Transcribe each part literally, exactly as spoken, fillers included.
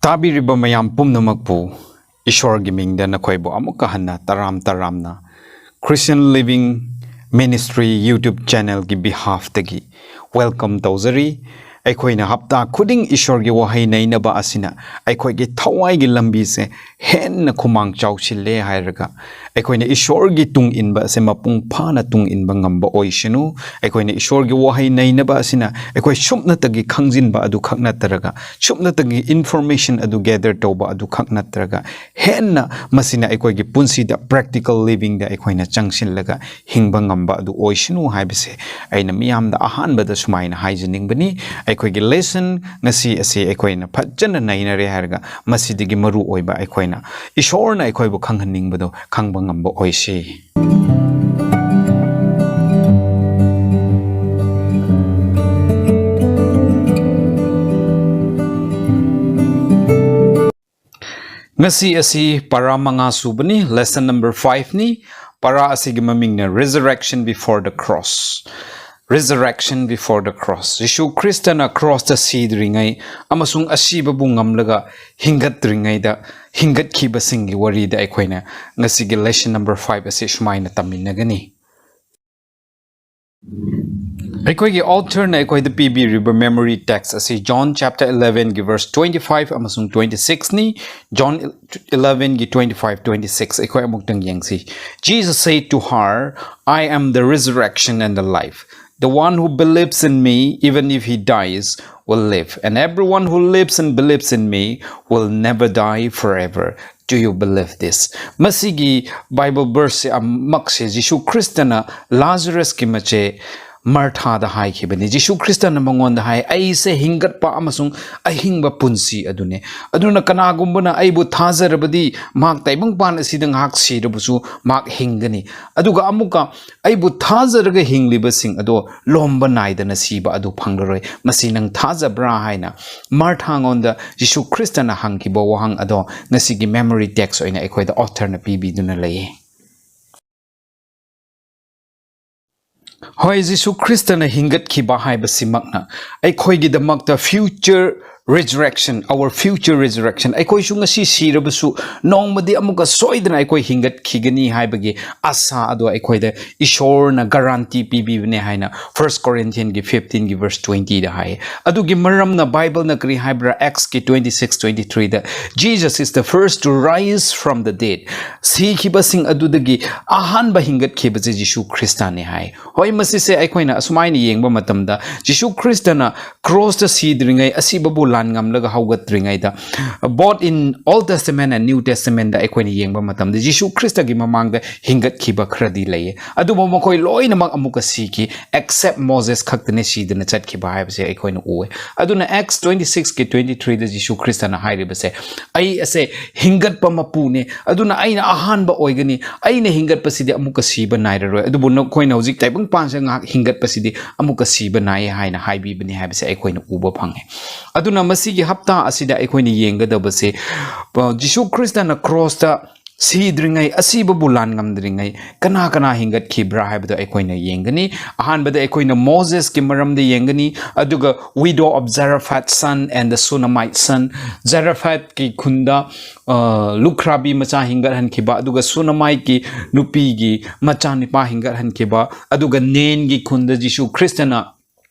ꯇꯥꯕꯤꯔꯤꯕ ꯃꯌꯥꯝ ꯄꯨꯝꯅꯃꯛꯄꯨ ꯏꯁꯣꯔꯒꯤ ꯃꯤꯡꯗ ꯅꯈꯣꯏꯕꯨ ꯑꯃꯨꯛꯀ ꯍꯟꯅ ꯇꯔꯥꯝ ꯇꯔꯥꯝꯅ Christian Living Ministry YouTube channelꯒꯤ behalfꯇꯒꯤ welcome ꯇꯧꯖꯔꯤ꯫ ꯑꯩꯈꯣꯏꯅ ꯍꯞꯇꯥ ꯈꯨꯗꯤꯡ ꯏꯁꯣꯔꯒꯤ ꯋꯥꯍꯩ ꯅꯩꯅꯕ ꯑꯁꯤꯅ ꯑꯩꯈꯣꯏꯒꯤ ꯊꯋꯥꯏꯒꯤ ꯂꯝꯕꯤꯁꯦ ꯍꯦꯟꯅ ꯈꯨꯃꯥꯡ ꯆꯥꯎꯁꯤꯜꯂꯦ ꯍꯥꯏꯔꯒ, ꯑꯩꯈꯣꯏꯅ ꯏꯁꯣꯔꯒꯤ ꯇꯨꯡ ꯏꯟꯕ ꯑꯁꯦ ꯃꯄꯨꯡ ꯐꯥꯅ ꯇꯨꯡ ꯏꯟꯕ ꯉꯝꯕ ꯑꯣꯏꯁꯅꯨ꯫ ꯑꯩꯈꯣꯏꯅ ꯏꯁꯣꯔꯒꯤ ꯋꯥꯍꯩ ꯅꯩꯅꯕ ꯑꯁꯤꯅ ꯑꯩꯈꯣꯏ ꯁꯨꯞꯅꯇꯒꯤ ꯈꯪꯖꯤꯟꯕ ꯑꯗꯨ ꯈꯛ ꯅꯠꯇ꯭ꯔꯒ, ꯁꯨꯞꯅꯇꯒꯤ information ꯑꯗꯨ gather ꯇꯧꯕ ꯑꯗꯨ ꯈꯛ ꯅꯠꯇ꯭ꯔꯒ, ꯍꯦꯟꯅ ꯃꯁꯤꯅ ꯑꯩꯈꯣꯏꯒꯤ ꯄꯨꯟꯁꯤꯗ practical livingꯗ ꯑꯩꯈꯣꯏꯅ ꯆꯪꯁꯤꯜꯂꯒ ꯍꯤꯡꯕ ꯉꯝꯕ ꯑꯗꯨ ꯑꯣꯏꯁꯅꯨ ꯍꯥꯏꯕꯁꯦ ꯑꯩꯅ ꯃꯤꯌꯥꯝꯗ ꯑꯍꯥꯟꯕꯗ ꯁꯨꯃꯥꯏꯅ ꯍꯥꯏꯖꯅꯤꯡꯕꯅꯤ꯫ ꯑꯩꯈꯣꯏꯒꯤ lesson ꯉꯁꯤ ꯑꯁꯤ ꯑꯩꯈꯣꯏꯅ ꯐꯖꯅ ꯅꯩꯅꯔꯦ ꯍꯥꯏꯔꯒ, ꯃꯁꯤꯗꯒꯤ ꯃꯔꯨ ꯑꯣꯏꯕ ꯑꯩꯈꯣꯏꯅ ꯏꯁꯣꯔꯅ ꯑꯩꯈꯣꯏꯕꯨ ꯈꯪꯍꯟꯅꯤꯡꯕꯗꯣ ꯈꯪꯕ ꯉꯝꯕ ꯑꯣꯏꯁꯤ꯫ ꯉꯁꯤ ꯑꯁꯤ ꯄꯔꯥ ꯃꯉꯥ ꯁꯨꯕꯅꯤ, lesson number fiveꯅꯤ꯫ ꯄꯔꯥ ꯑꯁꯤꯒꯤ ꯃꯃꯤꯡꯅ Resurrection Before the Cross꯫ Resurrection Before the Cross꯫ ꯌꯤꯁꯨ ꯈ꯭ꯔꯤꯁꯇꯅ crossꯇ ꯁꯤꯗ꯭ꯔꯤꯉꯩ ꯑꯃꯁꯨꯡ ꯑꯁꯤꯕꯕꯨ ꯉꯝꯂꯒ ꯍꯤꯡꯒꯠꯇ꯭ꯔꯤꯉꯩꯗ ꯍꯤꯡꯒꯠꯈꯤꯕꯁꯤꯡꯒꯤ ꯋꯥꯔꯤꯗ ꯑꯩꯈꯣꯏꯅ ꯉꯁꯤꯒꯤ lesson number five ꯑꯁꯤ ꯁꯨꯃꯥꯏꯅ ꯇꯝꯃꯤꯟꯅꯒꯅꯤ꯫ ꯑꯩꯈꯣꯏꯒꯤ authorꯅ ꯑꯩꯈꯣꯏꯗ ꯄꯤꯕꯤꯔꯤꯕ memory text ꯑꯁꯤ John chapter elevenꯒꯤ verse twenty five ꯑꯃꯁꯨꯡ twenty sixꯅꯤ꯫ John elevenꯒꯤ twenty five, twenty six ꯑꯩꯈꯣꯏ ꯑꯃꯨꯛꯇꯪ ꯌꯦꯡꯁꯤ꯫ Jesus said to her, "I am the resurrection and the life. The one who believes in me, even if he dies, will live. And everyone who lives and believes in me will never die forever. Do you believe this?" ꯃꯁꯤꯒꯤ Bible verseꯁꯦ ꯑꯃꯛꯁꯦ ꯖꯤꯁꯨ ꯈ꯭ꯔꯤꯁꯇꯅ ꯂꯥꯖꯔꯁꯀꯤ ꯃꯆꯦ ꯃꯥꯔꯊꯥꯗ ꯍꯥꯏꯈꯤꯕꯅꯤ꯫ ꯖꯤꯁꯨ ꯈ꯭ꯔꯤꯁꯇꯅ ꯃꯉꯣꯟꯗ ꯍꯥꯏ, "ꯑꯩꯁꯦ ꯍꯤꯡꯒꯠꯄ ꯑꯃꯁꯨꯡ ꯑꯍꯤꯡꯕ ꯄꯨꯟꯁꯤ ꯑꯗꯨꯅꯦ꯫ ꯑꯗꯨꯅ ꯀꯅꯥꯒꯨꯝꯕꯅ ꯑꯩꯕꯨ ꯊꯥꯖꯔꯕꯗꯤ ꯃꯍꯥꯛ ꯇꯥꯏꯕꯪꯄꯥꯟ ꯑꯁꯤꯗ ꯉꯥꯏꯍꯥꯛ ꯁꯤꯔꯕꯁꯨ ꯃꯍꯥꯛ ꯍꯤꯡꯒꯅꯤ꯫ ꯑꯗꯨꯒ ꯑꯃꯨꯛꯀ ꯑꯩꯕꯨ ꯊꯥꯖꯔꯒ ꯍꯤꯡꯂꯤꯕꯁꯤꯡ ꯑꯗꯣ ꯂꯣꯝꯕ ꯅꯥꯏꯗꯅ ꯁꯤꯕ ꯑꯗꯨ ꯐꯪꯂꯔꯣꯏ꯫ ꯃꯁꯤ ꯅꯪ ꯊꯥꯖꯕ꯭ꯔꯥ?" ꯍꯥꯏꯅ ꯃꯥꯔꯊꯥꯉꯣꯟꯗ ꯖꯤꯁꯨ ꯈ꯭ꯔꯤꯁꯇꯅ ꯍꯪꯈꯤꯕ ꯋꯥꯍꯪ ꯑꯗꯣ ꯉꯁꯤꯒꯤ memory text ꯑꯣꯏꯅ ꯑꯩꯈꯣꯏꯗ authorꯅ ꯄꯤꯕꯤꯗꯨꯅ ꯂꯩꯌꯦ꯫ ꯍꯣꯏ, ꯖꯤꯁꯨ ꯈ꯭ꯔꯤꯁꯇꯅ ꯍꯤꯡꯒꯠꯈꯤꯕ ꯍꯥꯏꯕꯁꯤꯃꯛꯅ ꯑꯩꯈꯣꯏꯒꯤꯗꯃꯛꯇ future Resurrection, our future resurrection, ꯑꯩꯈꯣꯏꯁꯨ ꯉꯁꯤ ꯁꯤꯔꯕꯁꯨ ꯅꯣꯡꯃꯗꯤ ꯑꯃꯨꯛꯀ ꯁꯣꯏꯗꯅ ꯑꯩꯈꯣꯏ ꯍꯤꯡꯒꯠꯈꯤꯒꯅꯤ ꯍꯥꯏꯕꯒꯤ ꯑꯁꯥ ꯑꯗꯣ ꯑꯩꯈꯣꯏꯗ ꯏꯁꯣꯔꯅ guarantee ꯄꯤꯕꯤꯕꯅꯦ ꯍꯥꯏꯅ First Corinthians ꯒꯤ fifteen ꯒꯤ verse twenty ꯗ ꯍꯥꯏ꯫ ꯑꯗꯨꯒꯤ ꯃꯔꯝꯅ Bible ꯅ ꯀꯔꯤ ꯍꯥꯏꯕ꯭ꯔꯥ? Acts ꯀꯤ twenty six twenty three the, "Jesus is the first to rise from the dead." ꯁꯤꯈꯤꯕꯁꯤꯡ ꯑꯗꯨꯗꯒꯤ ꯑꯍꯥꯟꯕ ꯍꯤꯡꯒꯠꯈꯤꯕꯁꯦ ꯖꯤꯁꯨ ꯈ꯭ꯔꯤꯁꯇꯅꯦ ꯍꯥꯏ꯫ ꯍꯣꯏ, ꯃꯁꯤꯁꯦ ꯑꯩꯈꯣꯏꯅ ꯑꯁꯨꯃꯥꯏꯅ ꯌꯦꯡꯕ ꯃꯇꯝꯗ, ꯖꯤꯁꯨ ꯈ꯭ꯔꯤꯁꯇꯅ ꯀ꯭ꯔꯣꯁꯇ ꯁꯤꯗ꯭ꯔꯤꯉꯩ ꯑꯁꯤꯕꯕꯨ ꯂꯥꯟ ꯉꯝꯂꯒ ꯍꯧꯒꯠꯇ꯭ꯔꯤꯉꯩꯗ, both in Old Testament and New Testament ꯗ ꯑꯩꯈꯣꯏꯅ ꯌꯦꯡꯕ ꯃꯇꯝꯗ, ꯖꯤꯁꯨ ꯈ꯭ꯔꯤꯁꯇꯒꯤ ꯃꯃꯥꯡꯗ ꯍꯤꯡꯒꯠꯈꯤꯕ ꯈꯔꯗꯤ ꯂꯩꯌꯦ꯫ ꯑꯗꯨꯕꯨ ꯃꯈꯣꯏ ꯂꯣꯏꯅꯃꯛ ꯑꯃꯨꯛꯀ ꯁꯤꯈꯤ, except Moses ꯈꯛꯇꯅꯦ ꯁꯤꯗꯅ ꯆꯠꯈꯤꯕ ꯍꯥꯏꯕꯁꯦ ꯑꯩꯈꯣꯏꯅ ꯎꯑꯦ꯫ ꯑꯗꯨꯅ Acts twenty six ꯀꯤ twenty three ꯗ ꯖꯤꯁꯨ ꯈ꯭ꯔꯤꯁꯇꯅ ꯍꯥꯏꯔꯤꯕꯁꯦ, "ꯑꯩ ꯑꯁꯦ ꯍꯤꯡꯒꯠꯄ ꯃꯄꯨꯅꯦ, ꯑꯗꯨꯅ ꯑꯩꯅ ꯑꯍꯥꯟꯕ ꯑꯣꯏꯒꯅꯤ, ꯑꯩꯅ ꯍꯤꯡꯒꯠꯄꯁꯤꯗꯤ ꯑꯃꯨꯛꯀ ꯁꯤꯕ ꯅꯥꯏꯔꯔꯣꯏ, ꯑꯗꯨꯕꯨ ꯅꯈꯣꯏꯅ ꯍꯧꯖꯤꯛ ꯇꯥꯏꯕꯪ ꯄꯥꯟꯁꯤꯗ ꯉꯥꯏꯍꯥꯛ ꯍꯤꯡꯒꯠꯄꯁꯤꯗꯤ ꯑꯃꯨꯛꯀ ꯁꯤꯕ ꯅꯥꯏꯌꯦ" ꯍꯥꯏꯅ ꯍꯥꯏꯕꯤꯕꯅꯤ ꯍꯥꯏꯕꯁꯦ ꯑꯩꯈꯣꯏꯅ ꯎꯕ ꯐꯪꯉꯦ꯫ ꯑꯗꯨꯅ ꯃꯁꯤꯒꯤ ꯍꯞꯇꯥ ꯑꯁꯤꯗ ꯑꯩꯈꯣꯏꯅ ꯌꯦꯡꯒꯗꯕꯁꯦ, ꯑ, ꯖꯤꯁꯨ ꯈ꯭ꯔꯤꯁꯇꯅ ꯀ꯭ꯔꯣꯁꯇ ꯁꯤꯗ꯭ꯔꯤꯉꯩ, ꯑꯁꯤꯕꯕꯨ ꯂꯥꯟ ꯉꯝꯗ꯭ꯔꯤꯉꯩ ꯀꯅꯥ ꯀꯅꯥ ꯍꯤꯡꯒꯠꯈꯤꯕ꯭ꯔꯥ ꯍꯥꯏꯕꯗꯣ ꯑꯩꯈꯣꯏꯅ ꯌꯦꯡꯒꯅꯤ꯫ ꯑꯍꯥꯟꯕꯗ ꯑꯩꯈꯣꯏꯅ ꯃꯣꯖꯦꯁꯀꯤ ꯃꯔꯝꯗ ꯌꯦꯡꯒꯅꯤ, ꯑꯗꯨꯒ widow of Zarephath son and the Shunammite son, ꯖꯔꯐꯥꯠꯀꯤ ꯈꯨꯟꯗ, ꯑ, ꯂꯨꯈ꯭ꯔꯥꯕꯤ ꯃꯆꯥ ꯍꯤꯡꯒꯠꯍꯟꯈꯤꯕ, ꯑꯗꯨꯒ ꯁꯨꯅꯃꯥꯏꯠꯀꯤ ꯅꯨꯄꯤꯒꯤ ꯃꯆꯥꯅꯨꯄꯥ ꯍꯤꯡꯒꯠꯍꯟꯈꯤꯕ, ꯑꯗꯨꯒ ꯅꯦꯟꯒꯤ ꯈꯨꯟꯗ ꯖꯤꯁꯨ ꯈ꯭ꯔꯤꯁꯇꯅ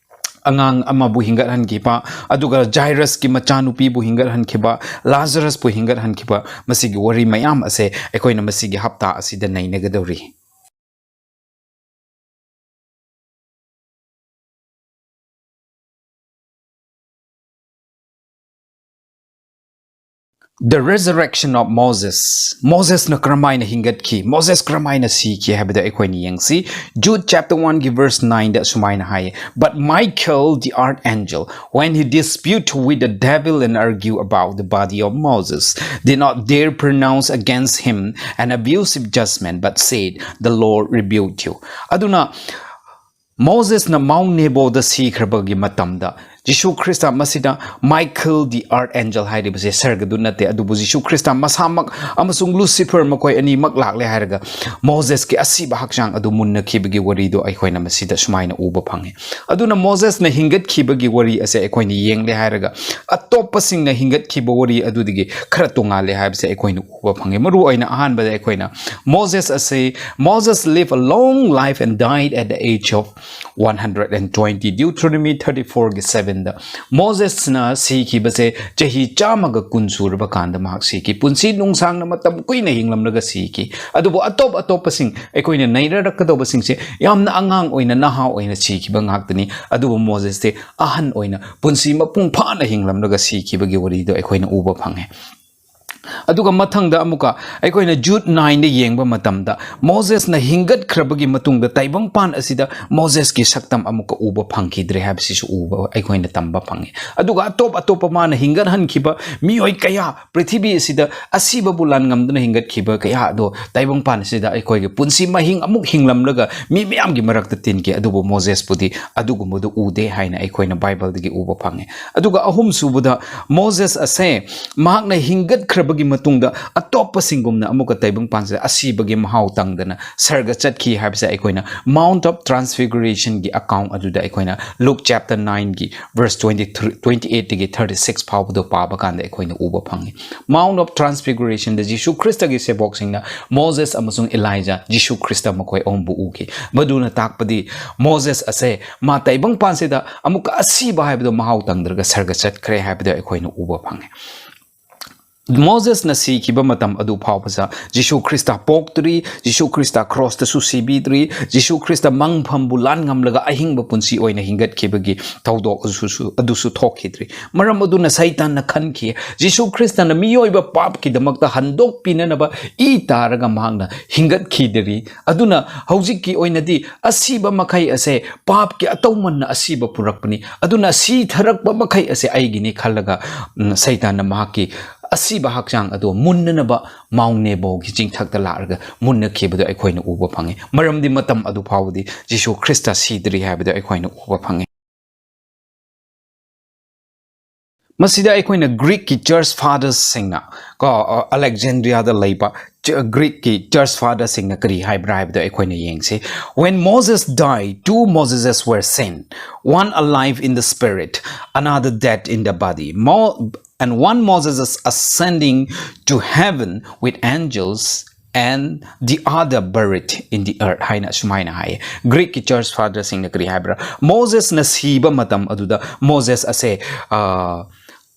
ꯑꯉꯥꯡ ꯑꯃꯕꯨ ꯍꯤꯡꯒꯠꯍꯟꯈꯤꯕ, ꯑꯗꯨꯒ ꯖꯥꯏꯔꯁꯀꯤ ꯃꯆꯥꯅꯨꯄꯤꯕꯨ ꯍꯤꯡꯒꯠꯍꯟꯈꯤꯕ, ꯂꯥꯖꯔꯁꯄꯨ ꯍꯤꯡꯒꯠꯍꯟꯈꯤꯕ, ꯃꯁꯤꯒꯤ ꯋꯥꯔꯤ ꯃꯌꯥꯝ ꯑꯁꯦ ꯑꯩꯈꯣꯏꯅ ꯃꯁꯤꯒꯤ ꯍꯞꯇꯥ ꯑꯁꯤꯗ ꯅꯩꯅꯒꯗꯧꯔꯤ꯫ The resurrection of Moses. ꯃꯣꯖꯦꯁꯅ ꯀꯔꯝꯍꯥꯏꯅ ꯍꯤꯡꯒꯠꯈꯤ? ꯃꯣꯖꯦꯁ ꯀꯔꯝꯍꯥꯏꯅ ꯁꯤꯈꯤ ꯍꯥꯏꯕꯗꯣ ꯑꯩꯈꯣꯏꯅ ꯌꯦꯡꯁꯤ꯫ Jude chapter one ꯒꯤ verse nine ꯗ ꯑꯁꯨꯃꯥꯏꯅ ꯍꯥꯏꯌꯦ, "But Michael the archangel, when he disputed with the devil and argued about the body of Moses, did not dare pronounce against him an abusive judgment, but said, 'The Lord rebuked you.'" ꯑꯗꯨꯅ ꯃꯣꯖꯦꯁꯅ mount ꯅꯦꯕꯣꯗ ꯁꯤꯈ꯭ꯔꯕꯒꯤ ꯃꯇꯝꯗ, Jesus Christ ꯃꯁꯤꯗ Michael the Archangel ꯍꯥꯏꯔꯤꯕꯁꯦ ꯁꯔꯒꯗꯨ ꯅꯠꯇꯦ, ꯑꯗꯨꯕꯨ Jesus Christ ꯃꯁꯥꯃꯛ ꯑꯃꯁꯨꯡ Lucifer ꯃꯈꯣꯏ ꯑꯅꯤꯃꯛ ꯂꯥꯛꯂꯦ ꯍꯥꯏꯔꯒ ꯃꯣꯖꯦꯁꯀꯤ ꯑꯁꯤꯕ ꯍꯛꯆꯥꯡ ꯑꯗꯨ ꯃꯨꯟꯅꯈꯤꯕꯒꯤ ꯋꯥꯔꯤꯗꯣ ꯑꯩꯈꯣꯏꯅ ꯃꯁꯤꯗ ꯁꯨꯃꯥꯏꯅ ꯎꯕ ꯐꯪꯉꯤ꯫ ꯑꯗꯨꯅ ꯃꯣꯖꯦꯁꯅ ꯍꯤꯡꯒꯠꯈꯤꯕꯒꯤ ꯋꯥꯔꯤ ꯑꯁꯦ ꯑꯩꯈꯣꯏꯅ ꯌꯦꯡꯂꯦ ꯍꯥꯏꯔꯒ ꯑꯇꯣꯞꯄꯁꯤꯡꯅ ꯍꯤꯡꯒꯠꯈꯤꯕ ꯋꯥꯔꯤ ꯑꯗꯨꯗꯒꯤ ꯈꯔ ꯇꯣꯉꯥꯜꯂꯦ ꯍꯥꯏꯕꯁꯦ ꯑꯩꯈꯣꯏꯅ ꯎꯕ ꯐꯪꯉꯤ꯫ ꯃꯔꯨ ꯑꯣꯏꯅ ꯑꯍꯥꯟꯕꯗ ꯑꯩꯈꯣꯏꯅ ꯃꯣꯖꯦꯁ ꯑꯁꯤ Moses lived a long life and died at the age of one hundred and twenty, Deuteronomy thirty-fourꯒꯤ sevenꯗ ꯃꯣꯖꯦꯁꯅ ꯁꯤꯈꯤꯕꯁꯦ ꯆꯍꯤ ꯆꯥꯝꯃꯒ ꯀꯨꯟ ꯁꯨꯔꯕ ꯀꯥꯟꯗ ꯃꯍꯥꯛ ꯁꯤꯈꯤ꯫ ꯄꯨꯟꯁꯤ ꯅꯨꯡꯁꯥꯡꯅ ꯃꯇꯝ ꯀꯨꯏꯅ ꯍꯤꯡꯂꯝꯂꯒ ꯁꯤꯈꯤ꯫ ꯑꯗꯨꯕꯨ ꯑꯇꯣꯞ ꯑꯇꯣꯞꯄꯁꯤꯡ ꯑꯩꯈꯣꯏꯅ ꯅꯩꯅꯔꯛꯀꯗꯧꯕꯁꯤꯡꯁꯦ ꯌꯥꯝꯅ ꯑꯉꯥꯡ ꯑꯣꯏꯅ, ꯅꯍꯥ ꯑꯣꯏꯅ ꯁꯤꯈꯤꯕ ꯉꯥꯛꯇꯅꯤ꯫ ꯑꯗꯨꯕꯨ ꯃꯣꯖꯦꯁꯇꯤ ꯑꯍꯟ ꯑꯣꯏꯅ ꯄꯨꯟꯁꯤ ꯃꯄꯨꯡ ꯐꯥꯅ ꯍꯤꯡꯂꯝꯂꯒ ꯁꯤꯈꯤꯕꯒꯤ ꯋꯥꯔꯤꯗꯣ ꯑꯩꯈꯣꯏꯅ ꯎꯕ ꯐꯪꯉꯦ꯫ ꯑꯗꯨꯒ ꯃꯊꯪꯗ ꯑꯃꯨꯛꯀ ꯑꯩꯈꯣꯏꯅ Jude nineꯗ ꯌꯦꯡꯕ ꯃꯇꯝꯗ ꯃꯣꯖꯦꯁꯅ ꯍꯤꯡꯒꯠꯈ꯭ꯔꯕꯒꯤ ꯃꯇꯨꯡꯗ ꯇꯥꯏꯕꯪꯄꯥꯟ ꯑꯁꯤꯗ ꯃꯣꯖꯦꯁꯀꯤ ꯁꯛꯇꯝ ꯑꯃꯨꯛꯀ ꯎꯕ ꯐꯪꯈꯤꯗ꯭ꯔꯦ ꯍꯥꯏꯕꯁꯤꯁꯨ ꯎꯕ ꯑꯩꯈꯣꯏꯅ ꯇꯝꯕ ꯐꯪꯉꯤ꯫ ꯑꯗꯨꯒ ꯑꯇꯣꯞ ꯑꯇꯣꯞꯄ ꯃꯥꯅ ꯍꯤꯡꯒꯠꯍꯟꯈꯤꯕ ꯃꯤꯑꯣꯏ ꯀꯌꯥ, ꯄ꯭ꯔꯤꯊꯤꯕꯤ ꯑꯁꯤꯗ ꯑꯁꯤꯕꯕꯨ ꯂꯥꯟꯉꯝꯗꯨꯅ ꯍꯤꯡꯒꯠꯈꯤꯕ ꯀꯌꯥ ꯑꯗꯣ ꯇꯥꯏꯕꯪꯄꯥꯟ ꯑꯁꯤꯗ ꯑꯩꯈꯣꯏꯒꯤ ꯄꯨꯟꯁꯤ ꯃꯍꯤꯡ ꯑꯃꯨꯛ ꯍꯤꯡꯂꯝꯂꯒ ꯃꯤ ꯃꯌꯥꯝꯒꯤ ꯃꯔꯛꯇ ꯇꯤꯟꯈꯤ꯫ ꯑꯗꯨꯕꯨ ꯃꯣꯖꯦꯁꯄꯨꯗꯤ ꯑꯗꯨꯒꯨꯝꯕꯗꯨ ꯎꯗꯦ ꯍꯥꯏꯅ ꯑꯩꯈꯣꯏꯅ ꯕꯥꯏꯕꯜꯗꯒꯤ ꯎꯕ ꯐꯪꯉꯤ꯫ ꯑꯗꯨꯒ ꯑꯍꯨꯝꯁꯨꯕꯗ ꯃꯣꯖꯦꯁ ꯑꯁꯦ ꯃꯍꯥꯛꯅ ꯍꯤꯡꯒꯠꯈ꯭ꯔꯕꯒꯤ ꯃꯇꯨꯡꯗ ꯑꯇꯣꯞꯄꯁꯤꯡꯒꯨꯝꯅ ꯑꯃꯨꯛꯀ ꯇꯥꯏꯕꯪꯄꯥꯟꯁꯤꯗ ꯑꯁꯤꯕꯒꯤ ꯃꯍꯥꯎ ꯇꯪꯗꯅ ꯁꯔꯒ ꯆꯠꯈꯤ ꯍꯥꯏꯕꯁꯦ ꯑꯩꯈꯣꯏꯅ Mount of Transfiguration ꯒꯤ account ꯑꯗꯨꯗ ꯑꯩꯈꯣꯏꯅ Luke chapter nine ꯒꯤ verse twenty-three, twenty-eight ꯗꯒꯤ thirty-six ꯐꯥꯎꯕꯗꯣ ꯄꯥꯕ ꯀꯥꯟꯗ ꯑꯩꯈꯣꯏꯅ ꯎꯕ ꯐꯪꯉꯤ꯫ Mount of Transfiguration ꯗ ꯖꯤꯁꯨ ꯈ꯭ꯔꯤꯁꯇꯒꯤ ꯁꯦꯕꯣꯛꯁꯤꯡꯅ ꯃꯣꯖꯦꯁ ꯑꯃꯁꯨꯡ ꯏꯂꯥꯏꯖꯥ, ꯖꯤꯁꯨ ꯈ꯭ꯔꯤꯁꯇ ꯃꯈꯣꯏ ꯑꯍꯨꯝꯕꯨ ꯎꯈꯤ꯫ ꯃꯗꯨꯅ ꯇꯥꯛꯄꯗꯤ ꯃꯣꯖꯦꯁ ꯑꯁꯦ ꯃꯥ ꯇꯥꯏꯕꯪꯄꯥꯟꯁꯤꯗ ꯑꯃꯨꯛꯀ ꯑꯁꯤꯕ ꯍꯥꯏꯕꯗꯣ ꯃꯍꯥꯎ ꯇꯪꯗ꯭ꯔꯒ ꯁꯔꯒ ꯆꯠꯈ꯭ꯔꯦ ꯍꯥꯏꯕꯗꯣ ꯑꯩꯈꯣꯏꯅ ꯎꯕ ꯐꯪꯉꯤ꯫ ꯃꯣꯖꯦꯁꯅ ꯁꯤꯈꯤꯕ ꯃꯇꯝ ꯑꯗꯨ ꯐꯥꯎꯕꯗ Jesus Christ ꯄꯣꯛꯇ꯭ꯔꯤ, Jesus Christ ꯀ꯭ꯔꯣꯁꯇꯁꯨ ꯁꯤꯕꯤꯗ꯭ꯔꯤ, Jesus Christ ꯃꯪꯐꯝꯕꯨ ꯂꯥꯟ ꯉꯝꯂꯒ ꯑꯍꯤꯡꯕ ꯄꯨꯟꯁꯤ ꯑꯣꯏꯅ ꯍꯤꯡꯒꯠꯈꯤꯕꯒꯤ ꯊꯧꯗꯣꯛ ꯑꯗꯨꯁꯨ, ꯑꯗꯨꯁꯨ ꯊꯣꯛꯈꯤꯗ꯭ꯔꯤ꯫ ꯃꯔꯝ ꯑꯗꯨꯅ ꯁꯩꯇꯥꯟꯅ ꯈꯟꯈꯤ, ꯖꯤꯁꯨ ꯈ꯭ꯔꯤꯁꯇꯅ ꯃꯤꯑꯣꯏꯕ ꯄꯥꯞꯀꯤꯗꯃꯛꯇ ꯍꯟꯗꯣꯛꯄꯤꯅꯅꯕ ꯏ ꯇꯥꯔꯒ ꯃꯍꯥꯛꯅ ꯍꯤꯡꯒꯠꯈꯤꯗ꯭ꯔꯤ꯫ ꯑꯗꯨꯅ ꯍꯧꯖꯤꯛꯀꯤ ꯑꯣꯏꯅꯗꯤ ꯑꯁꯤꯕ ꯃꯈꯩ ꯑꯁꯦ ꯄꯥꯞꯀꯤ ꯑꯇꯧꯃꯟꯅ ꯑꯁꯤꯕ ꯄꯨꯔꯛꯄꯅꯤ꯫ ꯑꯗꯨꯅ ꯁꯤꯊꯔꯛꯄ ꯃꯈꯩ ꯑꯁꯦ ꯑꯩꯒꯤꯅꯤ ꯈꯜꯂꯒ, ꯎꯝ, ꯁꯩꯇꯥꯟꯅ ꯃꯍꯥꯛꯀꯤ ꯑꯁꯤꯕ ꯍꯛꯆꯥꯡ ꯑꯗꯨ ꯃꯨꯟꯅꯅꯕ ꯃꯥꯎꯟ ꯅꯦꯕꯣꯒꯤ ꯆꯤꯡꯊꯛꯇ ꯂꯥꯛꯂꯒ ꯃꯨꯟꯅꯈꯤꯕꯗꯨ ꯑꯩꯈꯣꯏꯅ ꯎꯕ ꯐꯪꯉꯤ꯫ ꯃꯔꯝꯗꯤ ꯃꯇꯝ ꯑꯗꯨ ꯐꯥꯎꯕꯗꯤ ꯖꯤꯁꯨ ꯈ꯭ꯔꯤꯁꯇ ꯁꯤꯗ꯭ꯔꯤ ꯍꯥꯏꯕꯗꯨ ꯑꯩꯈꯣꯏꯅ ꯎꯕ ꯐꯪꯉꯤ꯫ ꯃꯁꯤꯗ ꯑꯩꯈꯣꯏꯅ ꯒ꯭ꯔꯤꯛꯀꯤ ꯆꯔꯆ ꯐꯥꯗꯔꯁꯤꯡꯅ, ꯀꯣ, ꯑ, ꯑꯂꯦꯛꯖꯦꯟꯗ꯭ꯔꯤꯌꯥꯗ ꯂꯩꯕ ꯆ-, ꯒ꯭ꯔꯤꯛꯀꯤ ꯆꯔꯆ ꯐꯥꯗꯔꯁꯤꯡꯅ ꯀꯔꯤ ꯍꯥꯏꯕ꯭ꯔꯥ ꯍꯥꯏꯕꯗꯣ ꯑꯩꯈꯣꯏꯅ ꯌꯦꯡꯁꯤ꯫ When Moses died, two Moseses were sent, one alive in the spirit, another dead in the body. Mo-, and one Moses is ascending to heaven with angels, and the other buried in the earth ꯍꯥꯏꯅ ꯑꯁꯨꯃꯥꯏꯅ ꯍꯥꯏꯌꯦ꯫ ꯒ꯭ꯔꯤꯛꯀꯤ ꯆꯔꯆ ꯐꯥꯗꯔꯁꯤꯡꯅ ꯀꯔꯤ ꯍꯥꯏꯕ꯭ꯔꯥ? ꯃꯣꯖꯦꯁꯅ ꯁꯤꯕ ꯃꯇꯝ ꯑꯗꯨꯗ Moses ꯑꯁꯦ, ꯑ,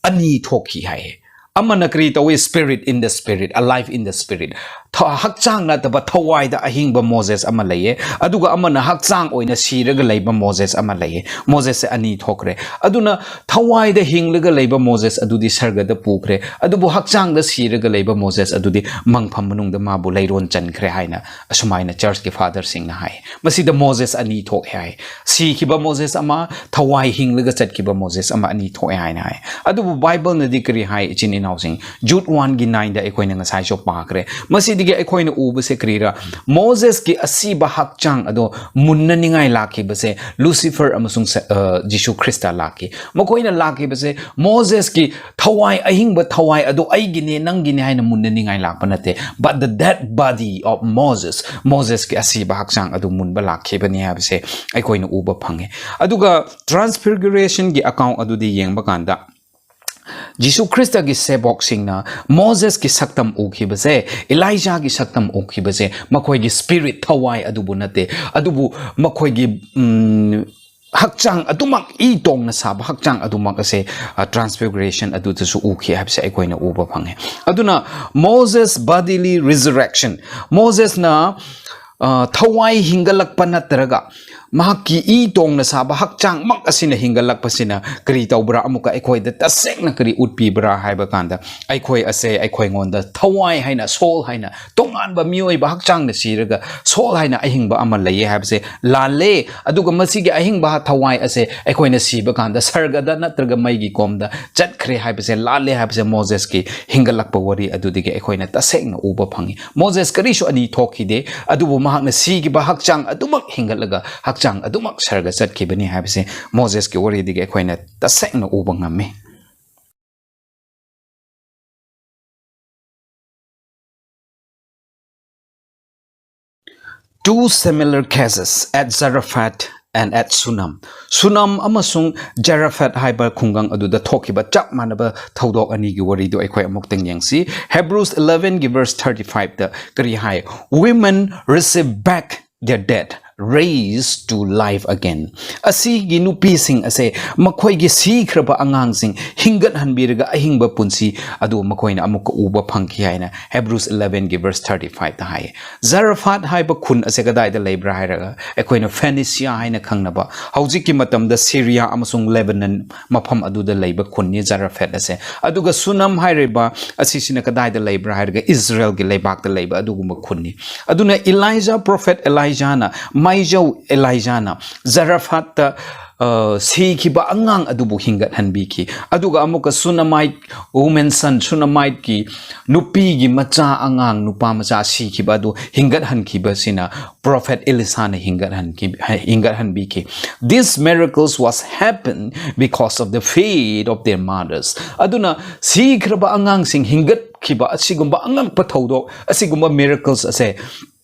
ꯑꯅꯤ ꯊꯣꯛꯈꯤ ꯍꯥꯏꯌꯦ꯫ ꯑꯃꯅ ꯀꯔꯤ ꯇꯧꯏ? Spirit in the spirit, alive in the spirit. ꯊ-, ꯍꯛꯆꯥꯡ ꯅꯠꯇꯕ ꯊꯋꯥꯏꯗ ꯑꯍꯤꯡꯕ ꯃꯣꯖꯦꯁ ꯑꯃ ꯂꯩꯌꯦ, ꯑꯗꯨꯒ ꯑꯃꯅ ꯍꯛꯆꯥꯡ ꯑꯣꯏꯅ ꯁꯤꯔꯒ ꯂꯩꯕ ꯃꯣꯖꯦꯁ ꯑꯃ ꯂꯩꯌꯦ꯫ ꯃꯣꯖꯦꯁꯁꯦ ꯑꯅꯤ ꯊꯣꯛꯈ꯭ꯔꯦ꯫ ꯑꯗꯨꯅ ꯊꯋꯥꯏꯗ ꯍꯤꯡꯂꯒ ꯂꯩꯕ ꯃꯣꯖꯦꯁ ꯑꯗꯨꯗꯤ ꯁꯔꯒꯗ ꯄꯨꯈ꯭ꯔꯦ, ꯑꯗꯨꯕꯨ ꯍꯛꯆꯥꯡꯗ ꯁꯤꯔꯒ ꯂꯩꯕ ꯃꯣꯖꯦꯁ ꯑꯗꯨꯗꯤ ꯃꯪꯐꯝ ꯃꯅꯨꯡꯗ ꯃꯥꯕꯨ ꯂꯩꯔꯣꯟ ꯆꯟꯈ꯭ꯔꯦ ꯍꯥꯏꯅ ꯑꯁꯨꯃꯥꯏꯅ ꯆꯔꯆꯀꯤ ꯐꯥꯗꯔꯁꯤꯡꯅ ꯍꯥꯏ꯫ ꯃꯁꯤꯗ ꯃꯣꯖꯦꯁ ꯑꯅꯤ ꯊꯣꯛꯑꯦ ꯍꯥꯏ꯫ ꯁꯤꯈꯤꯕ ꯃꯣꯖꯦꯁ ꯑꯃ, ꯊꯋꯥꯏ ꯍꯤꯡꯂꯒ ꯆꯠꯈꯤꯕ ꯃꯣꯖꯦꯁ ꯑꯃ, ꯑꯅꯤ ꯊꯣꯛꯑꯦ ꯍꯥꯏꯅ ꯍꯥꯏ꯫ ꯑꯗꯨꯕꯨ ꯕꯥꯏꯕꯜꯅꯗꯤ ꯀꯔꯤ ꯍꯥꯏ, ꯏꯆꯤꯟ ꯏꯅꯥꯎꯁꯤꯡ? Jude one ꯒꯤ nine ꯗ ꯑꯩꯈꯣꯏꯅ ꯉꯁꯥꯏꯁꯨ ꯄꯥꯈ꯭ꯔꯦ꯫ ꯃꯁꯤꯗꯒꯤ ꯑꯩꯈꯣꯏꯅ ꯎꯕꯁꯦ ꯀꯔꯤꯔꯥ? ꯃꯣꯖꯦꯁꯀꯤ ꯑꯁꯤꯕ ꯍꯛꯆꯥꯡ ꯑꯗꯣ ꯃꯨꯟꯅꯅꯤꯡꯉꯥꯏ ꯂꯥꯛꯈꯤꯕꯁꯦ ꯂꯨꯁꯤꯐꯔ ꯑꯃꯁꯨꯡ ꯁ-, ꯑ, ꯖꯤꯁꯨ ꯈ꯭ꯔꯤꯁꯇ ꯂꯥꯛꯈꯤ꯫ ꯃꯈꯣꯏꯅ ꯂꯥꯛꯈꯤꯕꯁꯦ ꯃꯣꯖꯦꯁꯀꯤ ꯊꯋꯥꯏ, ꯑꯍꯤꯡꯕ ꯊꯋꯥꯏ ꯑꯗꯣ ꯑꯩꯒꯤꯅꯦ, ꯅꯪꯒꯤꯅꯦ ꯍꯥꯏꯅ ꯃꯨꯟꯅꯅꯤꯡꯉꯥꯏ ꯂꯥꯛꯄ ꯅꯠꯇꯦ꯫ But the dead body of Moses, ꯃꯣꯖꯦꯁꯀꯤ ꯑꯁꯤꯕ ꯍꯛꯆꯥꯡ ꯑꯗꯨ ꯃꯨꯟꯕ ꯂꯥꯛꯈꯤꯕꯅꯤ ꯍꯥꯏꯕꯁꯦ ꯑꯩꯈꯣꯏꯅ ꯎꯕ ꯐꯪꯉꯦ꯫ ꯑꯗꯨꯒ Transfiguration ꯒꯤ account ꯑꯗꯨꯗꯤ ꯌꯦꯡꯕ ꯀꯥꯟꯗ, ꯖꯤꯁꯨ ꯈ꯭ꯔꯤꯁꯇꯒꯤ ꯁꯦꯕꯣꯛꯁꯤꯡꯅ ꯃꯣꯖꯦꯁꯀꯤ ꯁꯛꯇꯝ ꯎꯈꯤꯕꯁꯦ, ꯏꯂꯥꯏꯖꯥꯒꯤ ꯁꯛꯇꯝ ꯎꯈꯤꯕꯁꯦ, ꯃꯈꯣꯏꯒꯤ spirit, ꯊꯋꯥꯏ ꯑꯗꯨꯕꯨ ꯅꯠꯇꯦ, ꯑꯗꯨꯕꯨ ꯃꯈꯣꯏꯒꯤ, ꯎꯝ, ꯍꯛꯆꯥꯡ ꯑꯗꯨꯃꯛ, ꯏ ꯇꯣꯡꯅ ꯁꯥꯕ ꯍꯛꯆꯥꯡ ꯑꯗꯨꯃꯛ ꯑꯁꯦ, ꯑ, Transfiguration ꯑꯗꯨꯗꯁꯨ ꯎꯈꯤ ꯍꯥꯏꯕꯁꯦ ꯑꯩꯈꯣꯏꯅ ꯎꯕ ꯐꯪꯉꯦ꯫ ꯑꯗꯨꯅ Moses bodily resurrection, ꯃꯣꯖꯦꯁꯅ, ꯑ, ꯊꯋꯥꯏ ꯍꯤꯡꯒꯠꯂꯛꯄ ꯅꯠꯇ꯭ꯔꯒ ꯃꯍꯥꯛꯀꯤ ꯏ ꯇꯣꯡꯅ ꯁꯥꯕ ꯍꯛꯆꯥꯡꯃꯛ ꯑꯁꯤꯅ ꯍꯤꯡꯒꯠꯂꯛꯄꯁꯤꯅ ꯀꯔꯤ ꯇꯧꯕ꯭ꯔꯥ? ꯑꯃꯨꯛꯀ ꯑꯩꯈꯣꯏꯗ ꯇꯁꯦꯡꯅ ꯀꯔꯤ ꯎꯠꯄꯤꯕ꯭ꯔꯥ ꯍꯥꯏꯕ ꯀꯥꯟꯗ, ꯑꯩꯈꯣꯏ ꯑꯁꯦ, ꯑꯩꯈꯣꯏꯉꯣꯟꯗ ꯊꯋꯥꯏ ꯍꯥꯏꯅ, soul ꯍꯥꯏꯅ, ꯇꯣꯉꯥꯟꯕ ꯃꯤꯑꯣꯏꯕ ꯍꯛꯆꯥꯡꯗ ꯁꯤꯔꯒ soul ꯍꯥꯏꯅ ꯑꯍꯤꯡꯕ ꯑꯃ ꯂꯩꯌꯦ ꯍꯥꯏꯕꯁꯦ ꯂꯥꯜꯂꯦ꯫ ꯑꯗꯨꯒ ꯃꯁꯤꯒꯤ ꯑꯍꯤꯡꯕ ꯊꯋꯥꯏ ꯑꯁꯦ ꯑꯩꯈꯣꯏꯅ ꯁꯤꯕ ꯀꯥꯟꯗ ꯁꯔꯒꯗ ꯅꯠꯇ꯭ꯔꯒ ꯃꯩꯒꯤ ꯀꯣꯝꯗ ꯆꯠꯈ꯭ꯔꯦ ꯍꯥꯏꯕꯁꯦ ꯂꯥꯜꯂꯦ ꯍꯥꯏꯕꯁꯦ ꯃꯣꯖꯦꯁꯀꯤ ꯍꯤꯡꯒꯠꯂꯛꯄ ꯋꯥꯔꯤ ꯑꯗꯨꯗꯒꯤ ꯑꯩꯈꯣꯏꯅ ꯇꯁꯦꯡꯅ ꯎꯕ ꯐꯪꯉꯤ꯫ ꯃꯣꯖꯦꯁ ꯀꯔꯤꯁꯨ ꯑꯅꯤ ꯊꯣꯛꯈꯤꯗꯦ, ꯑꯗꯨꯕꯨ ꯃꯍꯥꯛꯅ ꯁꯤꯈꯤꯕ ꯍꯛꯆꯥꯡ ꯑꯗꯨꯃꯛ ꯍꯤꯡꯒꯠꯂꯒ ꯍꯛꯆꯥꯡ ꯑꯗꯨꯃꯛ ꯁꯔꯒ ꯆꯠꯈꯤꯕꯅꯤ ꯍꯥꯏꯕꯁꯦ ꯃꯣꯖꯦꯁꯀꯤ ꯋꯥꯔꯤꯗꯒꯤ ꯑꯩꯈꯣꯏꯅ ꯇꯁꯦꯡꯅ ꯎꯕ ꯉꯝꯃꯤ꯫ Two similar cases at Zarephath and at Shunem. ꯁꯨꯅꯝ ꯑꯃꯁꯨꯡ ꯖꯔꯐꯦꯠ ꯍꯥꯏꯕ ꯈꯨꯡꯒꯪ ꯑꯗꯨꯗ ꯊꯣꯛꯈꯤꯕ ꯆꯞ ꯃꯥꯟꯅꯕ ꯊꯧꯗꯣꯛ ꯑꯅꯤꯒꯤ ꯋꯥꯔꯤꯗꯨ ꯑꯩꯈꯣꯏ ꯑꯃꯨꯛꯇꯪ ꯌꯦꯡꯁꯤ꯫ Hebrews elevenꯒꯤ verse thirty fiveꯇ ꯀꯔꯤ ꯍꯥꯏ? Women receive back their dead, raised to life again. ꯑꯁꯤꯒꯤ ꯅꯨꯄꯤꯁꯤꯡ ꯑꯁꯦ ꯃꯈꯣꯏꯒꯤ ꯁꯤꯈ꯭ꯔꯕ ꯑꯉꯥꯡꯁꯤꯡ ꯍꯤꯡꯒꯠꯍꯟꯕꯤꯔꯒ ꯑꯍꯤꯡꯕ ꯄꯨꯟꯁꯤ ꯑꯗꯨ ꯃꯈꯣꯏꯅ ꯑꯃꯨꯛꯀ ꯎꯕ ꯐꯪꯈꯤ ꯍꯥꯏꯅ Hebrews elevenꯒꯤ verse thirty fiveꯇ ꯍꯥꯏ꯫ ꯖꯔꯐꯥꯠ ꯍꯥꯏꯕ ꯈꯨꯟ ꯑꯁꯦ ꯀꯗꯥꯏꯗ ꯂꯩꯕ꯭ꯔꯥ ꯍꯥꯏꯔꯒ, ꯑꯩꯈꯣꯏꯅ ꯐꯦꯅꯤꯁꯤꯌꯥ ꯍꯥꯏꯅ ꯈꯪꯅꯕ, ꯍꯧꯖꯤꯛꯀꯤ ꯃꯇꯝꯗ ꯁꯤꯔꯤꯌꯥ ꯑꯃꯁꯨꯡ ꯂꯦꯕꯅꯟ ꯃꯐꯝ ꯑꯗꯨꯗ ꯂꯩꯕ ꯈꯨꯟꯅꯤ ꯖꯔꯐꯦꯠ ꯑꯁꯦ꯫ ꯑꯗꯨꯒ ꯁꯨꯅꯝ ꯍꯥꯏꯔꯤꯕ ꯑꯁꯤꯁꯤꯅ ꯀꯗꯥꯏꯗ ꯂꯩꯕ꯭ꯔꯥ ꯍꯥꯏꯔꯒ, ꯏꯖꯔꯦꯜꯒꯤ ꯂꯩꯕꯥꯛꯇ ꯂꯩꯕ ꯑꯗꯨꯒꯨꯝꯕ ꯈꯨꯟꯅꯤ꯫ ꯑꯗꯨꯅ ꯏꯂꯥꯏꯖꯥ, ꯄ꯭ꯔꯣꯐꯦꯠ ꯏꯂꯥꯏꯖꯥꯅ, ꯃꯥꯏꯖꯧ ꯏꯂꯥꯏꯖꯥꯅ ꯖꯔꯐꯥꯠꯇ, ꯑ, ꯁꯤꯈꯤꯕ ꯑꯉꯥꯡ ꯑꯗꯨꯕꯨ ꯍꯤꯡꯒꯠꯍꯟꯕꯤꯈꯤ꯫ ꯑꯗꯨꯒ ꯑꯃꯨꯛꯀ ꯁꯨꯅꯃꯥꯏꯠ, ꯋꯨꯃꯦꯟ ꯁꯟ, ꯁꯨꯅꯃꯥꯏꯠꯀꯤ ꯅꯨꯄꯤꯒꯤ ꯃꯆꯥ ꯑꯉꯥꯡ, ꯅꯨꯄꯥ ꯃꯆꯥ ꯁꯤꯈꯤꯕ ꯑꯗꯨ ꯍꯤꯡꯒꯠꯍꯟꯈꯤꯕꯁꯤꯅ prophet ꯏꯂꯤꯁꯥꯅ ꯍꯤꯡꯒꯠꯍꯟꯈꯤ-, ꯍꯤꯡꯒꯠꯍꯟꯕꯤꯈꯤ꯫ These miracles was happened because of the faith of their mothers. ꯑꯗꯨꯅ ꯁꯤꯈ꯭ꯔꯕ ꯑꯉꯥꯡꯁꯤꯡ ꯍꯤꯡꯒꯠꯈꯤꯕ ꯑꯁꯤꯒꯨꯝꯕ ꯑꯉꯛꯄ ꯊꯧꯗꯣꯛ, ꯑꯁꯤꯒꯨꯝꯕ miracles ꯑꯁꯦ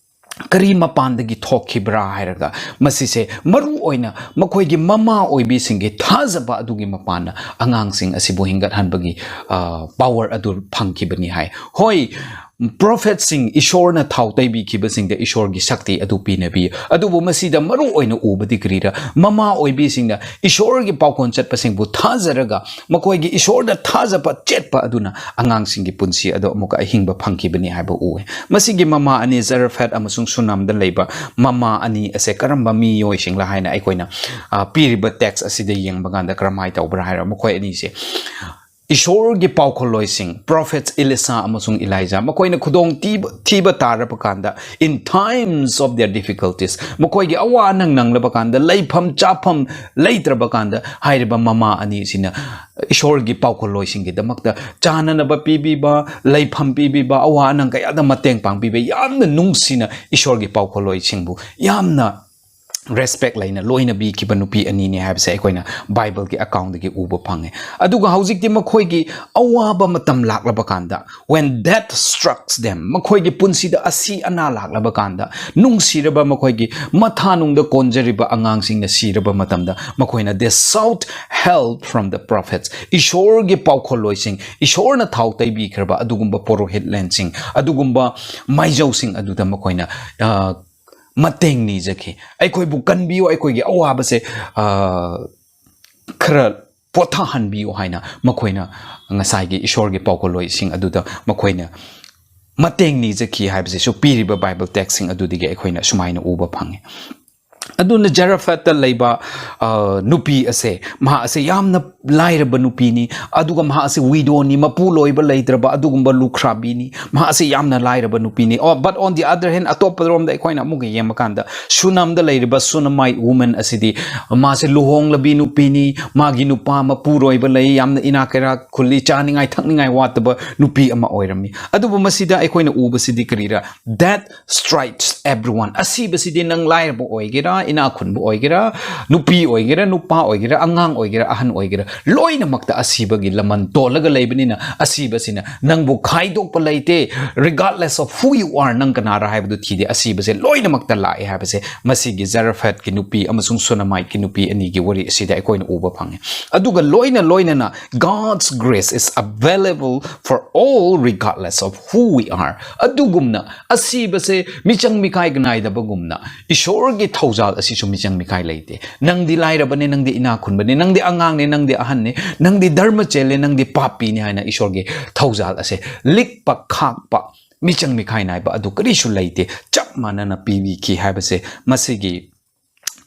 ꯀꯔꯤ ꯃꯄꯥꯟꯗꯒꯤ ꯊꯣꯛꯈꯤꯕ꯭ꯔꯥ ꯍꯥꯏꯔꯒ, ꯃꯁꯤꯁꯦ ꯃꯔꯨ ꯑꯣꯏꯅ ꯃꯈꯣꯏꯒꯤ ꯃꯃꯥ ꯑꯣꯏꯕꯤꯁꯤꯡꯒꯤ ꯊꯥꯖꯕ ꯑꯗꯨꯒꯤ ꯃꯄꯥꯟꯅ ꯑꯉꯥꯡꯁꯤꯡ ꯑꯁꯤꯕꯨ ꯍꯤꯡꯒꯠꯍꯟꯕꯒꯤ, ꯑ, power ꯑꯗꯨ ꯐꯪꯈꯤꯕꯅꯤ ꯍꯥꯏ꯫ ꯍꯣꯏ, ꯄ꯭ꯔꯣꯐꯦꯠꯁꯤꯡ, ꯏꯁꯣꯔꯅ ꯊꯥꯎ ꯇꯩꯕꯤꯈꯤꯕꯁꯤꯡꯗ ꯏꯁꯣꯔꯒꯤ ꯁꯛꯇꯤ ꯑꯗꯨ ꯄꯤꯅꯕꯤ, ꯑꯗꯨꯕꯨ ꯃꯁꯤꯗ ꯃꯔꯨ ꯑꯣꯏꯅ ꯎꯕꯗꯤ ꯀꯔꯤꯔ? ꯃꯃꯥ ꯑꯣꯏꯕꯤꯁꯤꯡꯅ ꯏꯁꯣꯔꯒꯤ ꯄꯥꯎꯈꯣꯟ ꯆꯠꯄꯁꯤꯡꯕꯨ ꯊꯥꯖꯔꯒ ꯃꯈꯣꯏꯒꯤ ꯏꯁꯣꯔꯗ ꯊꯥꯖꯕ ꯆꯦꯠꯄ ꯑꯗꯨꯅ ꯑꯉꯥꯡꯁꯤꯡꯒꯤ ꯄꯨꯟꯁꯤ ꯑꯗꯨ ꯑꯃꯨꯛꯀ ꯑꯍꯤꯡꯕ ꯐꯪꯈꯤꯕꯅꯤ ꯍꯥꯏꯕ ꯎꯏ꯫ ꯃꯁꯤꯒꯤ ꯃꯃꯥ ꯑꯅꯤ, ꯖꯔꯐꯦꯠ ꯑꯃꯁꯨꯡ ꯁꯨꯅꯥꯝꯗ ꯂꯩꯕ ꯃꯃꯥ ꯑꯅꯤ ꯑꯁꯦ ꯀꯔꯝꯕ ꯃꯤꯑꯣꯏꯁꯤꯡꯂ ꯍꯥꯏꯅ ꯑꯩꯈꯣꯏꯅ, ꯑ, ꯄꯤꯔꯤꯕ text ꯑꯁꯤꯗ ꯌꯦꯡꯕ ꯀꯥꯟꯗ ꯀꯔꯝꯍꯥꯏꯅ ꯇꯧꯕ꯭ꯔꯥ ꯍꯥꯏꯔ, ꯃꯈꯣꯏ ꯑꯅꯤꯁꯦ ꯏꯁꯣꯔꯒꯤ ꯄꯥꯎꯈꯣꯜꯂꯣꯏꯁꯤꯡ, prophets ꯏꯂꯤꯁꯥ ꯑꯃꯁꯨꯡ ꯏꯂꯥꯏꯖꯥ, ꯃꯈꯣꯏꯅ ꯈꯨꯗꯣꯡ ꯊꯤꯕ, ꯊꯤꯕ ꯇꯥꯔꯕ ꯀꯥꯟꯗ, in times of their difficulties, ꯃꯈꯣꯏꯒꯤ ꯑꯋꯥ ꯑꯅꯪ ꯅꯪꯂꯕ ꯀꯥꯟꯗ, ꯂꯩꯐꯝ ꯆꯥꯐꯝ ꯂꯩꯇ꯭ꯔꯕ ꯀꯥꯟꯗ, ꯍꯥꯏꯔꯤꯕ ꯃꯃꯥ ꯑꯅꯤꯁꯤꯅ ꯏꯁꯣꯔꯒꯤ ꯄꯥꯎꯈꯣꯜꯂꯣꯏꯁꯤꯡꯒꯤꯗꯃꯛꯇ ꯆꯥꯅꯅꯕ ꯄꯤꯕꯤꯕ, ꯂꯩꯐꯝ ꯄꯤꯕꯤꯕ, ꯑꯋꯥ ꯑꯅꯪ ꯀꯌꯥꯗ ꯃꯇꯦꯡ ꯄꯥꯡꯕꯤꯕ, ꯌꯥꯝꯅ ꯅꯨꯡꯁꯤꯅ ꯏꯁꯣꯔꯒꯤ ꯄꯥꯎꯈꯣꯜꯂꯣꯏꯁꯤꯡꯕꯨ ꯌꯥꯝꯅ respect ꯂꯩꯅ ꯂꯣꯏꯅꯕꯤꯈꯤꯕ ꯅꯨꯄꯤ ꯑꯅꯤꯅꯤ ꯍꯥꯏꯕꯁꯦ ꯑꯩꯈꯣꯏꯅ Bibleꯒꯤ accountꯗꯒꯤ ꯎꯕ ꯐꯪꯉꯦ꯫ ꯑꯗꯨꯒ ꯍꯧꯖꯤꯛꯇꯤ ꯃꯈꯣꯏꯒꯤ ꯑꯋꯥꯕ ꯃꯇꯝ ꯂꯥꯛꯂꯕ ꯀꯥꯟꯗ, when death struck them, ꯃꯈꯣꯏꯒꯤ ꯄꯨꯟꯁꯤꯗ ꯑꯁꯤ ꯑꯅꯥ ꯂꯥꯛꯂꯕ ꯀꯥꯟꯗ, ꯅꯨꯡꯁꯤꯔꯕ ꯃꯈꯣꯏꯒꯤ ꯃꯊꯥꯅꯨꯡꯗ ꯀꯣꯟꯖꯔꯤꯕ ꯑꯉꯥꯡꯁꯤꯡꯅ ꯁꯤꯔꯕ ꯃꯇꯝꯗ, ꯃꯈꯣꯏꯅ they sought help from the prophets, ꯏꯁꯣꯔꯒꯤ ꯄꯥꯎꯈꯣꯜꯂꯣꯏꯁꯤꯡ, ꯏꯁꯣꯔꯅ ꯊꯥꯎ ꯇꯩꯕꯤꯈ꯭ꯔꯕ ꯑꯗꯨꯒꯨꯝꯕ ꯄꯨꯔꯣꯍꯤꯠꯂꯦꯟꯁꯤꯡ, ꯑꯗꯨꯒꯨꯝꯕ ꯃꯥꯏꯖꯧꯁꯤꯡ ꯑꯗꯨꯗ ꯃꯈꯣꯏꯅ ꯑ, ꯃꯇꯦꯡ ꯅꯤꯖꯈꯤ꯫ ꯑꯩꯈꯣꯏꯕꯨ ꯀꯟꯕꯤꯌꯨ, ꯑꯩꯈꯣꯏꯒꯤ ꯑꯋꯥꯕꯁꯦ ꯑ, ꯈꯔ ꯄꯣꯊꯥꯍꯟꯕꯤꯌꯨ ꯍꯥꯏꯅ ꯃꯈꯣꯏꯅ ꯉꯁꯥꯏꯒꯤ ꯏꯁꯣꯔꯒꯤ ꯄꯥꯎꯈꯣꯜꯂꯣꯏꯁꯤꯡ ꯑꯗꯨꯗ ꯃꯈꯣꯏꯅ ꯃꯇꯦꯡ ꯅꯤꯖꯈꯤ ꯍꯥꯏꯕꯁꯤꯁꯨ ꯄꯤꯔꯤꯕ Bible textꯁꯤꯡ ꯑꯗꯨꯗꯒꯤ ꯑꯩꯈꯣꯏꯅ ꯁꯨꯃꯥꯏꯅ ꯎꯕ ꯐꯪꯉꯤ꯫ ꯑꯗꯨꯅ ꯖꯔꯐꯠꯇ ꯂꯩꯕ ꯑ, ꯅꯨꯄꯤ ꯑꯁꯦ, ꯃꯍꯥꯛ ꯑꯁꯦ ꯌꯥꯝꯅ ꯂꯥꯏꯔꯕ ꯅꯨꯄꯤꯅꯤ, ꯑꯗꯨꯒ ꯃꯍꯥꯛ ꯑꯁꯦ widowꯅꯤ, ꯃꯄꯨ ꯂꯣꯏꯕ ꯂꯩꯇ꯭ꯔꯕ ꯑꯗꯨꯒꯨꯝꯕ ꯂꯨꯈ꯭ꯔꯥꯕꯤꯅꯤ꯫ ꯃꯍꯥꯛ ꯑꯁꯦ ꯌꯥꯝꯅ ꯂꯥꯏꯔꯕ ꯅꯨꯄꯤꯅꯤ꯫ Oh, but on the other hand, ꯑꯇꯣꯞꯄꯔꯣꯝꯗ ꯑꯩꯈꯣꯏꯅ ꯑꯃꯨꯛꯀ ꯌꯦꯡꯕ ꯀꯥꯟꯗ, ꯁꯨꯅꯝꯗ ꯂꯩꯔꯤꯕ Shunammite woman ꯑꯁꯤꯗꯤ ꯃꯥꯁꯦ ꯂꯨꯍꯣꯡꯂꯕꯤ ꯅꯨꯄꯤꯅꯤ, ꯃꯥꯒꯤ ꯅꯨꯄꯥ ꯃꯄꯨꯔꯣꯏꯕ ꯂꯩ, ꯌꯥꯝꯅ ꯏꯅꯥꯛ ꯀꯩꯔꯥꯛ ꯈꯨꯜꯂꯤ, ꯆꯥꯅꯤꯡꯉꯥꯏ ꯊꯛꯅꯤꯡꯉꯥꯏ ꯋꯥꯠꯇꯕ ꯅꯨꯄꯤ ꯑꯃ ꯑꯣꯏꯔꯝꯃꯤ꯫ ꯑꯗꯨꯕꯨ ꯃꯁꯤꯗ ꯑꯩꯈꯣꯏꯅ ꯎꯕꯁꯤꯗꯤ ꯀꯔꯤꯔꯥ? Death strikes everyone. ꯑꯁꯤꯕꯁꯤꯗꯤ ꯅꯪ ꯂꯥꯏꯔꯕ ꯑꯣꯏꯒꯦꯔꯥ, ꯏꯅꯥꯛ ꯈꯨꯟꯕ ꯑꯣꯏꯒꯦꯔꯥ, ꯅꯨꯄꯤ ꯑꯣꯏꯒꯦꯔꯥ, ꯅꯨꯄꯥ ꯑꯣꯏꯒꯦꯔꯥ, ꯑꯉꯥꯡ ꯑꯣꯏꯒꯦꯔꯥ, ꯑꯍꯟ ꯑꯣꯏꯒꯦꯔꯥ, ꯂꯣꯏꯅꯃꯛꯇ ꯑꯁꯤꯕꯒꯤ ꯂꯃꯟ ꯇꯣꯜꯂꯒ ꯂꯩꯕꯅꯤꯅ, ꯑꯁꯤꯕꯁꯤꯅ ꯅꯪꯕꯨ ꯈꯥꯏꯗꯣꯛꯄ ꯂꯩꯇꯦ꯫ Regardless of who you are, ꯅꯪ ꯀꯅꯥꯔ ꯍꯥꯏꯕꯗꯨ ꯊꯤꯗꯦ, ꯑꯁꯤꯕꯁꯦ ꯂꯣꯏꯅꯃꯛꯇ ꯂꯥꯛꯑꯦ ꯍꯥꯏꯕꯁꯦ ꯃꯁꯤꯒꯤ ꯖꯔꯐꯠꯀꯤ ꯅꯨꯄꯤ ꯑꯃꯁꯨꯡ ꯁꯨꯅꯃꯥꯏꯠꯀꯤ ꯅꯨꯄꯤ ꯑꯅꯤꯒꯤ ꯋꯥꯔꯤ ꯑꯁꯤꯗ ꯑꯩꯈꯣꯏꯅ ꯎꯕ ꯐꯪꯉꯦ꯫ ꯑꯗꯨꯒ ꯂꯣꯏꯅ ꯂꯣꯏꯅꯅ God's grace is available for all regardless of who we are. ꯑꯗꯨꯒꯨꯝꯅ ꯑꯁꯤꯕꯁꯦ ꯃꯤꯆꯪ ꯃꯤꯈꯥꯏ ꯅꯥꯏꯗꯕꯒꯨꯝꯅ ꯏꯁꯣꯔꯒꯤ ꯊꯧꯖꯥꯜ ꯑꯁꯤꯁꯨ ꯃꯤꯆꯪ ꯃꯤꯈꯥꯏ ꯂꯩꯇꯦ꯫ ꯅꯪꯗꯤ ꯂꯥꯏꯔꯕꯅꯦ, ꯅꯪꯗꯤ ꯏꯅꯥꯛ ꯈꯨꯟꯕꯅꯦ, ꯅꯪꯗꯤ ꯑꯉꯥꯡꯅꯦ, ꯅꯪꯗꯤ ꯑꯍꯟꯅꯦ, ꯅꯪꯗꯤ ꯙꯔꯃ ꯆꯦꯜꯂꯦ, ꯅꯪꯗꯤ ꯄꯥꯄꯤꯅꯦ ꯍꯥꯏꯅ ꯏꯁꯣꯔꯒꯤ ꯊꯧꯖꯥꯜ ꯑꯁꯦ ꯂꯤꯛꯄ ꯈꯥꯛꯄ, ꯃꯤꯆꯪ ꯃꯤꯈꯥꯏ ꯅꯥꯏꯕ ꯑꯗꯨ ꯀꯔꯤꯁꯨ ꯂꯩꯇꯦ꯫ ꯆꯞ ꯃꯥꯟꯅꯅ ꯄꯤꯕꯤꯈꯤ ꯍꯥꯏꯕꯁꯦ ꯃꯁꯤꯒꯤ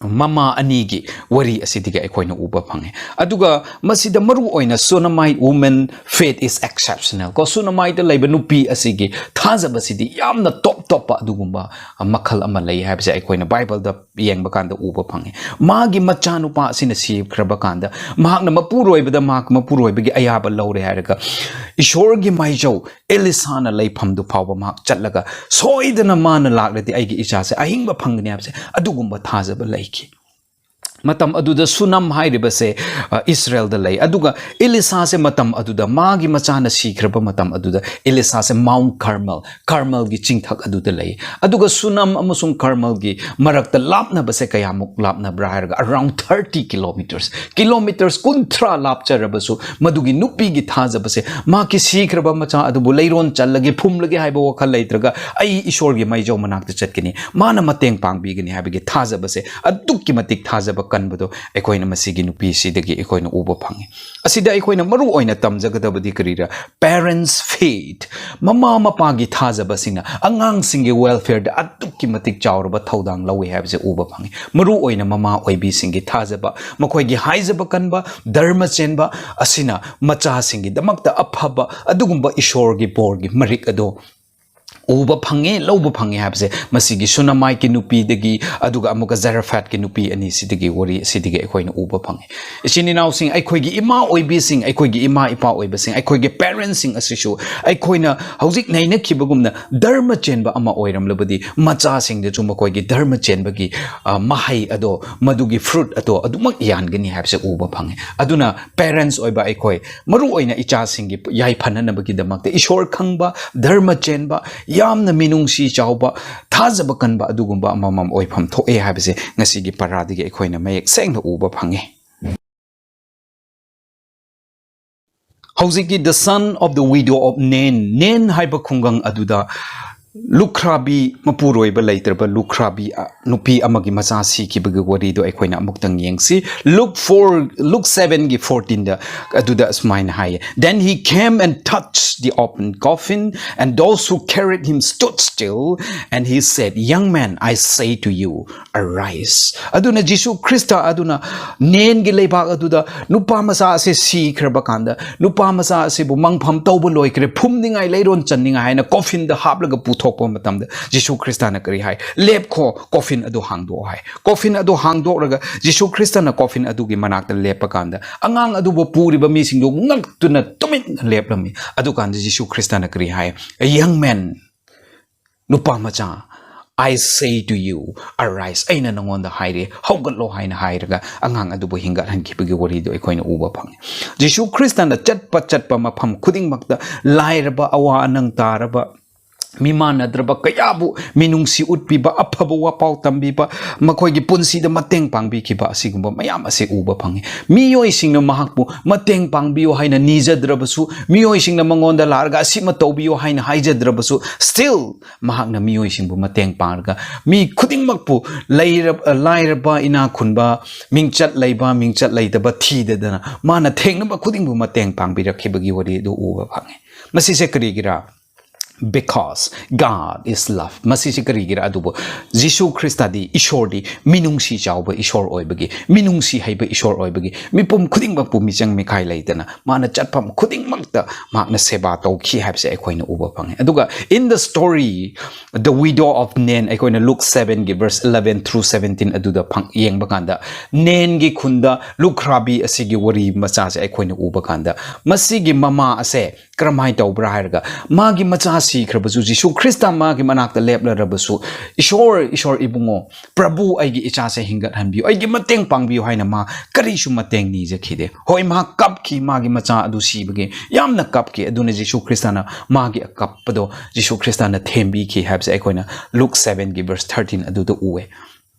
ꯃꯃꯥ ꯑꯅꯤꯒꯤ ꯋꯥꯔꯤ ꯑꯁꯤꯗꯒꯤ ꯑꯩꯈꯣꯏꯅ ꯎꯕ ꯐꯪꯉꯦ꯫ ꯑꯗꯨꯒ ꯃꯁꯤꯗ ꯃꯔꯨ ꯑꯣꯏꯅ Shunammite woman faith is exceptional ꯀꯣ, ꯁꯨꯅꯃꯥꯏꯗ ꯂꯩꯕ ꯅꯨꯄꯤ ꯑꯁꯤꯒꯤ ꯊꯥꯖꯕꯁꯤꯗꯤ ꯌꯥꯝꯅ ꯇꯣꯞ ꯇꯣꯞꯄ ꯑꯗꯨꯒꯨꯝꯕ ꯃꯈꯜ ꯑꯃ ꯂꯩ ꯍꯥꯏꯕꯁꯦ ꯑꯩꯈꯣꯏꯅ ꯕꯥꯏꯕꯜꯗ ꯌꯦꯡꯕ ꯀꯥꯟꯗ ꯎꯕ ꯐꯪꯉꯦ꯫ ꯃꯥꯒꯤ ꯃꯆꯥꯅꯨꯄꯥ ꯑꯁꯤꯅ ꯁꯤꯈ꯭ꯔꯕ ꯀꯥꯟꯗ ꯃꯍꯥꯛꯅ ꯃꯄꯨꯔꯣꯏꯕꯗ, ꯃꯍꯥꯛ ꯃꯄꯨꯔꯣꯏꯕꯒꯤ ꯑꯌꯥꯕ ꯂꯧꯔꯦ ꯍꯥꯏꯔꯒ ꯏꯁꯣꯔꯒꯤ ꯃꯥꯏꯖꯧ ꯑꯦꯂꯤꯁꯥꯅ ꯂꯩꯐꯝꯗꯨ ꯐꯥꯎꯕ ꯃꯍꯥꯛ ꯆꯠꯂꯒ ꯁꯣꯏꯗꯅ ꯃꯥꯅ ꯂꯥꯛꯂꯗꯤ ꯑꯩꯒꯤ ꯏꯆꯥꯁꯦ ꯑꯍꯤꯡꯕ ꯐꯪꯒꯅꯤ ꯍꯥꯏꯕꯁꯦ ꯑꯗꯨꯒꯨꯝꯕ ꯊꯥꯖꯕ ꯂꯩꯈꯤ꯫ ꯃꯇꯝ ꯑꯗꯨꯗ ꯁꯨꯅꯝ ꯍꯥꯏꯔꯤꯕꯁꯦ, ꯑ, ꯏꯁꯔꯦꯜꯗ ꯂꯩ꯫ ꯑꯗꯨꯒ ꯏꯂꯤꯁꯥꯁꯦ ꯃꯇꯝ ꯑꯗꯨꯗ, ꯃꯥꯒꯤ ꯃꯆꯥꯅ ꯁꯤꯈ꯭ꯔꯕ ꯃꯇꯝ ꯑꯗꯨꯗ ꯏꯂꯤꯁꯥꯁꯦ ꯃꯥꯎꯟ ꯀꯥꯔꯃꯦꯜ, ꯀꯥꯔꯃꯦꯜꯒꯤ ꯆꯤꯡꯊꯛ ꯑꯗꯨꯗ ꯂꯩ꯫ ꯑꯗꯨꯒ ꯁꯨꯅꯝ ꯑꯃꯁꯨꯡ ꯀꯥꯔꯃꯦꯜꯒꯤ ꯃꯔꯛꯇ ꯂꯥꯞꯅꯕꯁꯦ ꯀꯌꯥꯃꯨꯛ ꯂꯥꯞꯅꯕ꯭ꯔꯥ ꯍꯥꯏꯔꯒ around thirty kilometers, ꯀꯤꯂꯣꯃꯤꯇꯔꯁ ꯀꯨꯟꯊ꯭ꯔꯥ ꯂꯥꯞꯆꯔꯕꯁꯨ ꯃꯗꯨꯒꯤ ꯅꯨꯄꯤꯒꯤ ꯊꯥꯖꯕꯁꯦ, ꯃꯍꯥꯛꯀꯤ ꯁꯤꯈ꯭ꯔꯕ ꯃꯆꯥ ꯑꯗꯨꯕꯨ ꯂꯩꯔꯣꯟ ꯆꯜꯂꯒꯦ, ꯐꯨꯝꯂꯒꯦ ꯍꯥꯏꯕ ꯋꯥꯈꯜ ꯂꯩꯇ꯭ꯔꯒ ꯑꯩ ꯏꯁꯣꯔꯒꯤ ꯃꯥꯏꯖꯧ ꯃꯅꯥꯛꯇ ꯆꯠꯀꯅꯤ, ꯃꯥꯅ ꯃꯇꯦꯡ ꯄꯥꯡꯕꯤꯒꯅꯤ ꯍꯥꯏꯕꯒꯤ ꯊꯥꯖꯕꯁꯦ ꯑꯗꯨꯛꯀꯤ ꯃꯇꯤꯛ ꯊꯥꯖꯕ ꯀꯟꯕꯗꯣ ꯑꯩꯈꯣꯏꯅ ꯃꯁꯤꯒꯤ ꯅꯨꯄꯤꯁꯤꯗꯒꯤ ꯑꯩꯈꯣꯏꯅ ꯎꯕ ꯐꯪꯉꯤ꯫ ꯑꯁꯤꯗ ꯑꯩꯈꯣꯏꯅ ꯃꯔꯨ ꯑꯣꯏꯅ ꯇꯝꯖꯒꯗꯕꯗꯤ ꯀꯔꯤꯔ? Parents' faith, ꯃꯃꯥ ꯃꯄꯥꯒꯤ ꯊꯥꯖꯕꯁꯤꯅ ꯑꯉꯥꯡꯁꯤꯡꯒꯤ welfareꯗ ꯑꯗꯨꯛꯀꯤ ꯃꯇꯤꯛ ꯆꯥꯎꯔꯕ ꯊꯧꯗꯥꯡ ꯂꯧꯏ ꯍꯥꯏꯕꯁꯦ ꯎꯕ ꯐꯪꯉꯤ꯫ ꯃꯔꯨ ꯑꯣꯏꯅ ꯃꯃꯥ ꯑꯣꯏꯕꯤꯁꯤꯡꯒꯤ ꯊꯥꯖꯕ, ꯃꯈꯣꯏꯒꯤ ꯍꯥꯏꯖꯕ ꯀꯟꯕ, ꯙꯔꯃ ꯆꯦꯟꯕ ꯑꯁꯤꯅ ꯃꯆꯥꯁꯤꯡꯒꯤꯗꯃꯛꯇ ꯑꯐꯕ ꯑꯗꯨꯒꯨꯝꯕ ꯏꯁꯣꯔꯒꯤ ꯕꯣꯔꯒꯤ ꯃꯔꯤꯛ ꯑꯗꯣ ꯎꯕ ꯐꯪꯉꯦ, ꯂꯧꯕ ꯐꯪꯉꯦ ꯍꯥꯏꯕꯁꯦ ꯃꯁꯤꯒꯤ ꯁꯨꯅꯃꯥꯏꯠꯀꯤ ꯅꯨꯄꯤꯗꯒꯤ, ꯑꯗꯨꯒ ꯑꯃꯨꯛꯀ ꯖꯔꯐꯥꯠꯀꯤ ꯅꯨꯄꯤ ꯑꯅꯤꯁꯤꯗꯒꯤ, ꯋꯥꯔꯤ ꯑꯁꯤꯗꯒꯤ ꯑꯩꯈꯣꯏꯅ ꯎꯕ ꯐꯪꯉꯦ꯫ ꯏꯆꯤꯟ ꯏꯅꯥꯎꯁꯤꯡ, ꯑꯩꯈꯣꯏꯒꯤ ꯏꯃꯥ ꯑꯣꯏꯕꯤꯁꯤꯡ, ꯑꯩꯈꯣꯏꯒꯤ ꯏꯃꯥ ꯏꯄꯥ ꯑꯣꯏꯕꯁꯤꯡ, ꯑꯩꯈꯣꯏꯒꯤ parentsꯁꯤꯡ ꯑꯁꯤꯁꯨ ꯑꯩꯈꯣꯏꯅ ꯍꯧꯖꯤꯛ ꯅꯩꯅꯈꯤꯕꯒꯨꯝꯅ ꯙꯔꯃ ꯆꯦꯟꯕ ꯑꯃ ꯑꯣꯏꯔꯝꯂꯕꯗꯤ ꯃꯆꯥꯁꯤꯡꯗꯁꯨ ꯃꯈꯣꯏꯒꯤ ꯙꯔꯃ ꯆꯦꯟꯕꯒꯤ, ꯑ, ꯃꯍꯩ ꯑꯗꯣ, ꯃꯗꯨꯒꯤ fruit ꯑꯗꯣ ꯑꯗꯨꯃꯛ ꯌꯥꯟꯒꯅꯤ ꯍꯥꯏꯕꯁꯦ ꯎꯕ ꯐꯪꯉꯦ꯫ ꯑꯗꯨꯅ parents ꯑꯣꯏꯕ ꯑꯩꯈꯣꯏ ꯃꯔꯨ ꯑꯣꯏꯅ ꯏꯆꯥꯁꯤꯡꯒꯤ ꯌꯥꯏꯐꯅꯅꯕꯒꯤꯗꯃꯛꯇ ꯏꯁꯣꯔ ꯈꯪꯕ, ꯙꯔꯃ ꯆꯦꯟꯕ, ꯌꯥꯝꯅ ꯃꯤꯅꯨꯡꯁꯤ ꯆꯥꯎꯕ, ꯊꯥꯖꯕ ꯀꯟꯕ ꯑꯗꯨꯒꯨꯝꯕ ꯑꯃꯃꯝ ꯑꯣꯏꯐꯝ ꯊꯣꯛꯑꯦ ꯍꯥꯏꯕꯁꯦ ꯉꯁꯤꯒꯤ ꯄꯔꯥꯗꯒꯤ ꯑꯩꯈꯣꯏꯅ ꯃꯌꯦꯛ ꯁꯦꯡꯅ ꯎꯕ ꯐꯪꯉꯤ꯫ ꯍꯧꯖꯤꯛꯀꯤ The Son of the Widow of Nain, ꯅꯦꯟ ꯍꯥꯏꯕ ꯈꯨꯡꯒꯪ ꯑꯗꯨꯗ ꯂꯨꯈ꯭ꯔꯥꯕꯤ, ꯃꯄꯨꯔꯣꯏꯕ ꯂꯩꯇ꯭ꯔꯕ ꯂꯨꯈ꯭ꯔꯥꯕꯤ, ꯑ, ꯅꯨꯄꯤ ꯑꯃꯒꯤ ꯃꯆꯥ ꯁꯤꯈꯤꯕꯒꯤ ꯋꯥꯔꯤꯗꯣ ꯑꯩꯈꯣꯏꯅ ꯑꯃꯨꯛꯇꯪ ꯌꯦꯡꯁꯤ꯫ Luke four, Luke seven ꯒꯤ fourteen ꯗ ꯑꯗꯨꯗ ꯑꯁꯨꯃꯥꯏꯅ ꯍꯥꯏꯌꯦ, "Then he came and touched the open coffin, and those who carried him stood still, and he said, 'Young man, I say to you, arise.'" ꯑꯗꯨꯅ ꯖꯤꯁꯨ ꯈ꯭ꯔꯤꯁꯇ ꯑꯗꯨꯅ ꯅꯦꯟꯒꯤ ꯂꯩꯕꯥꯛ ꯑꯗꯨꯗ ꯅꯨꯄꯥ ꯃꯆꯥ ꯑꯁꯦ ꯁꯤꯈ꯭ꯔꯕ ꯀꯥꯟꯗ, ꯅꯨꯄꯥ ꯃꯆꯥ ꯑꯁꯤꯕꯨ ꯃꯪꯐꯝ ꯇꯧꯕ ꯂꯣꯏꯈ꯭ꯔꯦ, ꯐꯨꯝꯅꯤꯡꯉꯥꯏ, ꯂꯩꯔꯣꯟ ꯆꯟꯅꯤꯡꯉꯥꯏ ꯍꯥꯏꯅ ꯀꯣꯐꯤꯟꯗ ꯍꯥꯞꯂꯒ ꯄꯨꯊꯣꯛꯄ ꯃꯇꯝꯗ ꯖꯤꯁꯨ ꯈ꯭ꯔꯤꯁꯇꯅ ꯀꯔꯤ ꯍꯥꯏ? "ꯂꯦꯞꯈꯣ, ꯀꯣꯐꯤꯟ ꯑꯗꯨ ꯍꯥꯡꯗꯣꯛꯑꯣ" ꯍꯥꯏ꯫ ꯀꯣꯐꯤꯟ ꯑꯗꯨ ꯍꯥꯡꯗꯣꯛꯂꯒ ꯖꯤꯁꯨ ꯈ꯭ꯔꯤꯁꯇꯅ ꯀꯣꯐꯤꯟ ꯑꯗꯨꯒꯤ ꯃꯅꯥꯛꯇ ꯂꯦꯞꯄ ꯀꯥꯟꯗ, ꯑꯉꯥꯡ ꯑꯗꯨꯕꯨ ꯄꯨꯔꯤꯕ ꯃꯤꯁꯤꯡꯗꯨ ꯉꯛꯇꯨꯅ ꯇꯨꯃꯤꯟꯅ ꯂꯦꯞꯂꯝꯃꯤ꯫ ꯑꯗꯨꯀꯥꯟꯗ ꯖꯤꯁꯨ ꯈ꯭ꯔꯤꯁꯇꯅ ꯀꯔꯤ ꯍꯥꯏ? "Young man, ꯅꯨꯄꯥ ꯃꯆꯥ, I say to you, arise, ꯑꯩꯅ ꯅꯉꯣꯟꯗ ꯍꯥꯏꯔꯦ, ꯍꯧꯒꯠꯂꯣ" ꯍꯥꯏꯅ ꯍꯥꯏꯔꯒ ꯑꯉꯥꯡ ꯑꯗꯨꯕꯨ ꯍꯤꯡꯒꯠꯍꯟꯈꯤꯕꯒꯤ ꯋꯥꯔꯤꯗꯨ ꯑꯩꯈꯣꯏꯅ ꯎꯕ ꯐꯪꯉꯤ꯫ ꯖꯤꯁꯨ ꯈ꯭ꯔꯤꯁꯇꯅ ꯆꯠꯄ ꯆꯠꯄ ꯃꯐꯝ ꯈꯨꯗꯤꯡꯃꯛꯇ ꯂꯥꯏꯔꯕ, ꯑꯋꯥ ꯑꯅꯪ ꯇꯥꯔꯕ, ꯃꯤꯃꯥꯟꯅꯗ꯭ꯔꯕ ꯀꯌꯥꯕꯨ ꯃꯤꯅꯨꯡꯁꯤ ꯎꯠꯄꯤꯕ, ꯑꯐꯕ ꯋꯥꯄꯥꯎ ꯇꯝꯕꯤꯕ, ꯃꯈꯣꯏꯒꯤ ꯄꯨꯟꯁꯤꯗ ꯃꯇꯦꯡ ꯄꯥꯡꯕꯤꯈꯤꯕ ꯑꯁꯤꯒꯨꯝꯕ ꯃꯌꯥꯝ ꯑꯁꯤ ꯎꯕ ꯐꯪꯉꯤ꯫ ꯃꯤꯑꯣꯏꯁꯤꯡꯅ ꯃꯍꯥꯛꯄꯨ ꯃꯇꯦꯡ ꯄꯥꯡꯕꯤꯌꯨ ꯍꯥꯏꯅ ꯅꯤꯖꯗ꯭ꯔꯕꯁꯨ, ꯃꯤꯑꯣꯏꯁꯤꯡꯅ ꯃꯉꯣꯟꯗ ꯂꯥꯛꯑꯒ "ꯑꯁꯤꯃ ꯇꯧꯕꯤꯌꯨ" ꯍꯥꯏꯅ ꯍꯥꯏꯖꯗ꯭ꯔꯕꯁꯨ, still ꯃꯍꯥꯛꯅ ꯃꯤꯑꯣꯏꯁꯤꯡꯕꯨ ꯃꯇꯦꯡ ꯄꯥꯡꯂꯒ, ꯃꯤ ꯈꯨꯗꯤꯡꯃꯛꯄꯨ, ꯂꯩꯔ-, ꯂꯥꯏꯔꯕ, ꯏꯅꯥꯛ ꯈꯨꯟꯕ, ꯃꯤꯡꯆꯠ ꯂꯩꯕ, ꯃꯤꯡꯆꯠ ꯂꯩꯇꯕ ꯊꯤꯗꯗꯅ ꯃꯥꯅ ꯊꯦꯡꯅꯕ ꯈꯨꯗꯤꯡꯕꯨ ꯃꯇꯦꯡ ꯄꯥꯡꯕꯤꯔꯛꯈꯤꯕꯒꯤ ꯋꯥꯔꯤ ꯑꯗꯨ ꯎꯕ ꯐꯪꯉꯤ꯫ ꯃꯁꯤꯁꯦ ꯀꯔꯤꯒꯤꯔꯥ? Because God is love. ꯃꯁꯤꯁꯤ ꯀꯔꯤꯒꯤꯔꯥ? ꯑꯗꯨꯕꯨ ꯖꯤꯁꯨ ꯈ꯭ꯔꯤꯁꯇꯗꯤ, ꯏꯁꯣꯔꯗꯤ ꯃꯤꯅꯨꯡꯁꯤ ꯆꯥꯎꯕ ꯏꯁꯣꯔ ꯑꯣꯏꯕꯒꯤ, ꯃꯤꯅꯨꯡꯁꯤ ꯍꯩꯕ ꯏꯁꯣꯔ ꯑꯣꯏꯕꯒꯤ, ꯃꯤꯄꯨꯝ ꯈꯨꯗꯤꯡꯃꯛꯄꯨ ꯃꯤꯆꯪ ꯃꯤꯈꯥꯏ ꯂꯩꯇꯅ ꯃꯥꯅ ꯆꯠꯐꯝ ꯈꯨꯗꯤꯡꯃꯛꯇ ꯃꯍꯥꯛꯅ ꯁꯦꯕꯥ ꯇꯧꯈꯤ ꯍꯥꯏꯕꯁꯦ ꯑꯩꯈꯣꯏꯅ ꯎꯕ ꯐꯪꯉꯤ꯫ ꯑꯗꯨꯒ in the story, the widow of Nain, ꯑꯩꯈꯣꯏꯅ Luke seven ꯒꯤ verse eleven through seventeen ꯑꯗꯨꯗ ꯐꯪ-, ꯌꯦꯡꯕ ꯀꯥꯟꯗ, ꯅꯦꯟꯒꯤ ꯈꯨꯟꯗ ꯂꯨꯈ꯭ꯔꯥꯕꯤ ꯑꯁꯤꯒꯤ ꯋꯥꯔꯤ ꯃꯆꯥꯁꯦ ꯑꯩꯈꯣꯏꯅ ꯎꯕ ꯀꯥꯟꯗ, ꯃꯁꯤꯒꯤ ꯃꯃꯥ ꯑꯁꯦ ꯀꯔꯝꯍꯥꯏꯅ ꯇꯧꯕ꯭ꯔꯥ ꯍꯥꯏꯔꯒ, ꯃꯥꯒꯤ ꯃꯆꯥ ꯁꯤꯈ꯭ꯔꯕꯁꯨ ꯖꯤꯁꯨ ꯈ꯭ꯔꯤꯁꯇ ꯃꯥꯒꯤ ꯃꯅꯥꯛꯇ ꯂꯦꯞꯂꯔꯕꯁꯨ, "ꯏꯁꯣꯔ, ꯏꯁꯣꯔ ꯏꯕꯨꯡꯉꯣ, ꯄ꯭ꯔꯚꯨ, ꯑꯩꯒꯤ ꯏꯆꯥꯁꯦ ꯍꯤꯡꯒꯠꯍꯟꯕꯤꯌꯨ, ꯑꯩꯒꯤ ꯃꯇꯦꯡ ꯄꯥꯡꯕꯤꯌꯨ" ꯍꯥꯏꯅ ꯃꯥ ꯀꯔꯤꯁꯨ ꯃꯇꯦꯡ ꯅꯤꯖꯈꯤꯗꯦ꯫ ꯍꯣꯏ, ꯃꯍꯥꯛ ꯀꯞꯈꯤ, ꯃꯥꯒꯤ ꯃꯆꯥ ꯑꯗꯨ ꯁꯤꯕꯒꯤ ꯌꯥꯝꯅ ꯀꯞꯈꯤ꯫ ꯑꯗꯨꯅ ꯖꯤꯁꯨ ꯈ꯭ꯔꯤꯁꯇꯅ ꯃꯥꯒꯤ ꯑꯀꯞꯄꯗꯣ ꯖꯤꯁꯨ ꯈ꯭ꯔꯤꯁꯇꯅ ꯊꯦꯝꯕꯤꯈꯤ ꯍꯥꯏꯕꯁꯦ ꯑꯩꯈꯣꯏꯅ Luke seven ꯒꯤ verse thirteen ꯑꯗꯨꯗ ꯎꯑꯦ꯫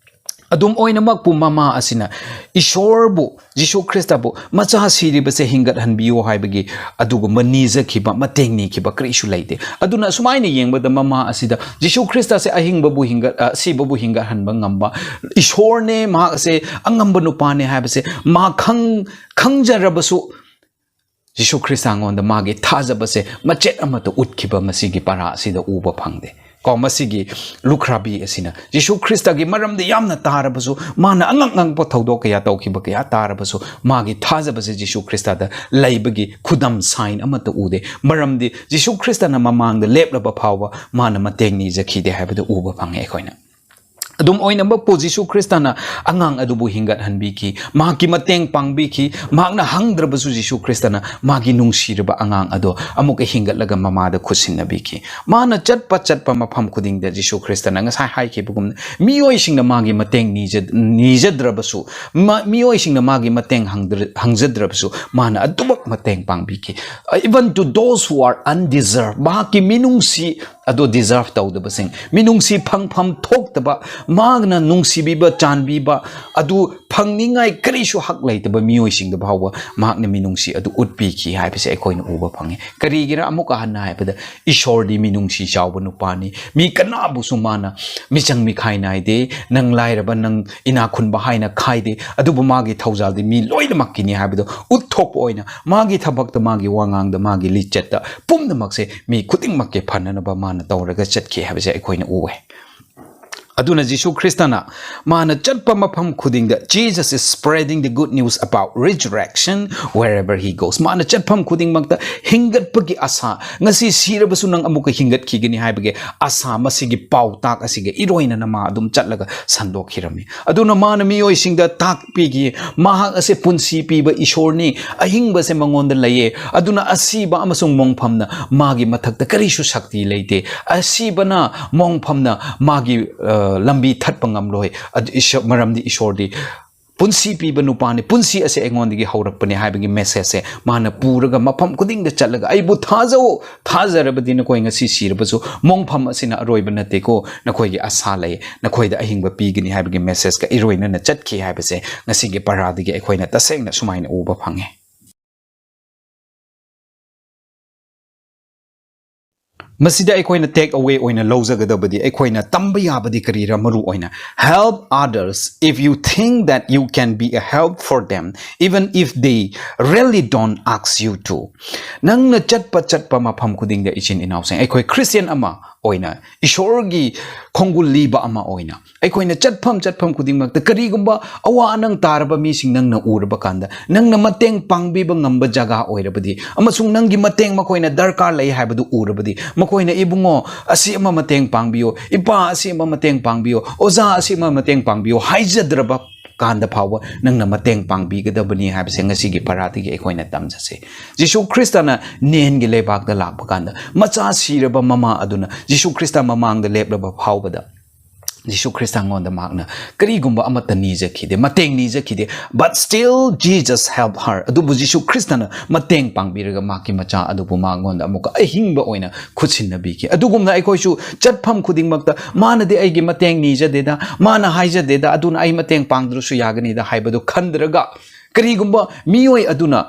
ꯑꯗꯨꯝ ꯑꯣꯏꯅꯃꯛꯄꯨ ꯃꯃꯥ ꯑꯁꯤꯅ ꯏꯁꯣꯔꯕꯨ, ꯖꯤꯁꯨ ꯈ꯭ꯔꯤꯁꯇꯕꯨ ꯃꯆꯥ ꯁꯤꯔꯤꯕꯁꯦ ꯍꯤꯡꯒꯠꯍꯟꯕꯤꯌꯨ ꯍꯥꯏꯕꯒꯤ ꯑꯗꯨꯒꯨꯝꯕ ꯅꯤꯖꯈꯤꯕ, ꯃꯇꯦꯡ ꯅꯤꯈꯤꯕ ꯀꯔꯤꯁꯨ ꯂꯩꯇꯦ꯫ ꯑꯗꯨꯅ ꯑꯁꯨꯃꯥꯏꯅ ꯌꯦꯡꯕꯗ ꯃꯃꯥ ꯑꯁꯤꯗ ꯖꯤꯁꯨ ꯈ꯭ꯔꯤꯁꯇꯁꯦ ꯑꯍꯤꯡꯕꯕꯨ ꯍꯤꯡꯒꯠ-, ꯑ, ꯁꯤꯕꯕꯨ ꯍꯤꯡꯒꯠꯍꯟꯕ ꯉꯝꯕ ꯏꯁꯣꯔꯅꯦ, ꯃꯍꯥꯛ ꯑꯁꯦ ꯑꯉꯝꯕ ꯅꯨꯄꯥꯅꯦ ꯍꯥꯏꯕꯁꯦ ꯃꯥ ꯈꯪ-, ꯈꯪꯖꯔꯕꯁꯨ ꯖꯤꯁꯨ ꯈ꯭ꯔꯤꯁꯇ ꯑꯩꯉꯣꯟꯗ ꯃꯥꯒꯤ ꯊꯥꯖꯕꯁꯦ ꯃꯆꯦꯠ ꯑꯃꯠꯇ ꯎꯠꯈꯤꯕ ꯃꯁꯤꯒꯤ ꯄꯔꯥ ꯑꯁꯤꯗ ꯎꯕ ꯐꯪꯗꯦ꯫ ꯀꯣ, ꯃꯁꯤꯒꯤ ꯂꯨꯈ꯭ꯔꯥꯕꯤ ꯑꯁꯤꯅ ꯖꯤꯁꯨ ꯈ꯭ꯔꯤꯁꯇꯒꯤ ꯃꯔꯝꯗ ꯌꯥꯝꯅ ꯇꯥꯔꯕꯁꯨ, ꯃꯥꯅ ꯑꯉꯛ ꯑꯉꯛꯄ ꯊꯧꯗꯣꯛ ꯀꯌꯥ ꯇꯧꯈꯤꯕ ꯀꯌꯥ ꯇꯥꯔꯕꯁꯨ, ꯃꯥꯒꯤ ꯊꯥꯖꯕꯁꯦ ꯖꯤꯁꯨ ꯈ꯭ꯔꯤꯁꯇꯗ ꯂꯩꯕꯒꯤ ꯈꯨꯗꯝ, ꯁꯥꯏꯟ ꯑꯃꯠꯇ ꯎꯗꯦ꯫ ꯃꯔꯝꯗꯤ ꯖꯤꯁꯨ ꯈ꯭ꯔꯤꯁꯇꯅ ꯃꯃꯥꯡꯗ ꯂꯦꯞꯂꯕ ꯐꯥꯎꯕ ꯃꯥꯅ ꯃꯇꯦꯡ ꯅꯤꯖꯈꯤꯗꯦ ꯍꯥꯏꯕꯗꯨ ꯎꯕ ꯐꯪꯉꯦ ꯑꯩꯈꯣꯏꯅ꯫ ꯑꯗꯨꯝ ꯑꯣꯏꯅꯃꯛꯄꯨ ꯖꯤꯁꯨ ꯈ꯭ꯔꯤꯁꯇꯅ ꯑꯉꯥꯡ ꯑꯗꯨꯕꯨ ꯍꯤꯡꯒꯠꯍꯟꯕꯤꯈꯤ, ꯃꯍꯥꯛꯀꯤ ꯃꯇꯦꯡ ꯄꯥꯡꯕꯤꯈꯤ꯫ ꯃꯍꯥꯛꯅ ꯍꯪꯗ꯭ꯔꯕꯁꯨ ꯖꯤꯁꯨ ꯈ꯭ꯔꯤꯁꯇꯅ ꯃꯥꯒꯤ ꯅꯨꯡꯁꯤꯔꯕ ꯑꯉꯥꯡ ꯑꯗꯣ ꯑꯃꯨꯛꯀ ꯍꯤꯡꯒꯠꯂꯒ ꯃꯃꯥꯗ ꯈꯨꯠꯁꯤꯟꯅꯕꯤꯈꯤ꯫ ꯃꯥꯅ ꯆꯠꯄ ꯆꯠꯄ ꯃꯐꯝ ꯈꯨꯗꯤꯡꯗ ꯖꯤꯁꯨ ꯈ꯭ꯔꯤꯁꯇꯅ ꯉꯁꯥꯏ ꯍꯥꯏꯈꯤꯕꯒꯨꯝꯅ ꯃꯤꯑꯣꯏꯁꯤꯡꯅ ꯃꯥꯒꯤ ꯃꯇꯦꯡ ꯅꯤꯖ-, ꯅꯤꯖꯗ꯭ꯔꯕꯁꯨ, ꯃ-, ꯃꯤꯑꯣꯏꯁꯤꯡꯅ ꯃꯥꯒꯤ ꯃꯇꯦꯡ ꯍꯪꯗ꯭ꯔ-, ꯍꯪꯖꯗ꯭ꯔꯕꯁꯨ ꯃꯥꯅ ꯑꯗꯨꯃꯛ ꯃꯇꯦꯡ ꯄꯥꯡꯕꯤꯈꯤ꯫ Even to those who are undeserved, ꯃꯍꯥꯛꯀꯤ ꯃꯤꯅꯨꯡꯁꯤ ꯑꯗꯨ deserve ꯇꯧꯗꯕꯁꯤꯡ, ꯃꯤꯅꯨꯡꯁꯤ ꯐꯪꯐꯝ ꯊꯣꯛꯇꯕ, ꯃꯥꯅ ꯅꯨꯡꯁꯤꯕꯤꯕ, ꯆꯥꯟꯕꯤꯕ ꯑꯗꯨ ꯐꯪꯅꯤꯡꯉꯥꯏ ꯀꯔꯤꯁꯨ ꯍꯛ ꯂꯩꯇꯕ ꯃꯤꯑꯣꯏꯁꯤꯡꯗ ꯐꯥꯎꯕ ꯃꯍꯥꯛꯅ ꯃꯤꯅꯨꯡꯁꯤ ꯑꯗꯨ ꯎꯠꯄꯤꯈꯤ ꯍꯥꯏꯕꯁꯦ ꯑꯩꯈꯣꯏꯅ ꯎꯕ ꯐꯪꯉꯤ꯫ ꯀꯔꯤꯒꯤꯔ? ꯑꯃꯨꯛꯀ ꯍꯟꯅ ꯍꯥꯏꯕꯗ, ꯏꯁꯣꯔꯗꯤ ꯃꯤꯅꯨꯡꯁꯤ ꯆꯥꯎꯕ ꯅꯨꯄꯥꯅꯤ꯫ ꯃꯤ ꯀꯅꯥꯕꯨꯁꯨ ꯃꯥꯅ ꯃꯤꯆꯪ ꯃꯤꯈꯥꯏ ꯅꯥꯏꯗꯦ꯫ ꯅꯪ ꯂꯥꯏꯔꯕ, ꯅꯪ ꯏꯅꯥꯛ ꯈꯨꯟꯕ ꯍꯥꯏꯅ ꯈꯥꯏꯗꯦ꯫ ꯑꯗꯨꯕꯨ ꯃꯥꯒꯤ ꯊꯧꯖꯥꯜꯗꯤ ꯃꯤ ꯂꯣꯏꯅꯃꯛꯀꯤꯅꯤ ꯍꯥꯏꯕꯗꯣ ꯎꯠꯊꯣꯛꯄ ꯑꯣꯏꯅ ꯃꯥꯒꯤ ꯊꯕꯛꯇ, ꯃꯥꯒꯤ ꯋꯥꯉꯥꯡꯗ, ꯃꯥꯒꯤ ꯂꯤꯆꯠꯇ ꯄꯨꯝꯅꯃꯛꯁꯦ ꯃꯤ ꯈꯨꯗꯤꯡꯃꯛꯀꯤ ꯐꯅꯅꯕ ꯃꯥꯅ ꯇꯧꯔꯒ ꯆꯠꯈꯤ ꯍꯥꯏꯕꯁꯦ ꯑꯩꯈꯣꯏꯅ ꯎꯋꯦ꯫ ꯑꯗꯨꯅ ꯖꯤꯁꯨ ꯈ꯭ꯔꯤꯁꯇꯅ ꯃꯥꯅ ꯆꯠꯄ ꯃꯐꯝ ꯈꯨꯗꯤꯡꯗ, Jesus is spreading the good news about resurrection wherever he goes. ꯃꯥꯅ ꯆꯠꯐꯝ ꯈꯨꯗꯤꯡꯃꯛꯇ ꯍꯤꯡꯒꯠꯄꯒꯤ ꯑꯁꯥ, ꯉꯁꯤ ꯁꯤꯔꯕꯁꯨ ꯅꯪ ꯑꯃꯨꯛꯀ ꯍꯤꯡꯒꯠꯈꯤꯒꯅꯤ ꯍꯥꯏꯕꯒꯤ ꯑꯁꯥ, ꯃꯁꯤꯒꯤ ꯄꯥꯎꯇꯥꯛ ꯑꯁꯤꯒ ꯏꯔꯣꯏꯅꯅ ꯃꯥ ꯑꯗꯨꯝ ꯆꯠꯂꯒ ꯁꯟꯗꯣꯛꯈꯤꯔꯝꯃꯤ꯫ ꯑꯗꯨꯅ ꯃꯥꯅ ꯃꯤꯑꯣꯏꯁꯤꯡꯗ ꯇꯥꯛꯄꯤꯈꯤ, ꯃꯍꯥꯛ ꯑꯁꯦ ꯄꯨꯟꯁꯤ ꯄꯤꯕ ꯏꯁꯣꯔꯅꯤ, ꯑꯍꯤꯡꯕꯁꯦ ꯃꯉꯣꯟꯗ ꯂꯩꯌꯦ, ꯑꯗꯨꯅ ꯑꯁꯤꯕ ꯑꯃꯁꯨꯡ ꯃꯣꯡꯐꯝꯅ ꯃꯥꯒꯤ ꯃꯊꯛꯇ ꯀꯔꯤꯁꯨ ꯁꯛꯇꯤ ꯂꯩꯇꯦ꯫ ꯑꯁꯤꯕꯅ, ꯃꯣꯡꯐꯝꯅ ꯃꯥꯒꯤ, ꯑ, ꯂꯝꯕꯤ ꯊꯠꯄ ꯉꯝꯂꯣꯏ꯫ ꯑꯗꯨ ꯏꯁꯣ-, ꯃꯔꯝꯗꯤ ꯏꯁꯣꯔꯗꯤ ꯄꯨꯟꯁꯤ ꯄꯤꯕ ꯅꯨꯄꯥꯅꯤ, ꯄꯨꯟꯁꯤ ꯑꯁꯤ ꯑꯩꯉꯣꯟꯗꯒꯤ ꯍꯧꯔꯛꯄꯅꯤ ꯍꯥꯏꯕꯒꯤ message ꯁꯦ ꯃꯥꯅ ꯄꯨꯔꯒ ꯃꯐꯝ ꯈꯨꯗꯤꯡꯗ ꯆꯠꯂꯒ, "ꯑꯩꯕꯨ ꯊꯥꯖꯧ, ꯊꯥꯖꯔꯕꯗꯤ ꯅꯈꯣꯏ ꯉꯁꯤ ꯁꯤꯔꯕꯁꯨ ꯃꯣꯡꯐꯝ ꯑꯁꯤꯅ ꯑꯔꯣꯏꯕ ꯅꯠꯇꯦꯀꯣ, ꯅꯈꯣꯏꯒꯤ ꯑꯁꯥ ꯂꯩ, ꯅꯈꯣꯏꯗ ꯑꯍꯤꯡꯕ ꯄꯤꯒꯅꯤ" ꯍꯥꯏꯕꯒꯤ message ꯀ ꯏꯔꯣꯏꯅꯅ ꯆꯠꯈꯤ ꯍꯥꯏꯕꯁꯦ ꯉꯁꯤꯒꯤ ꯄꯔꯥꯗꯒꯤ ꯑꯩꯈꯣꯏꯅ ꯇꯁꯦꯡꯅ ꯁꯨꯃꯥꯏꯅ ꯎꯕ ꯐꯪꯉꯦ꯫ ꯃꯁꯤꯗ ꯑꯩꯈꯣꯏꯅ take away ꯑꯣꯏꯅ ꯂꯧꯖꯒꯗꯕꯗꯤ, ꯑꯩꯈꯣꯏꯅ ꯇꯝꯕ ꯌꯥꯕꯗꯤ ꯀꯔꯤꯔ? ꯃꯔꯨ ꯑꯣꯏꯅ, "Help others if you think that you can be a help for them, even if they really don't ask you to." ꯅꯪꯅ ꯆꯠꯄ ꯆꯠꯄ ꯃꯐꯝ ꯈꯨꯗꯤꯡꯗ, ꯏꯆꯤꯟ ꯏꯅꯥꯎꯁꯤꯡ, ꯑꯩꯈꯣꯏ Christian ꯑꯃ ꯑꯣꯏꯅ, ꯏꯁꯣꯔꯒꯤ ꯈꯣꯡꯒꯨꯜ ꯂꯤꯕ ꯑꯃ ꯑꯣꯏꯅ, ꯑꯩꯈꯣꯏꯅ ꯆꯠꯐꯝ ꯆꯠꯐꯝ ꯈꯨꯗꯤꯡꯃꯛꯇ ꯀꯔꯤꯒꯨꯝꯕ ꯑꯋꯥ ꯑꯅꯪ ꯇꯥꯔꯕ ꯃꯤꯁꯤꯡ ꯅꯪꯅ ꯎꯔꯕ ꯀꯥꯟꯗ, ꯅꯪꯅ ꯃꯇꯦꯡ ꯄꯥꯡꯕꯤꯕ ꯉꯝꯕ ꯖꯒꯥ ꯑꯣꯏꯔꯕꯗꯤ, ꯑꯃꯁꯨꯡ ꯅꯪꯒꯤ ꯃꯇꯦꯡ ꯃꯈꯣꯏꯅ ꯗꯔꯀꯥꯔ ꯂꯩ ꯍꯥꯏꯕꯗꯨ ꯎꯔꯕꯗꯤ, ꯃꯈꯣꯏꯅ, "ꯏꯕꯨꯡꯉꯣ, ꯑꯁꯤ ꯑꯃ ꯃꯇꯦꯡ ꯄꯥꯡꯕꯤꯌꯨ, ꯏꯄꯥ, ꯑꯁꯤ ꯑꯃ ꯃꯇꯦꯡ ꯄꯥꯡꯕꯤꯌꯨ, ꯑꯣꯖꯥ, ꯑꯁꯤ ꯑꯃ ꯃꯇꯦꯡ ꯄꯥꯡꯕꯤꯌꯨ" ꯍꯥꯏꯖꯗ꯭ꯔꯕ ꯀꯥꯟꯗ ꯐꯥꯎꯕ ꯅꯪꯅ ꯃꯇꯦꯡ ꯄꯥꯡꯕꯤꯒꯗꯕꯅꯤ ꯍꯥꯏꯕꯁꯦ ꯉꯁꯤꯒꯤ ꯄꯔꯥꯗꯒꯤ ꯑꯩꯈꯣꯏꯅ ꯇꯝꯖꯁꯦ꯫ ꯖꯤꯁꯨ ꯈ꯭ꯔꯤꯁꯇꯅ ꯅꯦꯟꯒꯤ ꯂꯩꯕꯥꯛꯇ ꯂꯥꯛꯄ ꯀꯥꯟꯗ, ꯃꯆꯥ ꯁꯤꯔꯕ ꯃꯃꯥ ꯑꯗꯨꯅ ꯖꯤꯁꯨ ꯈ꯭ꯔꯤꯁꯇ ꯃꯃꯥꯡꯗ ꯂꯦꯞꯂꯕ ꯐꯥꯎꯕꯗ, ꯖꯤꯁꯨ ꯈ꯭ꯔꯤꯁꯇꯉꯣꯟꯗ ꯃꯍꯥꯛꯅ ꯀꯔꯤꯒꯨꯝꯕ ꯑꯃꯠꯇ ꯅꯤꯖꯈꯤꯗꯦ, ꯃꯇꯦꯡ ꯅꯤꯖꯈꯤꯗꯦ꯫ But still Jesus helped her. ꯑꯗꯨꯕꯨ ꯖꯤꯁꯨ ꯈ꯭ꯔꯤꯁꯇꯅ ꯃꯇꯦꯡ ꯄꯥꯡꯕꯤꯔꯒ ꯃꯍꯥꯛꯀꯤ ꯃꯆꯥ ꯑꯗꯨꯕꯨ ꯃꯉꯣꯟꯗ ꯑꯃꯨꯛꯀ ꯑꯍꯤꯡꯕ ꯑꯣꯏꯅ ꯈꯨꯠꯁꯤꯟꯅꯕꯤꯈꯤ꯫ ꯑꯗꯨꯒꯨꯝꯅ ꯑꯩꯈꯣꯏꯁꯨ ꯆꯠꯐꯝ ꯈꯨꯗꯤꯡꯃꯛꯇ, "ꯃꯥꯅꯗꯤ ꯑꯩꯒꯤ ꯃꯇꯦꯡ ꯅꯤꯖꯗꯦꯗ, ꯃꯥꯅ ꯍꯥꯏꯖꯗꯦꯗ, ꯑꯗꯨꯅ ꯑꯩ ꯃꯇꯦꯡ ꯄꯥꯡꯗ꯭ꯔꯁꯨ ꯌꯥꯒꯅꯤꯗ" ꯍꯥꯏꯕꯗꯨ ꯈꯟꯗ꯭ꯔꯒ, ꯀꯔꯤꯒꯨꯝꯕ ꯃꯤꯑꯣꯏ ꯑꯗꯨꯅ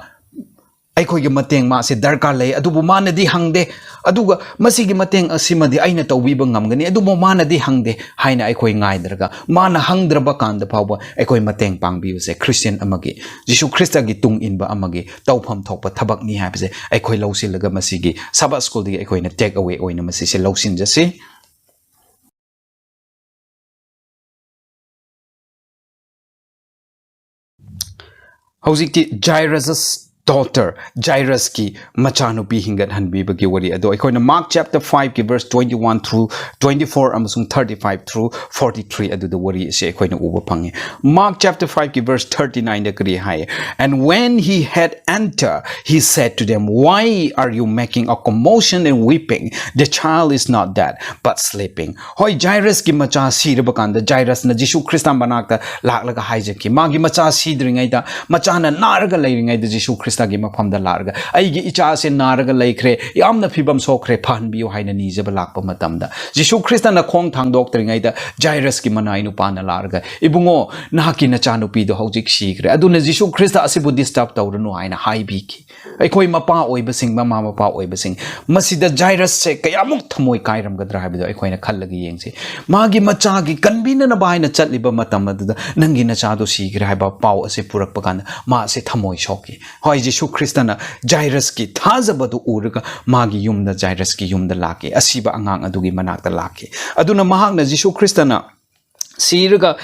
ꯑꯩꯈꯣꯏꯒꯤ ꯃꯇꯦꯡ ꯃꯥꯁꯦ ꯗꯔꯀꯥꯔ ꯂꯩ, ꯑꯗꯨꯕꯨ ꯃꯥꯅꯗꯤ ꯍꯪꯗꯦ, ꯑꯗꯨꯒ "ꯃꯁꯤꯒꯤ ꯃꯇꯦꯡ ꯑꯁꯤꯃꯗꯤ ꯑꯩꯅ ꯇꯧꯕꯤꯕ ꯉꯝꯒꯅꯤ", ꯑꯗꯨꯕꯨ ꯃꯥꯅꯗꯤ ꯍꯪꯗꯦ ꯍꯥꯏꯅ ꯑꯩꯈꯣꯏ ꯉꯥꯏꯗ꯭ꯔꯒ, ꯃꯥꯅ ꯍꯪꯗ꯭ꯔꯕ ꯀꯥꯟꯗ ꯐꯥꯎꯕ ꯑꯩꯈꯣꯏ ꯃꯇꯦꯡ ꯄꯥꯡꯕꯤꯕꯁꯦ Christian ꯑꯃꯒꯤ, ꯖꯤꯁꯨ ꯈ꯭ꯔꯤꯁꯇꯒꯤ ꯇꯨꯡ ꯏꯟꯕ ꯑꯃꯒꯤ ꯇꯧꯐꯝ ꯊꯣꯛꯄ ꯊꯕꯛꯅꯤ ꯍꯥꯏꯕꯁꯦ ꯑꯩꯈꯣꯏ ꯂꯧꯁꯤꯜꯂꯒ, ꯃꯁꯤꯒꯤ Sabbath School ꯗꯒꯤ ꯑꯩꯈꯣꯏꯅ take away ꯑꯣꯏꯅ ꯃꯁꯤꯁꯦ ꯂꯧꯁꯤꯟꯖꯁꯤ꯫ ꯍꯧꯖꯤꯛꯇꯤ Jairus' daughter, Jairus ꯀꯤ ꯃꯆꯥꯅꯨꯄꯤ ꯍꯤꯡꯒꯠꯍꯟꯕꯤꯕꯒꯤ ꯋꯥꯔꯤ ꯑꯗꯣ ꯑꯩꯈꯣꯏꯅ Mark chapter five ꯀꯤ verse twenty one through twenty four ꯑꯃꯁꯨꯡ thirty five through forty three ꯑꯗꯨꯗ ꯋꯥꯔꯤ ꯑꯁꯤ ꯑꯩꯈꯣꯏꯅ ꯎꯕ ꯐꯪꯉꯤ꯫ Mark chapter five ꯀꯤ verse thirty nine ꯗ ꯀꯔꯤ ꯍꯥꯏ? "And when he had entered, he said to them, 'Why are you making a commotion and weeping? The child is not dead, but sleeping.'" ꯍꯣꯏ, ꯖꯥꯏꯔꯁꯀꯤ ꯃꯆꯥ ꯁꯤꯔꯕ ꯀꯥꯟꯗ ꯖꯥꯏꯔꯁꯅ ꯖꯤꯁꯨ ꯈ꯭ꯔꯤꯁꯇ ꯃꯅꯥꯛꯇ ꯂꯥꯛꯂꯒ ꯍꯥꯏꯖꯈꯤ꯫ ꯃꯥꯒꯤ ꯃꯆꯥ ꯁꯤꯗ꯭ꯔꯤꯉꯩꯗ, ꯃꯆꯥꯅ ꯅꯥꯔꯒ ꯂꯩꯔꯤꯉꯩꯗ ꯖꯤꯁꯨ ꯈ꯭ꯔꯤꯁꯇꯒꯤ ꯃꯐꯝꯗ ꯂꯥꯛꯂꯒ, "ꯑꯩꯒꯤ ꯏꯆꯥꯁꯦ ꯅꯥꯔꯒ ꯂꯩꯈ꯭ꯔꯦ, ꯌꯥꯝꯅ ꯐꯤꯕꯝ ꯁꯣꯛꯈ꯭ꯔꯦ, ꯐꯍꯟꯕꯤꯌꯨ" ꯍꯥꯏꯅ ꯅꯤꯖꯕ ꯂꯥꯛꯄ ꯃꯇꯝꯗ, ꯖꯤꯁꯨ ꯈ꯭ꯔꯤꯁꯇꯅ ꯈꯣꯡ ꯊꯥꯡꯗꯣꯛꯇ꯭ꯔꯤꯉꯩꯗ ꯖꯥꯏꯔꯁꯀꯤ ꯃꯅꯥꯏ ꯅꯨꯄꯥꯅ ꯂꯥꯛꯂꯒ, "ꯏꯕꯨꯡꯉꯣ, ꯅꯍꯥꯛꯀꯤ ꯅꯆꯥꯅꯨꯄꯤꯗꯣ ꯍꯧꯖꯤꯛ ꯁꯤꯈ꯭ꯔꯦ, ꯑꯗꯨꯅ ꯖꯤꯁꯨ ꯈ꯭ꯔꯤꯁꯇ ꯑꯁꯤꯕꯨ disturb ꯇꯧꯔꯅꯨ" ꯍꯥꯏꯅ ꯍꯥꯏꯕꯤꯈꯤ꯫ ꯑꯩꯈꯣꯏ ꯃꯄꯥ ꯑꯣꯏꯕꯁꯤꯡ, ꯃꯃꯥ ꯃꯄꯥ ꯑꯣꯏꯕꯁꯤꯡ, ꯃꯁꯤꯗ ꯖꯥꯏꯔꯁꯁꯦ ꯀꯌꯥꯃꯨꯛ ꯊꯃꯣꯏ ꯀꯥꯏꯔꯝꯒꯗ꯭ꯔꯥ ꯍꯥꯏꯕꯗꯣ ꯑꯩꯈꯣꯏꯅ ꯈꯜꯂꯒ ꯌꯦꯡꯁꯤ꯫ ꯃꯥꯒꯤ ꯃꯆꯥꯒꯤ ꯀꯟꯕꯤꯅꯅꯕ ꯍꯥꯏꯅ ꯆꯠꯂꯤꯕ ꯃꯇꯝ ꯑꯗꯨꯗ ꯅꯪꯒꯤ ꯅꯆꯥꯗꯣ ꯁꯤꯈ꯭ꯔꯦ ꯍꯥꯏꯕ ꯄꯥꯎ ꯑꯁꯤ ꯄꯨꯔꯛꯄ ꯀꯥꯟꯗ ꯃꯥ ꯑꯁꯤ ꯊꯃꯣꯏ ꯁꯣꯛꯈꯤ꯫ ꯍꯣꯏ, ꯖꯤꯁꯨ ꯈ꯭ꯔꯤꯁꯇꯅ ꯖꯥꯏꯔꯁꯀꯤ ꯊꯥꯖꯕꯗꯨ ꯎꯔꯒ ꯃꯥꯒꯤ ꯌꯨꯝꯗ, ꯖꯥꯏꯔꯁꯀꯤ ꯌꯨꯝꯗ ꯂꯥꯛꯈꯤ, ꯑꯁꯤꯕ ꯑꯉꯥꯡ ꯑꯗꯨꯒꯤ ꯃꯅꯥꯛꯇ ꯂꯥꯛꯈꯤ꯫ ꯑꯗꯨꯅ ꯃꯍꯥꯛꯅ, ꯖꯤꯁꯨ ꯈ꯭ꯔꯤꯁꯇꯅ ꯁꯤꯔꯒ,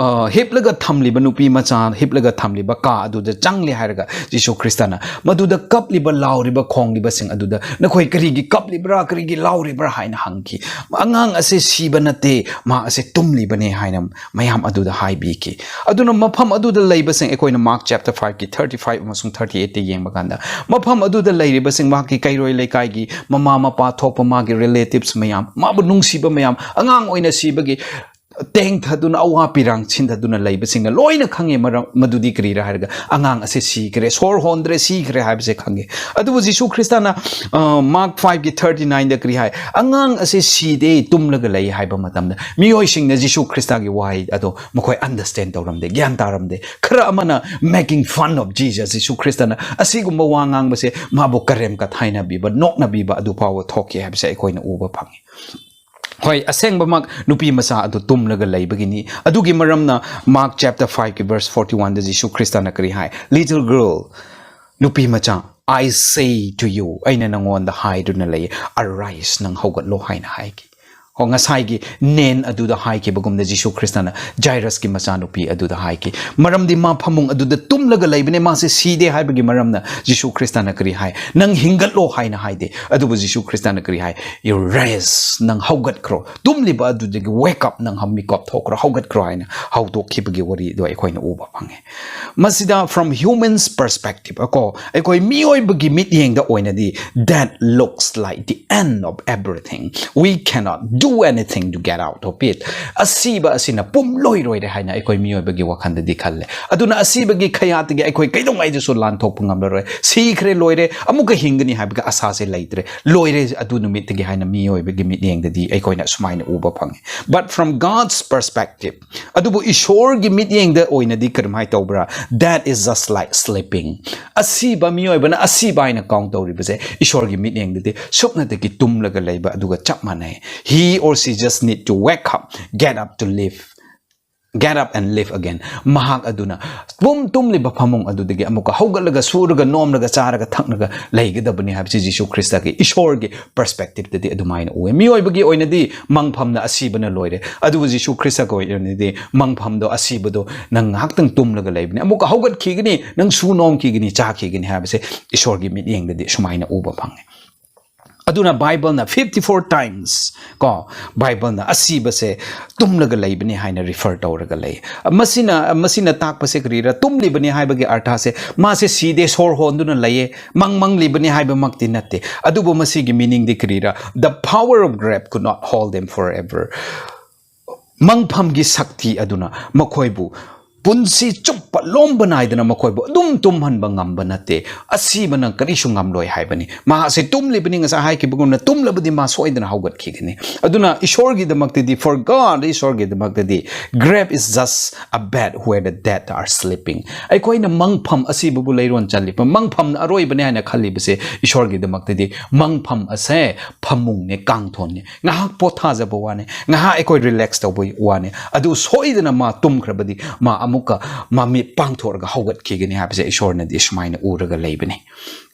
ꯑ, ꯍꯤꯞꯂꯒ ꯊꯝꯂꯤꯕ ꯅꯨꯄꯤ ꯃꯆꯥ, ꯍꯤꯞꯂꯒ ꯊꯝꯂꯤꯕ ꯀꯥ ꯑꯗꯨꯗ ꯆꯪꯂꯦ ꯍꯥꯏꯔꯒ ꯖꯤꯁꯨ ꯈ꯭ꯔꯤꯁꯇꯅ ꯃꯗꯨꯗ ꯀꯞꯂꯤꯕ, ꯂꯥꯎꯔꯤꯕ, ꯈꯣꯡꯂꯤꯕꯁꯤꯡ ꯑꯗꯨꯗ, "ꯅꯈꯣꯏ ꯀꯔꯤꯒꯤ ꯀꯞꯂꯤꯕ꯭ꯔꯥ, ꯀꯔꯤꯒꯤ ꯂꯥꯎꯔꯤꯕ꯭ꯔꯥ?" ꯍꯥꯏꯅ ꯍꯪꯈꯤ꯫ "ꯑꯉꯥꯡ ꯑꯁꯦ ꯁꯤꯕ ꯅꯠꯇꯦ, ꯃꯥ ꯑꯁꯦ ꯇꯨꯝꯂꯤꯕꯅꯦ" ꯍꯥꯏꯅ ꯃꯌꯥꯝ ꯑꯗꯨꯗ ꯍꯥꯏꯕꯤꯈꯤ꯫ ꯑꯗꯨꯅ ꯃꯐꯝ ꯑꯗꯨꯗ ꯂꯩꯕꯁꯤꯡ, ꯑꯩꯈꯣꯏꯅ Mark chapter five ꯀꯤ thirty five ꯑꯃꯁꯨꯡ thirty eight ꯇ ꯌꯦꯡꯕ ꯀꯥꯟꯗ, ꯃꯐꯝ ꯑꯗꯨꯗ ꯂꯩꯔꯤꯕꯁꯤꯡ, ꯃꯍꯥꯛꯀꯤ ꯀꯩꯔꯣꯏ ꯂꯩꯀꯥꯏꯒꯤ ꯃꯃꯥ ꯃꯄꯥ ꯊꯣꯛꯄ, ꯃꯥꯒꯤ relatives ꯃꯌꯥꯝ, ꯃꯥꯕꯨ ꯅꯨꯡꯁꯤꯕ ꯃꯌꯥꯝ, ꯑꯉꯥꯡ ꯑꯣꯏꯅ ꯁꯤꯕꯒꯤ ꯇꯦꯡꯊꯗꯨꯅ, ꯑꯋꯥ ꯄꯤꯔꯥꯡ ꯁꯤꯟꯊꯗꯨꯅ ꯂꯩꯕꯁꯤꯡꯅ ꯂꯣꯏꯅ ꯈꯪꯉꯦ꯫ ꯃꯔꯝ ꯃꯗꯨꯗꯤ ꯀꯔꯤꯔꯥ ꯍꯥꯏꯔꯒ, ꯑꯉꯥꯡ ꯑꯁꯦ ꯁꯤꯈ꯭ꯔꯦ, ꯁꯣꯔ ꯍꯣꯟꯗ꯭ꯔꯦ, ꯁꯤꯈ꯭ꯔꯦ ꯍꯥꯏꯕꯁꯦ ꯈꯪꯉꯦ꯫ ꯑꯗꯨꯕꯨ ꯖꯤꯁꯨ ꯈ꯭ꯔꯤꯁꯇꯅ, ꯑ, Mark five ꯀꯤ thirty nine ꯗ ꯀꯔꯤ ꯍꯥꯏ? "ꯑꯉꯥꯡ ꯑꯁꯦ ꯁꯤꯗꯦ, ꯇꯨꯝꯂꯒ ꯂꯩ" ꯍꯥꯏꯕ ꯃꯇꯝꯗ ꯃꯤꯑꯣꯏꯁꯤꯡꯅ ꯖꯤꯁꯨ ꯈ꯭ꯔꯤꯁꯇꯒꯤ ꯋꯥꯍꯩ ꯑꯗꯣ ꯃꯈꯣꯏ understand ꯇꯧꯔꯝꯗꯦ, ꯒ꯭ꯌꯥꯟ ꯇꯥꯔꯝꯗꯦ꯫ ꯈꯔ ꯑꯃꯅ making fun of Jesus, ꯖꯤꯁꯨ ꯈ꯭ꯔꯤꯁꯇꯅ ꯑꯁꯤꯒꯨꯝꯕ ꯋꯥ ꯉꯥꯡꯕꯁꯦ ꯃꯥꯕꯨ ꯀꯔꯦꯝ ꯀꯊꯥꯏꯅꯕꯤꯕ, ꯅꯣꯛꯅꯕꯤꯕ ꯑꯗꯨ ꯐꯥꯎꯕ ꯊꯣꯛꯈꯤ ꯍꯥꯏꯕꯁꯦ ꯑꯩꯈꯣꯏꯅ ꯎꯕ ꯐꯪꯉꯤ꯫ ꯍꯣꯏ, ꯑꯁꯦꯡꯕꯃꯛ ꯅꯨꯄꯤ ꯃꯆꯥ ꯑꯗꯨ ꯇꯨꯝꯂꯒ ꯂꯩꯕꯒꯤꯅꯤ꯫ ꯑꯗꯨꯒꯤ ꯃꯔꯝꯅ Mark chapter five ꯀꯤ verse forty one ꯗ ꯖꯤꯁꯨ ꯈ꯭ꯔꯤꯁꯇꯅ ꯀꯔꯤ ꯍꯥꯏ? "Little girl, ꯅꯨꯄꯤ ꯃꯆꯥ, I say to you, ꯑꯩꯅ ꯅꯉꯣꯟꯗ ꯍꯥꯏꯗꯨꯅ ꯂꯩ, arise, ꯅꯪ ꯍꯧꯒꯠꯂꯣ" ꯍꯥꯏꯅ ꯍꯥꯏꯈꯤ꯫ ꯀꯣ, ꯉꯁꯥꯏꯒꯤ ꯅꯦꯟ ꯑꯗꯨꯗ ꯍꯥꯏꯈꯤꯕꯒꯨꯝꯅ ꯖꯤꯁꯨ ꯈ꯭ꯔꯤꯁꯇꯅ ꯖꯥꯏꯔꯁꯀꯤ ꯃꯆꯥꯅꯨꯄꯤ ꯑꯗꯨꯗ ꯍꯥꯏꯈꯤ꯫ ꯃꯔꯝꯗꯤ ꯃꯥ ꯐꯃꯨꯡ ꯑꯗꯨꯗ ꯇꯨꯝꯂꯒ ꯂꯩꯕꯅꯦ, ꯃꯥꯁꯦ ꯁꯤꯗꯦ ꯍꯥꯏꯕꯒꯤ ꯃꯔꯝꯅ ꯖꯤꯁꯨ ꯈ꯭ꯔꯤꯁꯇꯅ ꯀꯔꯤ ꯍꯥꯏ? "ꯅꯪ ꯍꯤꯡꯒꯠꯂꯣ" ꯍꯥꯏꯅ ꯍꯥꯏꯗꯦ, ꯑꯗꯨꯕꯨ ꯖꯤꯁꯨ ꯈ꯭ꯔꯤꯁꯇꯅ ꯀꯔꯤ ꯍꯥꯏ? "You rise, ꯅꯪ ꯍꯧꯒꯠꯈ꯭ꯔꯣ, ꯇꯨꯝꯂꯤꯕ ꯑꯗꯨꯗꯒꯤ wake up, ꯅꯪ ꯃꯤꯀꯞ ꯊꯣꯛꯈ꯭ꯔꯣ, ꯍꯧꯒꯠꯈ꯭ꯔꯣ" ꯍꯥꯏꯅ ꯍꯧꯗꯣꯛꯈꯤꯕꯒꯤ ꯋꯥꯔꯤꯗꯣ ꯑꯩꯈꯣꯏꯅ ꯎꯕ ꯐꯪꯉꯦ꯫ ꯃꯁꯤꯗ from humans perspective ꯀꯣ, ꯑꯩꯈꯣꯏ ꯃꯤꯑꯣꯏꯕꯒꯤ ꯃꯤꯠꯌꯦꯡꯗ ꯑꯣꯏꯅꯗꯤ, that looks like the end of everything, we cannot do anything to get out of it. ꯑꯁꯤꯕ ꯑꯁꯤꯅ ꯄꯨꯝꯂꯣꯏ ꯂꯣꯏꯔꯦ ꯍꯥꯏꯅ ꯑꯩꯈꯣꯏ ꯃꯤꯑꯣꯏꯕꯒꯤ ꯋꯥꯈꯜꯗꯗꯤ ꯈꯜꯂꯦ꯫ ꯑꯗꯨꯅ ꯑꯁꯤꯕꯒꯤ ꯈꯌꯥꯠꯇꯒꯤ ꯑꯩꯈꯣꯏ ꯀꯩꯗꯧꯉꯩꯗꯁꯨ ꯂꯥꯟꯊꯣꯛꯄ ꯉꯝꯂꯔꯣꯏ꯫ ꯁꯤꯈ꯭ꯔꯦ, ꯂꯣꯏꯔꯦ, ꯑꯃꯨꯛꯀ ꯍꯤꯡꯒꯅꯤ ꯍꯥꯏꯕꯒꯤ ꯑꯁꯥꯁꯦ ꯂꯩꯇ꯭ꯔꯦ, ꯂꯣꯏꯔꯦ ꯑꯗꯨ ꯅꯨꯃꯤꯠꯇꯒꯤ ꯍꯥꯏꯅ ꯃꯤꯑꯣꯏꯕꯒꯤ ꯃꯤꯠꯌꯦꯡꯗꯗꯤ ꯑꯩꯈꯣꯏꯅ ꯁꯨꯃꯥꯏꯅ ꯎꯕ ꯐꯪꯉꯤ꯫ But from God's perspective, ꯑꯗꯨꯕꯨ ꯏꯁꯣꯔꯒꯤ ꯃꯤꯠꯌꯦꯡꯗ ꯑꯣꯏꯅꯗꯤ ꯀꯔꯝꯍꯥꯏꯅ ꯇꯧꯕ꯭ꯔꯥ? That is just like sleeping. ꯑꯁꯤꯕ ꯃꯤꯑꯣꯏꯕꯅ ꯑꯁꯤꯕ ꯍꯥꯏꯅ count ꯇꯧꯔꯤꯕꯁꯦ ꯏꯁꯣꯔꯒꯤ ꯃꯤꯠꯌꯦꯡꯗꯗꯤ ꯁꯨꯞꯅꯇꯒꯤ ꯇꯨꯝꯂꯒ ꯂꯩꯕ ꯑꯗꯨꯒ ꯆꯞ ꯃꯥꯟꯅꯩ꯫ He or she just need to wake up, get up to live, get up and live again. ꯃꯍꯥꯛ ꯑꯗꯨꯅ ꯄꯨꯝ ꯇꯨꯝꯂꯤꯕ ꯐꯃꯨꯡ ꯑꯗꯨꯗꯒꯤ ꯑꯃꯨꯛꯀ ꯍꯧꯒꯠꯂꯒ, ꯁꯨꯔꯒ, ꯅꯣꯝꯂꯒ, ꯆꯥꯔꯒ, ꯊꯛꯂꯒ ꯂꯩꯒꯗꯕꯅꯤ ꯍꯥꯏꯕꯁꯤ ꯖꯤꯁꯨ ꯈ꯭ꯔꯤꯁꯇꯒꯤ, ꯏꯁꯣꯔꯒꯤ perspectiveꯇꯗꯤ ꯑꯗꯨꯃꯥꯏꯅ ꯎꯏ꯫ ꯃꯤꯑꯣꯏꯕꯒꯤ ꯑꯣꯏꯅꯗꯤ ꯃꯪꯐꯝꯅ ꯑꯁꯤꯕꯅ ꯂꯣꯏꯔꯦ, ꯑꯗꯨꯕꯨ ꯖꯤꯁꯨ ꯈ꯭ꯔꯤꯁꯇꯒꯤ ꯑꯣꯏꯅꯗꯤ ꯃꯪꯐꯝꯗꯣ, ꯑꯁꯤꯕꯗꯣ ꯅꯪ ꯉꯥꯏꯍꯥꯛꯇꯪ ꯇꯨꯝꯂꯒ ꯂꯩꯕꯅꯤ, ꯑꯃꯨꯛꯀ ꯍꯧꯒꯠꯈꯤꯒꯅꯤ, ꯅꯪ ꯁꯨ ꯅꯣꯝꯈꯤꯒꯅꯤ, ꯆꯥꯈꯤꯒꯅꯤ ꯍꯥꯏꯕꯁꯦ ꯏꯁꯣꯔꯒꯤ ꯃꯤꯠꯌꯦꯡꯗꯗꯤ ꯁꯨꯃꯥꯏꯅ ꯎꯕ ꯐꯪꯉꯤ꯫ ꯑꯗꯨꯅ ꯕꯥꯏꯕꯜꯅ fifty four times ꯀꯣ, ꯕꯥꯏꯕꯜꯅ ꯑꯁꯤꯕꯁꯦ ꯇꯨꯝꯂꯒ ꯂꯩꯕꯅꯤ ꯍꯥꯏꯅ refer ꯇꯧꯔꯒ ꯂꯩ꯫ ꯃꯁꯤꯅ, ꯃꯁꯤꯅ ꯇꯥꯛꯄꯁꯦ ꯀꯔꯤꯔ? ꯇꯨꯝꯂꯤꯕꯅꯤ ꯍꯥꯏꯕꯒꯤ ꯑꯔꯊꯁꯦ ꯃꯥꯁꯦ ꯁꯤꯗꯦ, ꯁꯣꯔ ꯍꯣꯟꯗꯨꯅ ꯂꯩꯌꯦ, ꯃꯪ ꯃꯪꯂꯤꯕꯅꯤ ꯍꯥꯏꯕꯃꯛꯇꯤ ꯅꯠꯇꯦ꯫ ꯑꯗꯨꯕꯨ ꯃꯁꯤꯒꯤ meaningꯗꯤ ꯀꯔꯤꯔ? The power of grave could not hold them forever. ꯃꯪꯐꯝꯒꯤ ꯁꯛꯇꯤ ꯑꯗꯨꯅ ꯃꯈꯣꯏꯕꯨ ꯄꯨꯟꯁꯤ ꯆꯨꯞꯄ ꯂꯣꯝꯕ ꯅꯥꯏꯗꯅ ꯃꯈꯣꯏꯕꯨ ꯑꯗꯨꯝ ꯇꯨꯝꯍꯟꯕ ꯉꯝꯕ ꯅꯠꯇꯦ꯫ ꯑꯁꯤꯕꯅ ꯀꯔꯤꯁꯨ ꯉꯝꯂꯣꯏ ꯍꯥꯏꯕꯅꯤ꯫ ꯃꯍꯥꯛ ꯑꯁꯤ ꯇꯨꯝꯂꯤꯕꯅꯤ, ꯉꯁꯥꯏ ꯍꯥꯏꯈꯤꯕꯒꯨꯝꯅ, ꯇꯨꯝꯂꯕꯗꯤ ꯃꯥ ꯁꯣꯏꯗꯅ ꯍꯧꯒꯠꯈꯤꯒꯅꯤ꯫ ꯑꯗꯨꯅ ꯏꯁꯣꯔꯒꯤꯗꯃꯛꯇꯗꯤ, for God, ꯏꯁꯣꯔꯒꯤꯗꯃꯛꯇꯗꯤ, grave is just a bed where the dead are sleeping. ꯑꯩꯈꯣꯏꯅ ꯃꯪꯐꯝ, ꯑꯁꯤꯕꯕꯨ ꯂꯩꯔꯣꯟ ꯆꯜꯂꯤꯕ ꯃꯪꯐꯝꯅ ꯑꯔꯣꯏꯕꯅꯤ ꯍꯥꯏꯅ ꯈꯜꯂꯤꯕꯁꯦ, ꯏꯁꯣꯔꯒꯤꯗꯃꯛꯇꯗꯤ ꯃꯪꯐꯝ ꯑꯁꯦ ꯐꯃꯨꯡꯅꯦ, ꯀꯥꯡꯊꯣꯟꯅꯦ꯫ ꯉꯥꯏꯍꯥꯛ ꯄꯣꯊꯥꯖꯕ ꯋꯥꯅꯦ, ꯉꯥꯏꯍꯥꯛ ꯑꯩꯈꯣꯏ relax ꯇꯧꯕ ꯋꯥꯅꯦ꯫ ꯑꯗꯨ ꯁꯣꯏꯗꯅ ꯃꯥ ꯇꯨꯝꯈ꯭ꯔꯕꯗꯤ ꯃꯥ ꯑꯃꯨꯛꯀ ꯃꯃꯤꯠ ꯄꯥꯡꯊꯣꯛꯑꯒ ꯍꯧꯒꯠꯈꯤꯒꯅꯤ ꯍꯥꯏꯕꯁꯦ ꯏꯁꯣꯔꯅꯗꯤ ꯁꯨꯃꯥꯏꯅ ꯎꯔꯒ ꯂꯩꯕꯅꯤ꯫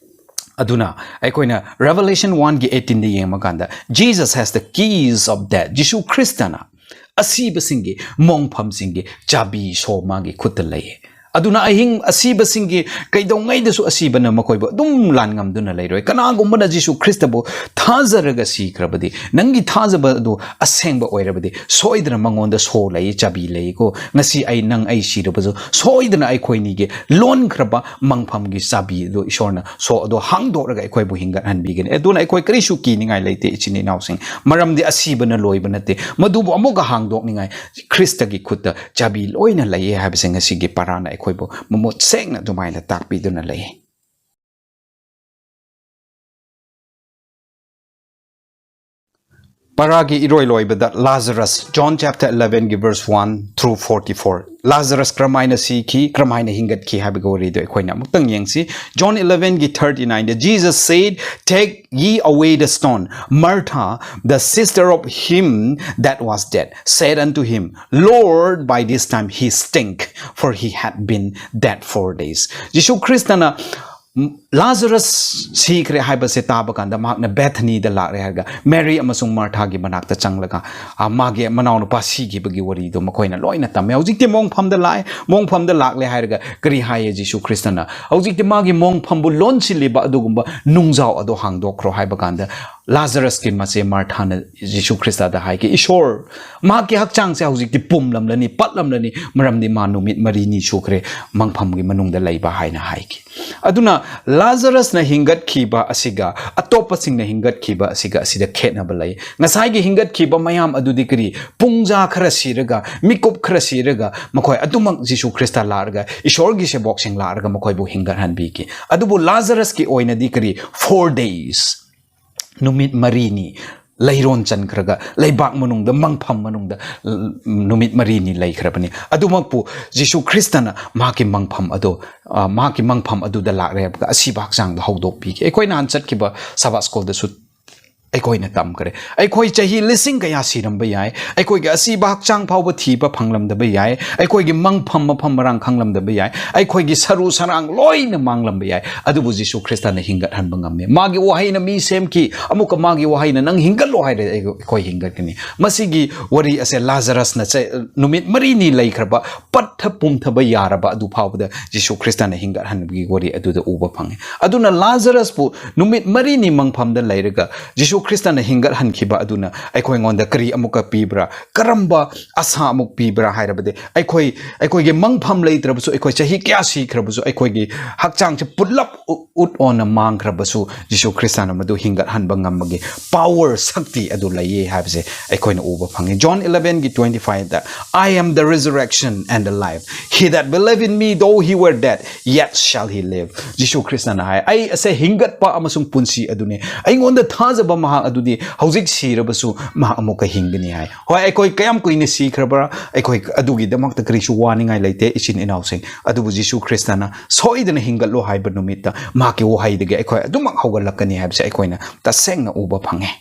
ꯑꯗꯨꯅ ꯑꯩꯈꯣꯏꯅ Revelation one ꯒꯤ eighteen ꯗ ꯌꯦꯡꯕ ꯀꯥꯟꯗ, "Jesus has the keys of death." ꯖꯤꯁꯨ ꯈ꯭ꯔꯤꯁꯇꯅ ꯑꯁꯤꯕꯁꯤꯡꯒꯤ, ꯃꯣꯡꯐꯝꯁꯤꯡꯒꯤ ꯆꯥꯕꯤ ꯁꯣ ꯃꯥꯒꯤ ꯈꯨꯠꯇ ꯂꯩꯌꯦ꯫ ꯑꯗꯨꯅ ꯑꯍꯤꯡ ꯑꯁꯤꯕꯁꯤꯡꯒꯤ ꯀꯩꯗꯧꯉꯩꯗꯁꯨ ꯑꯁꯤꯕꯅ ꯃꯈꯣꯏꯕꯨ ꯑꯗꯨꯝ ꯂꯥꯟꯉꯝꯗꯨꯅ ꯂꯩꯔꯣꯏ꯫ ꯀꯅꯥꯒꯨꯝꯕꯅ ꯖꯤꯁꯨ ꯈ꯭ꯔꯤꯁꯇꯕꯨ ꯊꯥꯖꯔꯒ ꯁꯤꯈ꯭ꯔꯕꯗꯤ, ꯅꯪꯒꯤ ꯊꯥꯖꯕ ꯑꯗꯨ ꯑꯁꯦꯡꯕ ꯑꯣꯏꯔꯕꯗꯤ, ꯁꯣꯏꯗꯅ ꯃꯉꯣꯟꯗ ꯁꯣ ꯂꯩ, ꯆꯥꯕꯤ ꯂꯩꯀꯣ꯫ ꯉꯁꯤ ꯑꯩ, ꯅꯪ ꯑꯩ ꯁꯤꯔꯕꯁꯨ, ꯁꯣꯏꯗꯅ ꯑꯩꯈꯣꯏꯅꯤꯒꯤ ꯂꯣꯟꯈ꯭ꯔꯕ ꯃꯪꯐꯝꯒꯤ ꯆꯥꯕꯤ ꯑꯗꯨ ꯏꯁꯣꯔꯅ ꯁꯣ ꯑꯗꯣ ꯍꯥꯡꯗꯣꯛꯂꯒ ꯑꯩꯈꯣꯏꯕꯨ ꯍꯤꯡꯒꯠꯍꯟꯕꯤꯒꯅꯤ꯫ ꯑꯗꯨꯅ ꯑꯩꯈꯣꯏ ꯀꯔꯤꯁꯨ ꯀꯤꯅꯤꯡꯉꯥꯏ ꯂꯩꯇꯦ, ꯏꯆꯤꯟ ꯏꯅꯥꯎꯁꯤꯡ꯫ ꯃꯔꯝꯗꯤ ꯑꯁꯤꯕꯅ ꯂꯣꯏꯕ ꯅꯠꯇꯦ꯫ ꯃꯗꯨꯕꯨ ꯑꯃꯨꯛꯀ ꯍꯥꯡꯗꯣꯛꯅꯤꯡꯉꯥꯏ ꯈ꯭ꯔꯤꯁꯇꯒꯤ ꯈꯨꯠꯇ ꯆꯥꯕꯤ ꯂꯣꯏꯅ ꯂꯩꯌꯦ ꯍꯥꯏꯕꯁꯦ ꯉꯁꯤꯒꯤ ꯄꯔꯥꯅ ꯑꯩꯈꯣꯏꯕꯨ ꯃꯃꯨꯠ ꯁꯦꯡꯅ ꯑꯗꯨꯃꯥꯏꯅ ꯇꯥꯛꯄꯤꯗꯨꯅ ꯂꯩ꯫ ꯄꯔꯥꯒꯤ ꯏꯔꯣꯏ ꯂꯣꯏꯕꯗ Lazarus, John chapter eleven ꯒꯤ verse one through forty-four, ꯂꯥꯖꯔꯁ ꯀꯔꯝꯍꯥꯏꯅ ꯁꯤꯈꯤ, ꯀꯔꯝꯍꯥꯏꯅ ꯍꯤꯡꯒꯠꯈꯤ ꯍꯥꯏꯕꯒꯤ ꯋꯥꯔꯤꯗꯣ ꯑꯩꯈꯣꯏꯅ ꯑꯃꯨꯛꯇꯪ ꯌꯦꯡꯁꯤ꯫ John eleven ꯒꯤ thirty-nine the, "Jesus said, 'Take ye away the stone.' Martha, the sister of him that was dead, said unto him, 'Lord, by this time he stink, for he had been dead four days.'" ꯖꯤꯁꯨ ꯈ꯭ꯔꯤꯁꯇꯅ ꯂꯥꯖꯔꯁ ꯁꯤꯈ꯭ꯔꯦ ꯍꯥꯏꯕꯁꯦ ꯇꯥꯕ ꯀꯥꯟꯗ, ꯃꯍꯥꯛꯅ ꯕꯦꯊꯅꯤꯗ ꯂꯥꯛꯂꯦ ꯍꯥꯏꯔꯒ, ꯃꯦꯔꯤ ꯑꯃꯁꯨꯡ ꯃꯥꯔꯊꯥꯒꯤ ꯃꯅꯥꯛꯇ ꯆꯪꯂꯒ, ꯑ, ꯃꯥꯒꯤ ꯃꯅꯥꯎꯅꯨꯄꯥ ꯁꯤꯈꯤꯕꯒꯤ ꯋꯥꯔꯤꯗꯣ ꯃꯈꯣꯏꯅ ꯂꯣꯏꯅ ꯇꯝꯃꯦ꯫ ꯍꯧꯖꯤꯛꯇꯤ ꯃꯣꯡꯐꯝꯗ ꯂꯥꯛꯑꯦ, ꯃꯣꯡꯐꯝꯗ ꯂꯥꯛꯂꯦ ꯍꯥꯏꯔꯒ ꯀꯔꯤ ꯍꯥꯏꯌꯦ ꯖꯤꯁꯨ ꯈ꯭ꯔꯤꯁꯇꯅ? ꯍꯧꯖꯤꯛꯇꯤ ꯃꯥꯒꯤ ꯃꯣꯡꯐꯝꯕꯨ ꯂꯣꯟꯁꯤꯜꯂꯤꯕ ꯑꯗꯨꯒꯨꯝꯕ ꯅꯨꯡꯖꯥꯎ ꯑꯗꯣ ꯍꯥꯡꯗꯣꯛꯈ꯭ꯔꯣ ꯍꯥꯏꯕ ꯀꯥꯟꯗ, ꯂꯥꯖꯔꯁꯀꯤ ꯃꯆꯦ ꯃꯥꯔꯊꯥꯅ ꯖꯤꯁꯨ ꯈ꯭ꯔꯤꯁꯇꯗ ꯍꯥꯏꯈꯤ, "ꯏꯁꯣꯔ, ꯃꯍꯥꯛꯀꯤ ꯍꯛꯆꯥꯡꯁꯦ ꯍꯧꯖꯤꯛꯇꯤ ꯄꯨꯝꯂꯝꯂꯅꯤ, ꯄꯠꯂꯝꯂꯅꯤ, ꯃꯔꯝꯗꯤ ꯃꯥ ꯅꯨꯃꯤꯠ ꯃꯔꯤꯅꯤ ꯁꯨꯈ꯭ꯔꯦ ꯃꯪꯐꯝꯒꯤ ꯃꯅꯨꯡꯗ ꯂꯩꯕ" ꯍꯥꯏꯅ ꯍꯥꯏꯈꯤ꯫ ꯑꯗꯨꯅ ꯂꯥꯖꯔꯁꯅ ꯍꯤꯡꯒꯠꯈꯤꯕ ꯑꯁꯤꯒ ꯑꯇꯣꯞꯄꯁꯤꯡꯅ ꯍꯤꯡꯒꯠꯈꯤꯕ ꯑꯁꯤꯒ, ꯑꯁꯤꯗ ꯈꯦꯠꯅꯕ ꯂꯩ꯫ ꯉꯁꯥꯏꯒꯤ ꯍꯤꯡꯒꯠꯈꯤꯕ ꯃꯌꯥꯝ ꯑꯗꯨꯗꯤ ꯀꯔꯤ? ꯄꯨꯡꯖꯥ ꯈꯔ ꯁꯤꯔꯒ, ꯃꯤꯀꯨꯞ ꯈꯔ ꯁꯤꯔꯒ, ꯃꯈꯣꯏ ꯑꯗꯨꯃꯛ ꯖꯤꯁꯨ ꯈ꯭ꯔꯤꯁꯇ ꯂꯥꯛꯂꯒ, ꯏꯁꯣꯔꯒꯤ ꯁꯦꯕꯣꯛꯁꯤꯡ ꯂꯥꯛꯂꯒ ꯃꯈꯣꯏꯕꯨ ꯍꯤꯡꯒꯠꯍꯟꯕꯤꯈꯤ꯫ ꯑꯗꯨꯕꯨ ꯂꯥꯖꯔꯁꯀꯤ ꯑꯣꯏꯅꯗꯤ ꯀꯔꯤ? Four days, ꯅꯨꯃꯤꯠ ꯃꯔꯤꯅꯤ ꯂꯩꯔꯣꯟ ꯆꯟꯈ꯭ꯔꯒ, ꯂꯩꯕꯥꯛ ꯃꯅꯨꯡꯗ, ꯃꯪꯐꯝ ꯃꯅꯨꯡꯗ, ꯎꯝ, ꯅꯨꯃꯤꯠ ꯃꯔꯤꯅꯤ ꯂꯩꯈ꯭ꯔꯕꯅꯤ꯫ ꯑꯗꯨꯃꯛꯄꯨ ꯖꯤꯁꯨ ꯈ꯭ꯔꯤꯁꯇꯅ ꯃꯍꯥꯛꯀꯤ ꯃꯪꯐꯝ ꯑꯗꯨ, ꯑ, ꯃꯍꯥꯛꯀꯤ ꯃꯪꯐꯝ ꯑꯗꯨꯗ ꯂꯥꯛꯂꯦ ꯍꯥꯏꯕꯒ ꯑꯁꯤꯕ ꯍꯛꯆꯥꯡꯗ ꯍꯧꯗꯣꯛꯄꯤꯈꯤ꯫ ꯑꯩꯈꯣꯏ ꯅꯍꯥꯟ ꯆꯠꯈꯤꯕ ꯁꯕꯥꯠ ꯁ꯭ꯀꯨꯜꯗꯁꯨ ꯑꯩꯈꯣꯏꯅ ꯇꯝꯈ꯭ꯔꯦ꯫ ꯑꯩꯈꯣꯏ ꯆꯍꯤ ꯂꯤꯁꯤꯡ ꯀꯌꯥ ꯁꯤꯔꯝꯕ ꯌꯥꯏ, ꯑꯩꯈꯣꯏꯒꯤ ꯑꯁꯤꯕ ꯍꯛꯆꯥꯡ ꯐꯥꯎꯕ ꯊꯤꯕ ꯐꯪꯂꯝꯗꯕ ꯌꯥꯏ, ꯑꯩꯈꯣꯏꯒꯤ ꯃꯪꯐꯝ ꯃꯐꯝ ꯃꯔꯥꯡ ꯈꯪꯂꯝꯗꯕ ꯌꯥꯏ, ꯑꯩꯈꯣꯏꯒꯤ ꯁꯔꯨ ꯁꯔꯥꯡ ꯂꯣꯏꯅ ꯃꯥꯡꯂꯝꯕ ꯌꯥꯏ, ꯑꯗꯨꯕꯨ ꯖꯤꯁꯨ ꯈ꯭ꯔꯤꯁꯇꯅ ꯍꯤꯡꯒꯠꯍꯟꯕ ꯉꯝꯃꯤ꯫ ꯃꯥꯒꯤ ꯋꯥꯍꯩꯅ ꯃꯤ ꯁꯦꯝꯈꯤ, ꯑꯃꯨꯛꯀ ꯃꯥꯒꯤ ꯋꯥꯍꯩꯅ "ꯅꯪ ꯍꯤꯡꯒꯠꯂꯣ" ꯍꯥꯏꯔꯦ, ꯑꯩꯈꯣꯏ ꯍꯤꯡꯒꯠꯀꯅꯤ꯫ ꯃꯁꯤꯒꯤ ꯋꯥꯔꯤ ꯑꯁꯦ ꯂꯥꯖꯔꯁꯅ ꯆ-, ꯅꯨꯃꯤꯠ ꯃꯔꯤꯅꯤ ꯂꯩꯈ꯭ꯔꯕ, ꯄꯠꯊ ꯄꯨꯝꯊꯕ ꯌꯥꯔꯕ ꯑꯗꯨ ꯐꯥꯎꯕꯗ ꯖꯤꯁꯨ ꯈ꯭ꯔꯤꯁꯇꯅ ꯍꯤꯡꯒꯠꯍꯟꯕꯒꯤ ꯋꯥꯔꯤ ꯑꯗꯨꯗ ꯎꯕ ꯐꯪꯉꯤ꯫ ꯑꯗꯨꯅ ꯂꯥꯖꯔꯁꯄꯨ ꯅꯨꯃꯤꯠ ꯃꯔꯤꯅꯤ ꯃꯪꯐꯝꯗ ꯂꯩꯔꯒ ꯖꯤꯁꯨ ꯈ꯭ꯔꯤꯁꯇꯅ ꯍꯤꯡꯒꯠꯍꯟꯈꯤꯕ ꯑꯗꯨꯅ ꯑꯩꯈꯣꯏꯉꯣꯟꯗ ꯀꯔꯤ ꯑꯃꯨꯛꯀ ꯄꯤꯕ꯭ꯔꯥ? ꯀꯔꯝꯕ ꯑꯁꯥ ꯑꯃꯨꯛ ꯄꯤꯕ꯭ꯔꯥ ꯍꯥꯏꯔꯕꯗꯤ, ꯑꯩꯈꯣꯏ, ꯑꯩꯈꯣꯏꯒꯤ ꯃꯪꯐꯝ ꯂꯩꯇ꯭ꯔꯕꯁꯨ, ꯑꯩꯈꯣꯏ ꯆꯍꯤ ꯀꯌꯥ ꯁꯤꯈ꯭ꯔꯕꯁꯨ, ꯑꯩꯈꯣꯏꯒꯤ ꯍꯛꯆꯥꯡꯁꯦ ꯄꯨꯂꯞ ꯎ-, ꯎꯠ ꯑꯣꯟꯅ ꯃꯥꯡꯈ꯭ꯔꯕꯁꯨ, ꯖꯤꯁꯨ ꯈ꯭ꯔꯤꯁꯇꯅ ꯃꯗꯨ ꯍꯤꯡꯒꯠꯍꯟꯕ ꯉꯝꯕꯒꯤ ꯄꯥꯋꯔ, ꯁꯛꯇꯤ ꯑꯗꯨ ꯂꯩꯌꯦ ꯍꯥꯏꯕꯁꯦ ꯑꯩꯈꯣꯏꯅ ꯎꯕ ꯐꯪꯉꯤ꯫ ꯖꯣꯟ ꯏꯂꯚꯦꯟꯒꯤ ꯇ꯭ꯋꯦꯟꯇꯤ ꯐꯥꯏꯚꯇ, "I am the resurrection and the life. He that believe in me, though he were dead, yet shall he live." ꯖꯤꯁꯨ ꯈ꯭ꯔꯤꯁꯇꯅ ꯍꯥꯏ, "ꯑꯩ ꯑꯁꯦ ꯍꯤꯡꯒꯠꯄ ꯑꯃꯁꯨꯡ ꯄꯨꯟꯁꯤ ꯑꯗꯨꯅꯤ꯫ ꯑꯩꯉꯣꯟꯗ ꯊꯥꯖꯕ ꯃꯍꯥꯛ ꯑꯗꯨꯗꯤ ꯍꯧꯖꯤꯛ ꯁꯤꯔꯕꯁꯨ ꯃꯍꯥꯛ ꯑꯃꯨꯛꯀ ꯍꯤꯡꯒꯅꯤ" ꯍꯥꯏ꯫ ꯍꯣꯏ, ꯑꯩꯈꯣꯏ ꯀꯌꯥꯝ ꯀꯨꯏꯅ ꯁꯤꯈ꯭ꯔꯕ꯭ꯔꯥ, ꯑꯩꯈꯣꯏ ꯑꯗꯨꯒꯤꯗꯃꯛꯇ ꯀꯔꯤꯁꯨ ꯋꯥꯅꯤꯡꯉꯥꯏ ꯂꯩꯇꯦ, ꯏꯆꯤꯟ ꯏꯅꯥꯎꯁꯤꯡ꯫ ꯑꯗꯨꯕꯨ ꯖꯤꯁꯨ ꯈ꯭ꯔꯤꯁꯇꯅ "ꯁꯣꯏꯗꯅ ꯍꯤꯡꯒꯠꯂꯣ" ꯍꯥꯏꯕ ꯅꯨꯃꯤꯠꯇ ꯃꯍꯥꯛꯀꯤ ꯋꯥꯍꯩꯗꯒꯤ ꯑꯩꯈꯣꯏ ꯑꯗꯨꯃꯛ ꯍꯧꯒꯠꯂꯛꯀꯅꯤ ꯍꯥꯏꯕꯁꯦ ꯑꯩꯈꯣꯏꯅ ꯇꯁꯦꯡꯅ ꯎꯕ ꯐꯪꯉꯦ꯫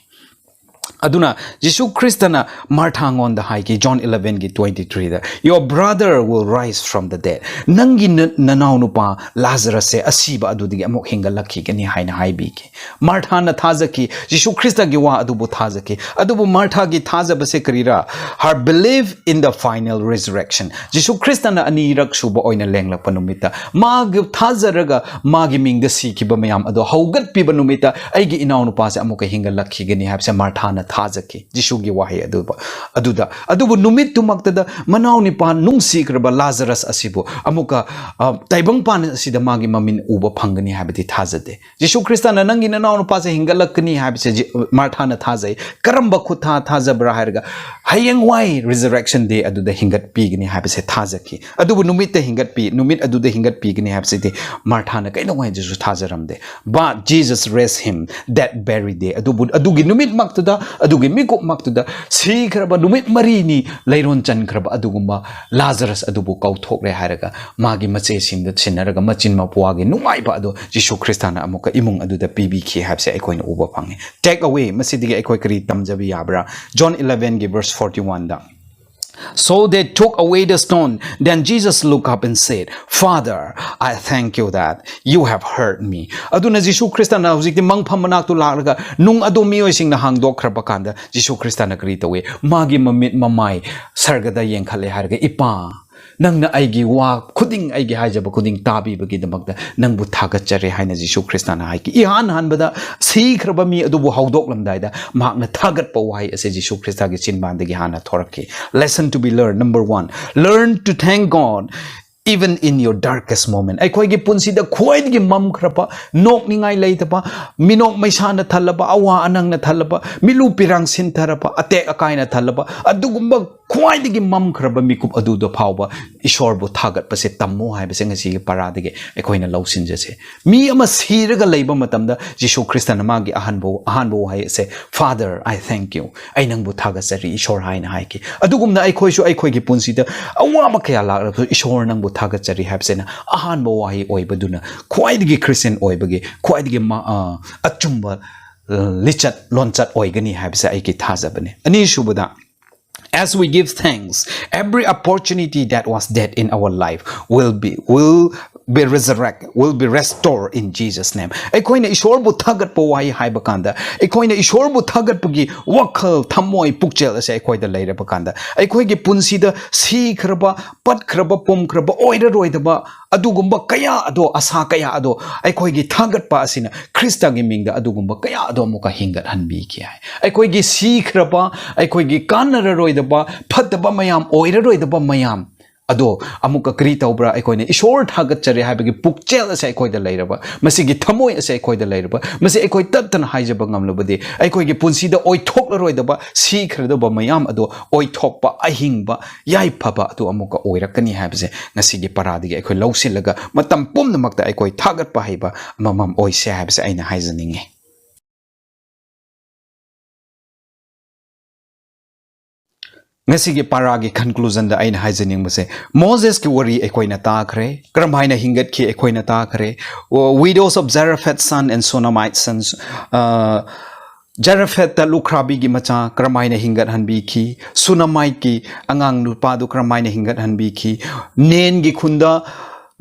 ꯑꯗꯨꯅ ꯖꯤꯁꯨ ꯈ꯭ꯔꯤꯁꯇꯅ ꯃꯥꯔꯊꯥꯉꯣꯟꯗ ꯍꯥꯏꯈꯤ, ꯖꯣꯟ ꯏꯂꯚꯦꯟꯒꯤ ꯇ꯭ꯋꯦꯟꯇꯤ ꯊ꯭ꯔꯤꯗ, "Your brother will rise from the dead." "ꯅꯪꯒꯤ ꯅ-, ꯅꯅꯥꯎꯅꯨꯄꯥ ꯂꯥꯖꯔꯁꯁꯦ ꯑꯁꯤꯕ ꯑꯗꯨꯗꯒꯤ ꯑꯃꯨꯛ ꯍꯤꯡꯒꯠꯂꯛꯈꯤꯒꯅꯤ" ꯍꯥꯏꯅ ꯍꯥꯏꯕꯤꯈꯤ꯫ ꯃꯥꯔꯊꯥꯅ ꯊꯥꯖꯈꯤ, ꯖꯤꯁꯨ ꯈ꯭ꯔꯤꯁꯇꯒꯤ ꯋꯥ ꯑꯗꯨꯕꯨ ꯊꯥꯖꯈꯤ꯫ ꯑꯗꯨꯕꯨ ꯃꯥꯔꯊꯥꯒꯤ ꯊꯥꯖꯕꯁꯦ ꯀꯔꯤꯔꯥ? Her belief in the final resurrection. ꯖꯤꯁꯨ ꯈ꯭ꯔꯤꯁꯇꯅ ꯑꯅꯤꯔꯛ ꯁꯨꯕ ꯑꯣꯏꯅ ꯂꯦꯡꯂꯛꯄ ꯅꯨꯃꯤꯠꯇ ꯃꯥꯒꯤ ꯊꯥꯖꯔꯒ ꯃꯥꯒꯤ ꯃꯤꯡꯗ ꯁꯤꯈꯤꯕ ꯃꯌꯥꯝ ꯑꯗꯣ ꯍꯧꯒꯠꯄꯤꯕ ꯅꯨꯃꯤꯠꯇ ꯑꯩꯒꯤ ꯏꯅꯥꯎꯅꯨꯄꯥꯁꯦ ꯑꯃꯨꯛꯀ ꯍꯤꯡꯒꯠꯂꯛꯈꯤꯒꯅꯤ ꯍꯥꯏꯕꯁꯦ ꯃꯥꯔꯊꯥꯅ ꯊꯥꯖꯈꯤ꯫ ꯖꯤꯁꯨꯒꯤ ꯋꯥꯍꯩ ꯑꯗꯨꯕꯨ, ꯑꯗꯨꯗ, ꯑꯗꯨꯕꯨ ꯅꯨꯃꯤꯠꯇꯨꯃꯛꯇꯗ ꯃꯅꯥꯎꯅꯨꯄꯥ ꯅꯨꯡꯁꯤꯈ꯭ꯔꯕ ꯂꯥꯖꯔꯁ ꯑꯁꯤꯕꯨ ꯑꯃꯨꯛꯀ, ꯑ, ꯇꯥꯏꯕꯪꯄꯥꯟ ꯑꯁꯤꯗ ꯃꯥꯒꯤ ꯃꯃꯤꯠ ꯎꯕ ꯐꯪꯒꯅꯤ ꯍꯥꯏꯕꯗꯤ ꯊꯥꯖꯗꯦ꯫ ꯖꯤꯁꯨ ꯈ꯭ꯔꯤꯁꯇꯅ "ꯅꯪꯒꯤ ꯅꯅꯥꯎꯅꯨꯄꯥꯁꯦ ꯍꯤꯡꯒꯠꯂꯛꯀꯅꯤ" ꯍꯥꯏꯕꯁꯦ ꯖꯤ-, ꯃꯥꯔꯊꯥꯅ ꯊꯥꯖꯩ꯫ ꯀꯔꯝꯕ ꯈꯨꯠꯊꯥ ꯊꯥꯖꯕ꯭ꯔꯥ ꯍꯥꯏꯔꯒ, ꯍꯌꯦꯡꯋꯥꯏ resurrection day ꯑꯗꯨꯗ ꯍꯤꯡꯒꯠꯄꯤꯒꯅꯤ ꯍꯥꯏꯕꯁꯦ ꯊꯥꯖꯈꯤ꯫ ꯑꯗꯨꯕꯨ ꯅꯨꯃꯤꯠꯇ ꯍꯤꯡꯒꯠꯄꯤ-, ꯅꯨꯃꯤꯠ ꯑꯗꯨꯗ ꯍꯤꯡꯒꯠꯄꯤꯒꯅꯤ ꯍꯥꯏꯕꯁꯤꯗꯤ ꯃꯥꯔꯊꯥꯅ ꯀꯩꯗꯧꯉꯩꯗꯁꯨ ꯊꯥꯖꯔꯝꯗꯦ꯫ But Jesus raised him that very day. ꯑꯗꯨꯕꯨ ꯑꯗꯨꯒꯤ ꯅꯨꯃꯤꯠꯃꯛꯇꯨꯗ ꯑꯗꯨꯒꯤ ꯃꯤꯀꯨꯞꯃꯛꯇꯨꯗ ꯁꯤꯈ꯭ꯔꯕ ꯅꯨꯃꯤꯠ ꯃꯔꯤꯅꯤ ꯂꯩꯔꯣꯟ ꯆꯟꯈ꯭ꯔꯕ ꯑꯗꯨꯒꯨꯝꯕ ꯂꯥꯖꯔꯁ ꯑꯗꯨꯕꯨ ꯀꯧꯊꯣꯛꯂꯦ ꯍꯥꯏꯔꯒ ꯃꯥꯒꯤ ꯃꯆꯦꯁꯤꯡꯗ ꯁꯤꯟꯅꯔꯒ ꯃꯆꯤꯟ ꯃꯄ꯭ꯋꯥꯒꯤ ꯅꯨꯡꯉꯥꯏꯕ ꯑꯗꯨ ꯖꯤꯁꯨ ꯈ꯭ꯔꯤꯁꯇꯅ ꯑꯃꯨꯛꯀ ꯏꯃꯨꯡ ꯑꯗꯨꯗ ꯄꯤꯕꯤꯈꯤ ꯍꯥꯏꯕꯁꯦ ꯑꯩꯈꯣꯏꯅ ꯎꯕ ꯐꯪꯉꯤ꯫ Take away, ꯃꯁꯤꯗꯒꯤ ꯑꯩꯈꯣꯏ ꯀꯔꯤ ꯇꯝꯖꯕ ꯌꯥꯕ꯭ꯔꯥ? John elevenꯒꯤ verse forty oneꯗ, "So they took away the stone. Then Jesus looked up and said, 'Father, I thank you that you have heard me.'" ꯑꯗꯨꯅ ꯖꯤꯁꯨ ꯈ꯭ꯔꯤꯁꯇꯅ ꯍꯧꯖꯤꯛꯇꯤ ꯃꯪꯐꯝ ꯃꯅꯥꯛꯇꯨ ꯂꯥꯛꯂꯒ ꯅꯨꯡ ꯑꯗꯨ ꯃꯤꯑꯣꯏꯁꯤꯡꯅ ꯍꯥꯡꯗꯣꯛꯈ꯭ꯔꯕ ꯀꯥꯟꯗ ꯖꯤꯁꯨ ꯈ꯭ꯔꯤꯁꯇꯅ ꯀꯔꯤ ꯇꯧꯏ? ꯃꯥꯒꯤ ꯃꯃꯤꯠ ꯃꯃꯥꯏ ꯁꯔꯒꯗ ꯌꯦꯡꯈꯠꯂꯦ ꯍꯥꯏꯔꯒ, "ꯏꯄꯥ, ꯅꯪꯅ ꯑꯩꯒꯤ ꯋꯥ ꯈꯨꯗꯤꯡ, ꯑꯩꯒꯤ ꯍꯥꯏꯖꯕ ꯈꯨꯗꯤꯡ ꯇꯥꯕꯤꯕꯒꯤꯗꯃꯛꯇ ꯅꯪꯕꯨ ꯊꯥꯒꯠꯆꯔꯤ" ꯍꯥꯏꯅ ꯖꯤꯁꯨ ꯈ꯭ꯔꯤꯁꯇꯅ ꯍꯥꯏꯈꯤ꯫ ꯏꯍꯥꯟ ꯍꯥꯟꯕꯗ ꯁꯤꯈ꯭ꯔꯕ ꯃꯤ ꯑꯗꯨꯕꯨ ꯍꯧꯗꯣꯛꯂꯝꯗꯥꯏꯗ ꯃꯍꯥꯛꯅ ꯊꯥꯒꯠꯄ ꯋꯥꯍꯩ ꯑꯁꯦ ꯖꯤꯁꯨ ꯈ꯭ꯔꯤꯁꯇꯒꯤ ꯆꯤꯟꯕꯥꯟꯗꯒꯤ ꯍꯥꯟꯅ ꯊꯣꯔꯛꯈꯤ꯫ Lesson to be learned. Number one, learn to thank God even in your darkest moment. ꯑꯩꯈꯣꯏꯒꯤ ꯄꯨꯟꯁꯤꯗ ꯈ꯭ꯋꯥꯏꯗꯒꯤ ꯃꯝꯈ꯭ꯔꯕ, ꯅꯣꯛꯅꯤꯡꯉꯥꯏ ꯂꯩꯇꯕ, ꯃꯤꯅꯣꯛ ꯃꯩꯁꯥꯅ ꯊꯜꯂꯕ, ꯑꯋꯥ ꯑꯅꯪꯅ ꯊꯜꯂꯕ, ꯃꯤꯠꯂꯨ ꯄꯤꯔꯥꯡ ꯁꯤꯟꯊꯔꯕ, ꯑꯇꯦꯛ ꯑꯀꯥꯏꯅ ꯊꯜꯂꯕ, ꯑꯗꯨꯒꯨꯝꯕ ꯈ꯭ꯋꯥꯏꯗꯒꯤ ꯃꯝꯈ꯭ꯔꯕ ꯃꯤꯀꯨꯞ ꯑꯗꯨꯗ ꯐꯥꯎꯕ ꯏꯁꯣꯔꯕꯨ ꯊꯥꯒꯠꯄꯁꯦ ꯇꯝꯃꯨ ꯍꯥꯏꯕꯁꯦ ꯉꯁꯤꯒꯤ ꯄꯔꯥꯗꯒꯤ ꯑꯩꯈꯣꯏꯅ ꯂꯧꯁꯤꯟꯖꯁꯦ꯫ ꯃꯤ ꯑꯃ ꯁꯤꯔꯒ ꯂꯩꯕ ꯃꯇꯝꯗ ꯖꯤꯁꯨ ꯈ꯭ꯔꯤꯁꯇꯅ ꯃꯥꯒꯤ ꯑꯍꯥꯟꯕ, ꯑꯍꯥꯟꯕ ꯋꯥꯍꯩ ꯑꯁꯦ, "Father, I thank you. ꯑꯩ ꯅꯪꯕꯨ ꯊꯥꯒꯠꯆꯔꯤ, ꯏꯁꯣꯔ" ꯍꯥꯏꯅ ꯍꯥꯏꯈꯤ꯫ ꯑꯗꯨꯒꯨꯝꯅ ꯑꯩꯈꯣꯏꯁꯨ ꯑꯩꯈꯣꯏꯒꯤ ꯄꯨꯟꯁꯤꯗ ꯑꯋꯥꯕ ꯀꯌꯥ ꯂꯥꯛꯂꯕꯁꯨ, "ꯏꯁꯣꯔ, ꯅꯪꯕꯨ ꯊꯥꯒꯠꯆꯔꯤ" ꯍꯥꯏꯕꯁꯤꯅ ꯑꯍꯥꯟꯕ ꯋꯥꯍꯩ ꯑꯣꯏꯕꯗꯨꯅ ꯈ꯭ꯋꯥꯏꯗꯒꯤ ꯈ꯭ꯔꯤꯁꯇꯤꯌꯟ ꯑꯣꯏꯕꯒꯤ ꯈ꯭ꯋꯥꯏꯗꯒꯤ ꯃ-, ꯑ, ꯑꯆꯨꯝꯕ, ꯑ, ꯂꯤꯆꯠ ꯂꯣꯟꯆꯠ ꯑꯣꯏꯒꯅꯤ ꯍꯥꯏꯕꯁꯦ ꯑꯩꯒꯤ ꯊꯥꯖꯕꯅꯤ꯫ ꯑꯅꯤꯁꯨꯕꯗ, as we give thanks, every opportunity that was dead in our life will be, will be resurrect, will be restored in Jesus' name. ꯑꯩꯈꯣꯏꯅ ꯏꯁꯣꯔꯕꯨ ꯊꯥꯒꯠꯄ ꯋꯥꯍꯩ ꯍꯥꯏꯕ ꯀꯥꯟꯗ, ꯑꯩꯈꯣꯏꯅ ꯏꯁꯣꯔꯕꯨ ꯊꯥꯒꯠꯄꯒꯤ ꯋꯥꯈꯜ, ꯊꯃꯣꯏ, ꯄꯨꯛꯆꯦꯜ ꯑꯁꯦ ꯑꯩꯈꯣꯏꯗ ꯂꯩꯔꯕ ꯀꯥꯟꯗ, ꯑꯩꯈꯣꯏꯒꯤ ꯄꯨꯟꯁꯤꯗ ꯁꯤꯈ꯭ꯔꯕ, ꯄꯠꯈ꯭ꯔꯕ, ꯄꯨꯝꯈ꯭ꯔꯕ, ꯑꯣꯏꯔꯔꯣꯏꯗꯕ ꯑꯗꯨꯒꯨꯝꯕ ꯀꯌꯥ ꯑꯗꯣ, ꯑꯁꯥ ꯀꯌꯥ ꯑꯗꯣ, ꯑꯩꯈꯣꯏꯒꯤ ꯊꯥꯒꯠꯄ ꯑꯁꯤꯅ ꯈ꯭ꯔꯤꯁꯇꯒꯤ ꯃꯤꯡꯗ ꯑꯗꯨꯒꯨꯝꯕ ꯀꯌꯥ ꯑꯗꯣ ꯑꯃꯨꯛꯀ ꯍꯤꯡꯒꯠꯍꯟꯕꯤꯈꯤ ꯍꯥꯏ꯫ ꯑꯩꯈꯣꯏꯒꯤ ꯁꯤꯈ꯭ꯔꯕ, ꯑꯩꯈꯣꯏꯒꯤ ꯀꯥꯟꯅꯔꯔꯣꯏꯗꯕ, ꯐꯠꯇꯕ ꯃꯌꯥꯝ, ꯑꯣꯏꯔꯔꯣꯏꯗꯕ ꯃꯌꯥꯝ ꯑꯗꯣ ꯑꯃꯨꯛꯀ ꯀꯔꯤ ꯇꯧꯕ꯭ꯔꯥ? ꯑꯩꯈꯣꯏꯅ ꯏꯁꯣꯔ ꯊꯥꯒꯠꯆꯔꯦ ꯍꯥꯏꯕꯒꯤ ꯄꯨꯛꯆꯦꯜ ꯑꯁꯦ ꯑꯩꯈꯣꯏꯗ ꯂꯩꯔꯕ, ꯃꯁꯤꯒꯤ ꯊꯃꯣꯏ ꯑꯁꯦ ꯑꯩꯈꯣꯏꯗ ꯂꯩꯔꯕ, ꯃꯁꯤ ꯑꯩꯈꯣꯏ ꯇꯠꯇꯅ ꯍꯥꯏꯖꯕ ꯉꯝꯂꯕꯗꯤ, ꯑꯩꯈꯣꯏꯒꯤ ꯄꯨꯟꯁꯤꯗ ꯑꯣꯏꯊꯣꯛꯂꯔꯣꯏꯗꯕ, ꯁꯤꯈ꯭ꯔꯗꯕ ꯃꯌꯥꯝ ꯑꯗꯣ ꯑꯣꯏꯊꯣꯛꯄ, ꯑꯍꯤꯡꯕ, ꯌꯥꯏꯐꯕ ꯑꯗꯨ ꯑꯃꯨꯛꯀ ꯑꯣꯏꯔꯛꯀꯅꯤ ꯍꯥꯏꯕꯁꯦ ꯉꯁꯤꯒꯤ ꯄꯔꯥꯗꯒꯤ ꯑꯩꯈꯣꯏ ꯂꯧꯁꯤꯜꯂꯒ ꯃꯇꯝ ꯄꯨꯝꯅꯃꯛꯇ ꯑꯩꯈꯣꯏ ꯊꯥꯒꯠꯄ ꯍꯩꯕ ꯑꯃꯃꯝ ꯑꯣꯏꯁꯦ ꯍꯥꯏꯕꯁꯦ ꯑꯩꯅ ꯍꯥꯏꯖꯅꯤꯡꯉꯤ꯫ ꯉꯁꯤꯒꯤ ꯄꯥꯔꯥꯒꯤ ꯀꯟꯀ꯭ꯂꯨꯖꯟꯗ ꯑꯩꯅ ꯍꯥꯏꯖꯅꯤꯡꯕꯁꯦ, ꯃꯣꯖꯦꯁꯀꯤ ꯋꯥꯔꯤ ꯑꯩꯈꯣꯏꯅ ꯇꯥꯈ꯭ꯔꯦ, ꯀꯔꯝ ꯍꯥꯏꯅ ꯍꯤꯡꯒꯠꯈꯤ ꯑꯩꯈꯣꯏꯅ ꯇꯥꯈ꯭ꯔꯦ꯫ Widows of Zarephath son and Shunammite sons, ꯖꯔꯐꯦꯠꯇ ꯂꯨꯈ꯭ꯔꯥꯕꯤꯒꯤ ꯃꯆꯥ ꯀꯔꯝ ꯍꯥꯏꯅ ꯍꯤꯡꯒꯠꯍꯟꯕꯤꯈꯤ, ꯁꯨꯅꯃꯥꯏꯠꯀꯤ ꯑꯉꯥꯡ ꯅꯨꯄꯥꯗꯨ ꯀꯔꯝ ꯍꯥꯏꯅ ꯍꯤꯡꯒꯠꯍꯟꯕꯤꯈꯤ, ꯅꯦꯟꯒꯤ ꯈꯨꯟꯗ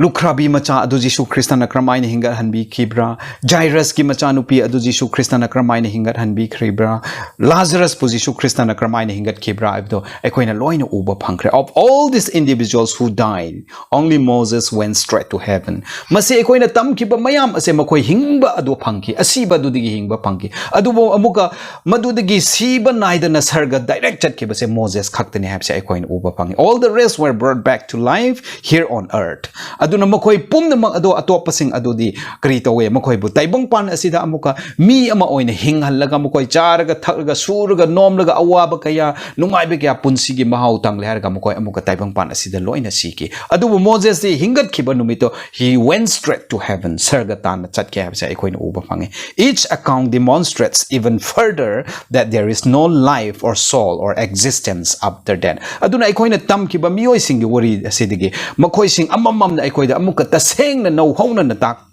ꯂꯨꯈ꯭ꯔꯥꯕꯤ ꯃꯆꯥ ꯑꯗꯨ ꯖꯤꯁꯨ ꯈ꯭ꯔꯤꯁꯇꯅ ꯀꯔꯝ ꯍꯥꯏꯅ ꯍꯤꯡꯒꯠꯍꯟꯕꯤꯈꯤꯕ꯭ꯔꯥ, ꯖꯥꯏꯔꯁꯀꯤ ꯃꯆꯥꯅꯨꯄꯤ ꯑꯗꯨ ꯖꯤꯁꯨ ꯈ꯭ꯔꯤꯁꯇꯅ ꯀꯔꯝ ꯍꯥꯏꯅ ꯍꯤꯡꯒꯠꯍꯟꯕꯤꯈ꯭ꯔꯤꯕ꯭ꯔꯥ, ꯂꯥꯖꯔꯁꯄꯨ ꯖꯤꯁꯨ ꯈ꯭ꯔꯤꯁꯇꯅ ꯀꯔꯝ ꯍꯥꯏꯅ ꯍꯤꯡꯒꯠꯈꯤꯕ꯭ꯔꯥ ꯍꯥꯏꯕꯗꯣ ꯑꯩꯈꯣꯏꯅ ꯂꯣꯏꯅ ꯎꯕ ꯐꯪꯈ꯭ꯔꯦ꯫ Of all these individuals who died, only Moses went straight to heaven. ꯃꯁꯤ ꯑꯩꯈꯣꯏꯅ ꯇꯝꯈꯤꯕ ꯃꯌꯥꯝ ꯑꯁꯦ ꯃꯈꯣꯏ ꯍꯤꯡꯕ ꯑꯗꯨ ꯐꯪꯈꯤ, ꯑꯁꯤꯕ ꯑꯗꯨꯗꯒꯤ ꯍꯤꯡꯕ ꯐꯪꯈꯤ꯫ ꯑꯗꯨꯕꯨ ꯑꯃꯨꯛꯀ ꯃꯗꯨꯗꯒꯤ ꯁꯤꯕ ꯅꯥꯏꯗꯅ ꯁꯔꯒ ꯗꯥꯏꯔꯦꯛ ꯆꯠꯈꯤꯕꯁꯦ ꯃꯣꯖꯦꯁ ꯈꯛꯇꯅꯤ ꯍꯥꯏꯕꯁꯦ ꯑꯩꯈꯣꯏꯅ ꯎꯕ ꯐꯪꯉꯤ꯫ All the rest were brought back to life here on earth. ꯑꯗꯨꯅ ꯃꯈꯣꯏ ꯄꯨꯝꯅꯃꯛ ꯑꯗꯣ ꯑꯇꯣꯞꯄꯁꯤꯡ ꯑꯗꯨꯗꯤ ꯀꯔꯤ ꯇꯧꯋꯦ? ꯃꯈꯣꯏꯕꯨ ꯇꯥꯏꯕꯪꯄꯥꯟ ꯑꯁꯤꯗ ꯑꯃꯨꯛꯀ ꯃꯤ ꯑꯃ ꯑꯣꯏꯅ ꯍꯤꯡꯍꯜꯂꯒ, ꯃꯈꯣꯏ ꯆꯥꯔꯒ ꯊꯛꯂꯒ ꯁꯨꯔꯒ ꯅꯣꯝꯂꯒ ꯑꯋꯥꯕ ꯀꯌꯥ, ꯅꯨꯡꯉꯥꯏꯕ ꯀꯌꯥ ꯄꯨꯟꯁꯤꯒꯤ ꯃꯍꯥꯎ ꯇꯪꯂꯦ ꯍꯥꯏꯔꯒ ꯃꯈꯣꯏ ꯑꯃꯨꯛꯀ ꯇꯥꯏꯕꯪꯄꯥꯟ ꯑꯁꯤꯗ ꯂꯣꯏꯅ ꯁꯤꯈꯤ꯫ ꯑꯗꯨꯕꯨ ꯃꯣꯖꯦꯁꯇꯤ ꯍꯤꯡꯒꯠꯈꯤꯕ ꯅꯨꯃꯤꯠꯇꯣ, he went straight to heaven, ꯁꯔꯒ ꯇꯥꯟꯅ ꯆꯠꯈꯤ ꯍꯥꯏꯕꯁꯦ ꯑꯩꯈꯣꯏꯅ ꯎꯕ ꯐꯪꯉꯤ꯫ Each account demonstrates even further that there is no life or soul or existence after death. ꯑꯗꯨꯅ ꯑꯩꯈꯣꯏꯅ ꯇꯝꯈꯤꯕ ꯃꯤꯑꯣꯏꯁꯤꯡꯒꯤ ꯋꯥꯔꯤ ꯑꯁꯤꯗꯒꯤ ꯃꯈꯣꯏꯁꯤꯡ ꯑꯃꯃꯝꯅ ꯑꯩꯈꯣꯏꯗ ꯑꯃꯨꯛꯀ ꯇꯁꯦꯡꯅ ꯅꯧꯍꯧꯅꯅ ꯇꯥꯛ-,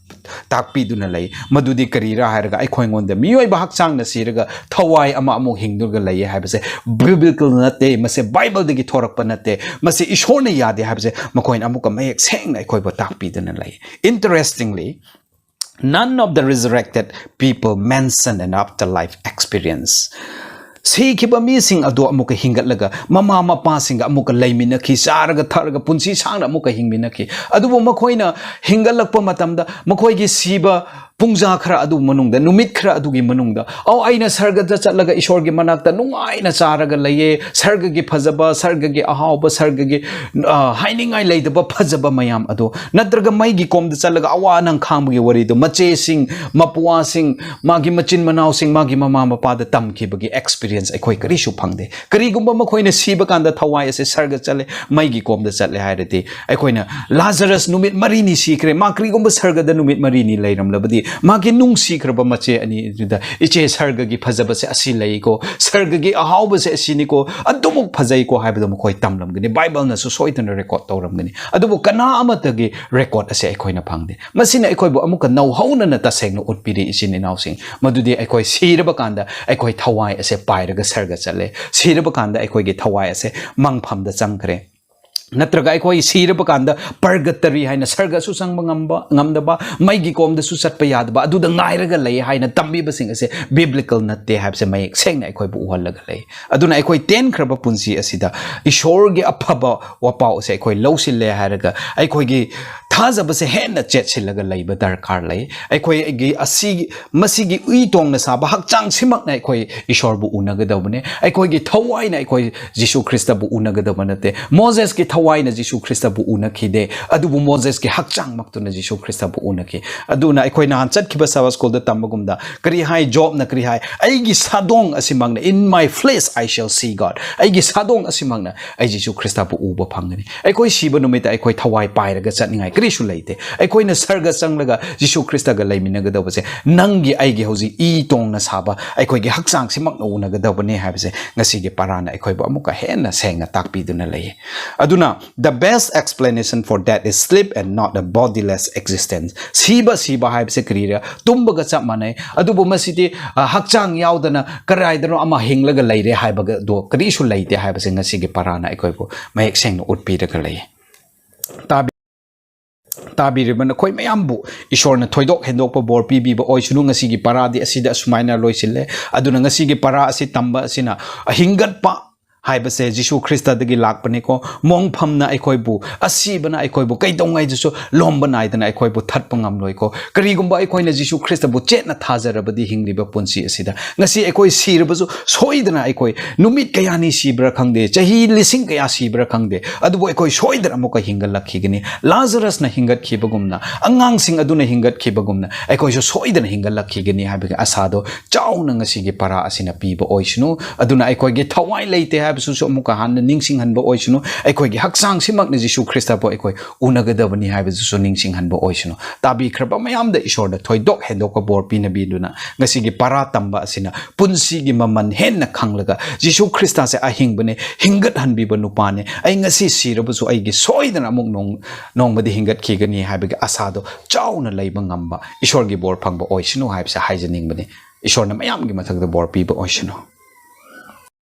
ꯇꯥꯛꯄꯤꯗꯨꯅ ꯂꯩ꯫ ꯃꯗꯨꯗꯤ ꯀꯔꯤꯔꯥ ꯍꯥꯏꯔꯒ, ꯑꯩꯈꯣꯏꯉꯣꯟꯗ ꯃꯤꯑꯣꯏꯕ ꯍꯛꯆꯥꯡꯅ ꯁꯤꯔꯒ ꯊꯋꯥꯏ ꯑꯃ ꯑꯃꯨꯛ ꯍꯤꯡꯗꯨꯅ ꯂꯩꯌꯦ ꯍꯥꯏꯕꯁꯦ biblical ꯅꯠꯇꯦ, ꯃꯁꯤ ꯕꯥꯏꯕꯜꯗꯒꯤ ꯊꯣꯔꯛꯄ ꯅꯠꯇꯦ, ꯃꯁꯤ ꯏꯁꯣꯔꯅ ꯌꯥꯗꯦ ꯍꯥꯏꯕꯁꯦ ꯃꯈꯣꯏꯅ ꯑꯃꯨꯛꯀ ꯃꯌꯦꯛ ꯁꯦꯡꯅ ꯑꯩꯈꯣꯏꯕꯨ ꯇꯥꯛꯄꯤꯗꯨꯅ ꯂꯩ꯫ Interestingly, none of the resurrected people mentioned an afterlife experience. ꯁꯤꯈꯤꯕ ꯃꯤꯁꯤꯡ ꯑꯗꯨ ꯑꯃꯨꯛꯀ ꯍꯤꯡꯒꯠꯂꯒ ꯃꯃꯥ ꯃꯄꯥꯁꯤꯡꯒ ꯑꯃꯨꯛꯀ ꯂꯩꯃꯤꯟꯅꯈꯤ, ꯆꯥꯔꯒ ꯊꯛꯂꯒ ꯄꯨꯟꯁꯤ ꯁꯥꯡꯅ ꯑꯃꯨꯛꯀ ꯍꯤꯡꯃꯤꯟꯅꯈꯤ꯫ ꯑꯗꯨꯕꯨ ꯃꯈꯣꯏꯅ ꯍꯤꯡꯒꯠꯂꯛꯄ ꯃꯇꯝꯗ ꯃꯈꯣꯏꯒꯤ ꯁꯤꯕ ꯄꯨꯡꯖꯥ ꯈꯔ ꯑꯗꯨ ꯃꯅꯨꯡꯗ, ꯅꯨꯃꯤꯠ ꯈꯔ ꯑꯗꯨꯒꯤ ꯃꯅꯨꯡꯗ, "ꯑꯧ, ꯑꯩꯅ ꯁꯔꯒꯗ ꯆꯠꯂꯒ ꯏꯁꯣꯔꯒꯤ ꯃꯅꯥꯛꯇ ꯅꯨꯡꯉꯥꯏꯅ ꯆꯥꯔꯒ ꯂꯩꯌꯦ, ꯁꯔꯒꯒꯤ ꯐꯖꯕ, ꯁꯔꯒꯒꯤ ꯑꯍꯥꯎꯕ, ꯁꯔꯒꯒꯤ, ꯑ, ꯍꯥꯏꯅꯤꯡꯉꯥꯏ ꯂꯩꯇꯕ ꯐꯖꯕ ꯃꯌꯥꯝ ꯑꯗꯣ", ꯅꯠꯇ꯭ꯔꯒ ꯃꯩꯒꯤ ꯀꯣꯝꯗ ꯆꯠꯂꯒ ꯑꯋꯥ ꯑꯅꯪ ꯈꯥꯡꯕꯒꯤ ꯋꯥꯔꯤꯗꯣ, ꯃꯆꯦꯁꯤꯡ, ꯃꯄ꯭ꯋꯥꯁꯤꯡ, ꯃꯥꯒꯤ ꯃꯆꯤꯟ ꯃꯅꯥꯎꯁꯤꯡ, ꯃꯥꯒꯤ ꯃꯃꯥ ꯃꯄꯥꯗ ꯇꯝꯈꯤꯕꯒꯤ experience ꯑꯩꯈꯣꯏ ꯀꯔꯤꯁꯨ ꯐꯪꯗꯦ꯫ ꯀꯔꯤꯒꯨꯝꯕ ꯃꯈꯣꯏꯅ ꯁꯤꯕ ꯀꯥꯟꯗ ꯊꯋꯥꯏ ꯑꯁꯦ ꯁꯔꯒ ꯆꯠꯂꯦ, ꯃꯩꯒꯤ ꯀꯣꯝꯗ ꯆꯠꯂꯦ ꯍꯥꯏꯔꯗꯤ, ꯑꯩꯈꯣꯏꯅ ꯂꯥꯖꯔꯁ ꯅꯨꯃꯤꯠ ꯃꯔꯤꯅꯤ ꯁꯤꯈ꯭ꯔꯦ, ꯃꯥ ꯀꯔꯤꯒꯨꯝꯕ ꯁꯔꯒꯗ ꯅꯨꯃꯤꯠ ꯃꯔꯤꯅꯤ ꯂꯩꯔꯝꯂꯕꯗꯤ, ꯃꯥꯒꯤ ꯅꯨꯡꯁꯤꯈ꯭ꯔꯕ ꯃꯆꯦ ꯑꯅꯤ ꯑꯗꯨꯗ, "ꯏꯆꯦ, ꯁꯔꯒꯒꯤ ꯐꯖꯕꯁꯦ ꯑꯁꯤ ꯂꯩꯀꯣ, ꯁꯔꯒꯒꯤ ꯑꯍꯥꯎꯕꯁꯦ ꯑꯁꯤꯅꯤꯀꯣ, ꯑꯗꯨꯃꯨꯛ ꯐꯖꯩꯀꯣ" ꯍꯥꯏꯕꯗꯣ ꯃꯈꯣꯏ ꯇꯝꯂꯝꯒꯅꯤ꯫ ꯕꯥꯏꯕꯜꯅꯁꯨ ꯁꯣꯏꯗꯅ ꯔꯦꯀꯣꯔꯗ ꯇꯧꯔꯝꯒꯅꯤ꯫ ꯑꯗꯨꯕꯨ ꯀꯅꯥ ꯑꯃꯠꯇꯒꯤ ꯔꯦꯀꯣꯔꯗ ꯑꯁꯦ ꯑꯩꯈꯣꯏꯅ ꯐꯪꯗꯦ꯫ ꯃꯁꯤꯅ ꯑꯩꯈꯣꯏꯕꯨ ꯑꯃꯨꯛꯀ ꯅꯧꯍꯧꯅꯅ ꯇꯁꯦꯡꯅ ꯎꯠꯄꯤꯔꯤ, ꯏꯆꯤꯟ ꯏꯅꯥꯎꯁꯤꯡ, ꯃꯗꯨꯗꯤ ꯑꯩꯈꯣꯏ ꯁꯤꯔꯕ ꯀꯥꯟꯗ ꯑꯩꯈꯣꯏ ꯊꯋꯥꯏ ꯑꯁꯦ ꯄꯥꯏꯔꯒ ꯁꯔꯒ ꯆꯠꯂꯦ꯫ ꯁꯤꯔꯕ ꯀꯥꯟꯗ ꯑꯩꯈꯣꯏꯒꯤ ꯊꯋꯥꯏ ꯑꯁꯦ ꯃꯪꯐꯝꯗ ꯆꯪꯈ꯭ꯔꯦ꯫ ꯅꯠꯇ꯭ꯔꯒ ꯑꯩꯈꯣꯏ ꯁꯤꯔꯕ ꯀꯥꯟꯗ ꯄꯔꯒꯇꯔꯤ ꯍꯥꯏꯅ ꯁꯔꯒꯁꯨ ꯆꯪꯕ ꯉꯝꯕ, ꯉꯝꯗꯕ, ꯃꯩꯒꯤ ꯀꯣꯝꯗꯁꯨ ꯆꯠꯄ ꯌꯥꯗꯕ, ꯑꯗꯨꯗ ꯉꯥꯏꯔꯒ ꯂꯩ ꯍꯥꯏꯅ ꯇꯝꯕꯤꯕꯁꯤꯡ ꯑꯁꯦ ꯕꯤꯕ꯭ꯂꯤꯀꯦꯜ ꯅꯠꯇꯦ ꯍꯥꯏꯕꯁꯦ ꯃꯌꯦꯛ ꯁꯦꯡꯅ ꯑꯩꯈꯣꯏꯕꯨ ꯎꯍꯜꯂꯒ ꯂꯩ꯫ ꯑꯗꯨꯅ ꯑꯩꯈꯣꯏ ꯇꯦꯟꯈ꯭ꯔꯕ ꯄꯨꯟꯁꯤ ꯑꯁꯤꯗ ꯏꯁꯣꯔꯒꯤ ꯑꯐꯕ ꯋꯥꯄꯥꯎ ꯑꯁꯦ ꯑꯩꯈꯣꯏ ꯂꯧꯁꯤꯜꯂꯦ ꯍꯥꯏꯔꯒ ꯑꯩꯈꯣꯏꯒꯤ ꯊꯥꯖꯕꯁꯦ ꯍꯦꯟꯅ ꯆꯦꯠꯁꯤꯜꯂꯒ ꯂꯩꯕ ꯗꯔꯀꯥꯔ ꯂꯩ꯫ ꯑꯩꯈꯣꯏꯒꯤ ꯑꯁꯤ, ꯃꯁꯤꯒꯤ ꯎꯏ ꯇꯣꯡꯅ ꯁꯥꯕ ꯍꯛꯆꯥꯡꯁꯤꯃꯛꯅ ꯑꯩꯈꯣꯏ ꯏꯁꯣꯔꯕꯨ ꯎꯅꯒꯗꯧꯕꯅꯦ꯫ ꯑꯩꯈꯣꯏꯒꯤ ꯊꯋꯥꯏꯅ ꯑꯩꯈꯣꯏ ꯖꯤꯁꯨ ꯈ꯭ꯔꯤꯁꯇꯕꯨ ꯎꯅꯒꯗꯕ ꯅꯠꯇꯦ꯫ ꯃꯣꯖꯦꯁꯀꯤ ꯊꯋꯥꯏꯅ ꯖꯤꯁꯨ ꯈ꯭ꯔꯤꯁꯇꯕꯨ ꯎꯅꯈꯤꯗꯦ, ꯑꯗꯨꯕꯨ ꯃꯣꯖꯦꯁꯀꯤ ꯍꯛꯆꯥꯡꯃꯛꯇꯨꯅ ꯖꯤꯁꯨ ꯈ꯭ꯔꯤꯁꯇꯕꯨ ꯎꯅꯈꯤ꯫ ꯑꯗꯨꯅ ꯑꯩꯈꯣꯏ ꯅꯍꯥꯟ ꯆꯠꯈꯤꯕ ꯁꯕꯥ ꯁ꯭ꯀꯨꯜꯗ ꯇꯝꯕꯒꯨꯝꯗ ꯀꯔꯤ ꯍꯥꯏ? ꯖꯣꯕꯅ ꯀꯔꯤ ꯍꯥꯏ? "ꯑꯩꯒꯤ ꯁꯥꯗꯣꯡ ꯑꯁꯤꯃꯛꯅ, in my flesh I shall see God." ꯑꯩꯒꯤ ꯁꯥꯗꯣꯡ ꯑꯁꯤꯃꯛꯅ ꯑꯩ ꯖꯤꯁꯨ ꯈ꯭ꯔꯤꯁꯇꯕꯨ ꯎꯕ ꯐꯪꯒꯅꯤ꯫ ꯑꯩꯈꯣꯏ ꯁꯤꯕ ꯅꯨꯃꯤꯠꯇ ꯑꯩꯈꯣꯏ ꯊꯋꯥꯏ ꯄꯥꯏꯔꯒ ꯆꯠꯅꯤꯡꯉꯥꯏ ꯀꯔꯤꯁꯨ ꯂꯩꯇꯦ꯫ ꯑꯩꯈꯣꯏꯅ ꯁꯔꯒ ꯆꯪꯂꯒ ꯖꯤꯁꯨ ꯈ꯭ꯔꯤꯁꯇꯒ ꯂꯩꯃꯤꯟꯅꯒꯗꯧꯕꯁꯦ ꯅꯪꯒꯤ ꯑꯩꯒꯤ ꯍꯧꯖꯤꯛ ꯏ ꯇꯣꯡꯅ ꯁꯥꯕ ꯑꯩꯈꯣꯏꯒꯤ ꯍꯛꯆꯥꯡꯁꯤꯃꯛꯅ ꯎꯅꯒꯗꯧꯕꯅꯦ ꯍꯥꯏꯕꯁꯦ ꯉꯁꯤꯒꯤ ꯄꯔꯥꯅ ꯑꯩꯈꯣꯏꯕꯨ ꯑꯃꯨꯛꯀ ꯍꯦꯟꯅ ꯁꯦꯡꯅ ꯇꯥꯛꯄꯤꯗꯨꯅ ꯂꯩꯌꯦ꯫ ꯑꯗꯨꯅ, "The best explanation for that is sleep and not a bodiless existence." ꯁꯤꯕ, ꯁꯤꯕ ꯍꯥꯏꯕꯁꯦ ꯀꯔꯤꯔ? ꯇꯨꯝꯕꯒ ꯆꯞ ꯃꯥꯟꯅꯩ꯫ ꯑꯗꯨꯕꯨ ꯃꯁꯤꯗꯤ, ꯑ, ꯍꯛꯆꯥꯡ ꯌꯥꯎꯗꯅ ꯀꯗꯥꯏꯗꯅꯣ ꯑꯃ ꯍꯤꯡꯂꯒ ꯂꯩꯔꯦ ꯍꯥꯏꯕꯗꯣ ꯀꯔꯤꯁꯨ ꯂꯩꯇꯦ ꯍꯥꯏꯕꯁꯦ ꯉꯁꯤꯒꯤ ꯄꯔꯥꯅ ꯑꯩꯈꯣꯏꯕꯨ ꯃꯌꯦꯛ ꯁꯦꯡꯅ ꯎꯠꯄꯤꯔꯒ ꯂꯩ꯫ ꯇꯥꯕꯤ-, ꯇꯥꯕꯤꯔꯤꯕ ꯅꯈꯣꯏ ꯃꯌꯥꯝꯕꯨ ꯏꯁꯣꯔꯅ ꯊꯣꯏꯗꯣꯛ ꯍꯦꯟꯗꯣꯛꯄ ꯕꯣꯔ ꯄꯤꯕꯤꯕ ꯑꯣꯏꯁꯅꯨ꯫ ꯉꯁꯤꯒꯤ ꯄꯔꯥꯗꯤ ꯑꯁꯤꯗ ꯑꯁꯨꯃꯥꯏꯅ ꯂꯣꯏꯁꯤꯜꯂꯦ꯫ ꯑꯗꯨꯅ ꯉꯁꯤꯒꯤ ꯄꯔꯥ ꯑꯁꯤ ꯇꯝꯕ ꯑꯁꯤꯅ ꯍꯤꯡꯒꯠꯄ ꯍꯥꯏꯕꯁꯦ ꯖꯤꯁꯨ ꯈ꯭ꯔꯤꯁꯇꯗꯒꯤ ꯂꯥꯛꯄꯅꯤꯀꯣ꯫ ꯃꯣꯡꯐꯝꯅ ꯑꯩꯈꯣꯏꯕꯨ, ꯑꯁꯤꯕꯅ ꯑꯩꯈꯣꯏꯕꯨ ꯀꯩꯗꯧꯉꯩꯗꯁꯨ ꯂꯣꯝꯕ ꯅꯥꯏꯗꯅ ꯑꯩꯈꯣꯏꯕꯨ ꯊꯠꯄ ꯉꯝꯂꯣꯏꯀꯣ꯫ ꯀꯔꯤꯒꯨꯝꯕ ꯑꯩꯈꯣꯏꯅ ꯖꯤꯁꯨ ꯈ꯭ꯔꯤꯁꯇꯕꯨ ꯆꯦꯠꯅ ꯊꯥꯖꯔꯕꯗꯤ ꯍꯤꯡꯂꯤꯕ ꯄꯨꯟꯁꯤ ꯑꯁꯤꯗ, ꯉꯁꯤ ꯑꯩꯈꯣꯏ ꯁꯤꯔꯕꯁꯨ ꯁꯣꯏꯗꯅ ꯑꯩꯈꯣꯏ ꯅꯨꯃꯤꯠ ꯀꯌꯥꯅꯤ ꯁꯤꯕ꯭ꯔꯥ ꯈꯪꯗꯦ, ꯆꯍꯤ ꯂꯤꯁꯤꯡ ꯀꯌꯥ ꯁꯤꯕ꯭ꯔꯥ ꯈꯪꯗꯦ, ꯑꯗꯨꯕꯨ ꯑꯩꯈꯣꯏ ꯁꯣꯏꯗꯅ ꯑꯃꯨꯛꯀ ꯍꯤꯡꯒꯠꯂꯛꯈꯤꯒꯅꯤ꯫ ꯂꯥꯖꯔꯁꯅ ꯍꯤꯡꯒꯠꯈꯤꯕꯒꯨꯝꯅ, ꯑꯉꯥꯡꯁꯤꯡ ꯑꯗꯨꯅ ꯍꯤꯡꯒꯠꯈꯤꯕꯒꯨꯝꯅ ꯑꯩꯈꯣꯏꯁꯨ ꯁꯣꯏꯗꯅ ꯍꯤꯡꯒꯠꯂꯛꯈꯤꯒꯅꯤ ꯍꯥꯏꯕꯒꯤ ꯑꯁꯥꯗꯣ ꯆꯥꯎꯅ ꯉꯁꯤꯒꯤ ꯄꯔꯥ ꯑꯁꯤꯅ ꯄꯤꯕ ꯑꯣꯏꯁꯅꯨ꯫ ꯑꯗꯨꯅ ꯑꯩꯈꯣꯏꯒꯤ ꯊꯋꯥꯏ ꯂꯩꯇꯦ ꯍꯥꯏꯕ ꯁꯨ ꯑꯃꯨꯛꯀ ꯍꯟꯅ ꯅꯤꯡꯁꯤꯡꯍꯟꯕ ꯑꯣꯏꯁꯅꯨ꯫ ꯑꯩꯈꯣꯏꯒꯤ ꯍꯛꯆꯥꯡꯁꯤꯃꯛꯅ ꯖꯤꯁꯨ ꯈ꯭ꯔꯤꯁꯇꯕꯨ ꯑꯩꯈꯣꯏ ꯎꯅꯒꯗꯕꯅꯤ ꯍꯥꯏꯕꯗꯨꯁꯨ ꯅꯤꯡꯁꯤꯡꯍꯟꯕ ꯑꯣꯏꯁꯅꯨ꯫ ꯇꯥꯕꯤꯈ꯭ꯔꯕ ꯃꯌꯥꯝꯗ ꯏꯁꯣꯔꯅ ꯊꯣꯏꯗꯣꯛ ꯍꯦꯟꯗꯣꯛꯄ ꯕꯣꯔ ꯄꯤꯅꯕꯤꯗꯨꯅ, ꯉꯁꯤꯒꯤ ꯄꯔꯥ ꯇꯝꯕ ꯑꯁꯤꯅ ꯄꯨꯟꯁꯤꯒꯤ ꯃꯃꯜ ꯍꯦꯟꯅ ꯈꯪꯂꯒ, ꯖꯤꯁꯨ ꯈ꯭ꯔꯤꯁꯇꯁꯦ ꯑꯍꯤꯡꯕꯅꯦ, ꯍꯤꯡꯒꯠꯍꯟꯕꯤꯕ ꯅꯨꯄꯥꯅꯦ, ꯑꯩ ꯉꯁꯤ ꯁꯤꯔꯕꯁꯨ ꯑꯩꯒꯤ ꯁꯣꯏꯗꯅ ꯑꯃꯨꯛ ꯅꯣꯡ-, ꯅꯣꯡꯃꯗꯤ ꯍꯤꯡꯒꯠꯈꯤꯒꯅꯤ ꯍꯥꯏꯕꯒꯤ ꯑꯁꯥꯗꯣ ꯆꯥꯎꯅ ꯂꯩꯕ ꯉꯝꯕ ꯏꯁꯣꯔꯒꯤ ꯕꯣꯔ ꯐꯪꯕ ꯑꯣꯏꯁꯅꯨ ꯍꯥꯏꯕꯁꯦ ꯍꯥꯏꯖꯅꯤꯡꯕꯅꯤ꯫ ꯏꯁꯣꯔꯅ ꯃꯌꯥꯝꯒꯤ ꯃꯊꯛꯇ ꯕꯣꯔ ꯄꯤꯕ ꯑꯣꯏꯁꯅꯨ꯫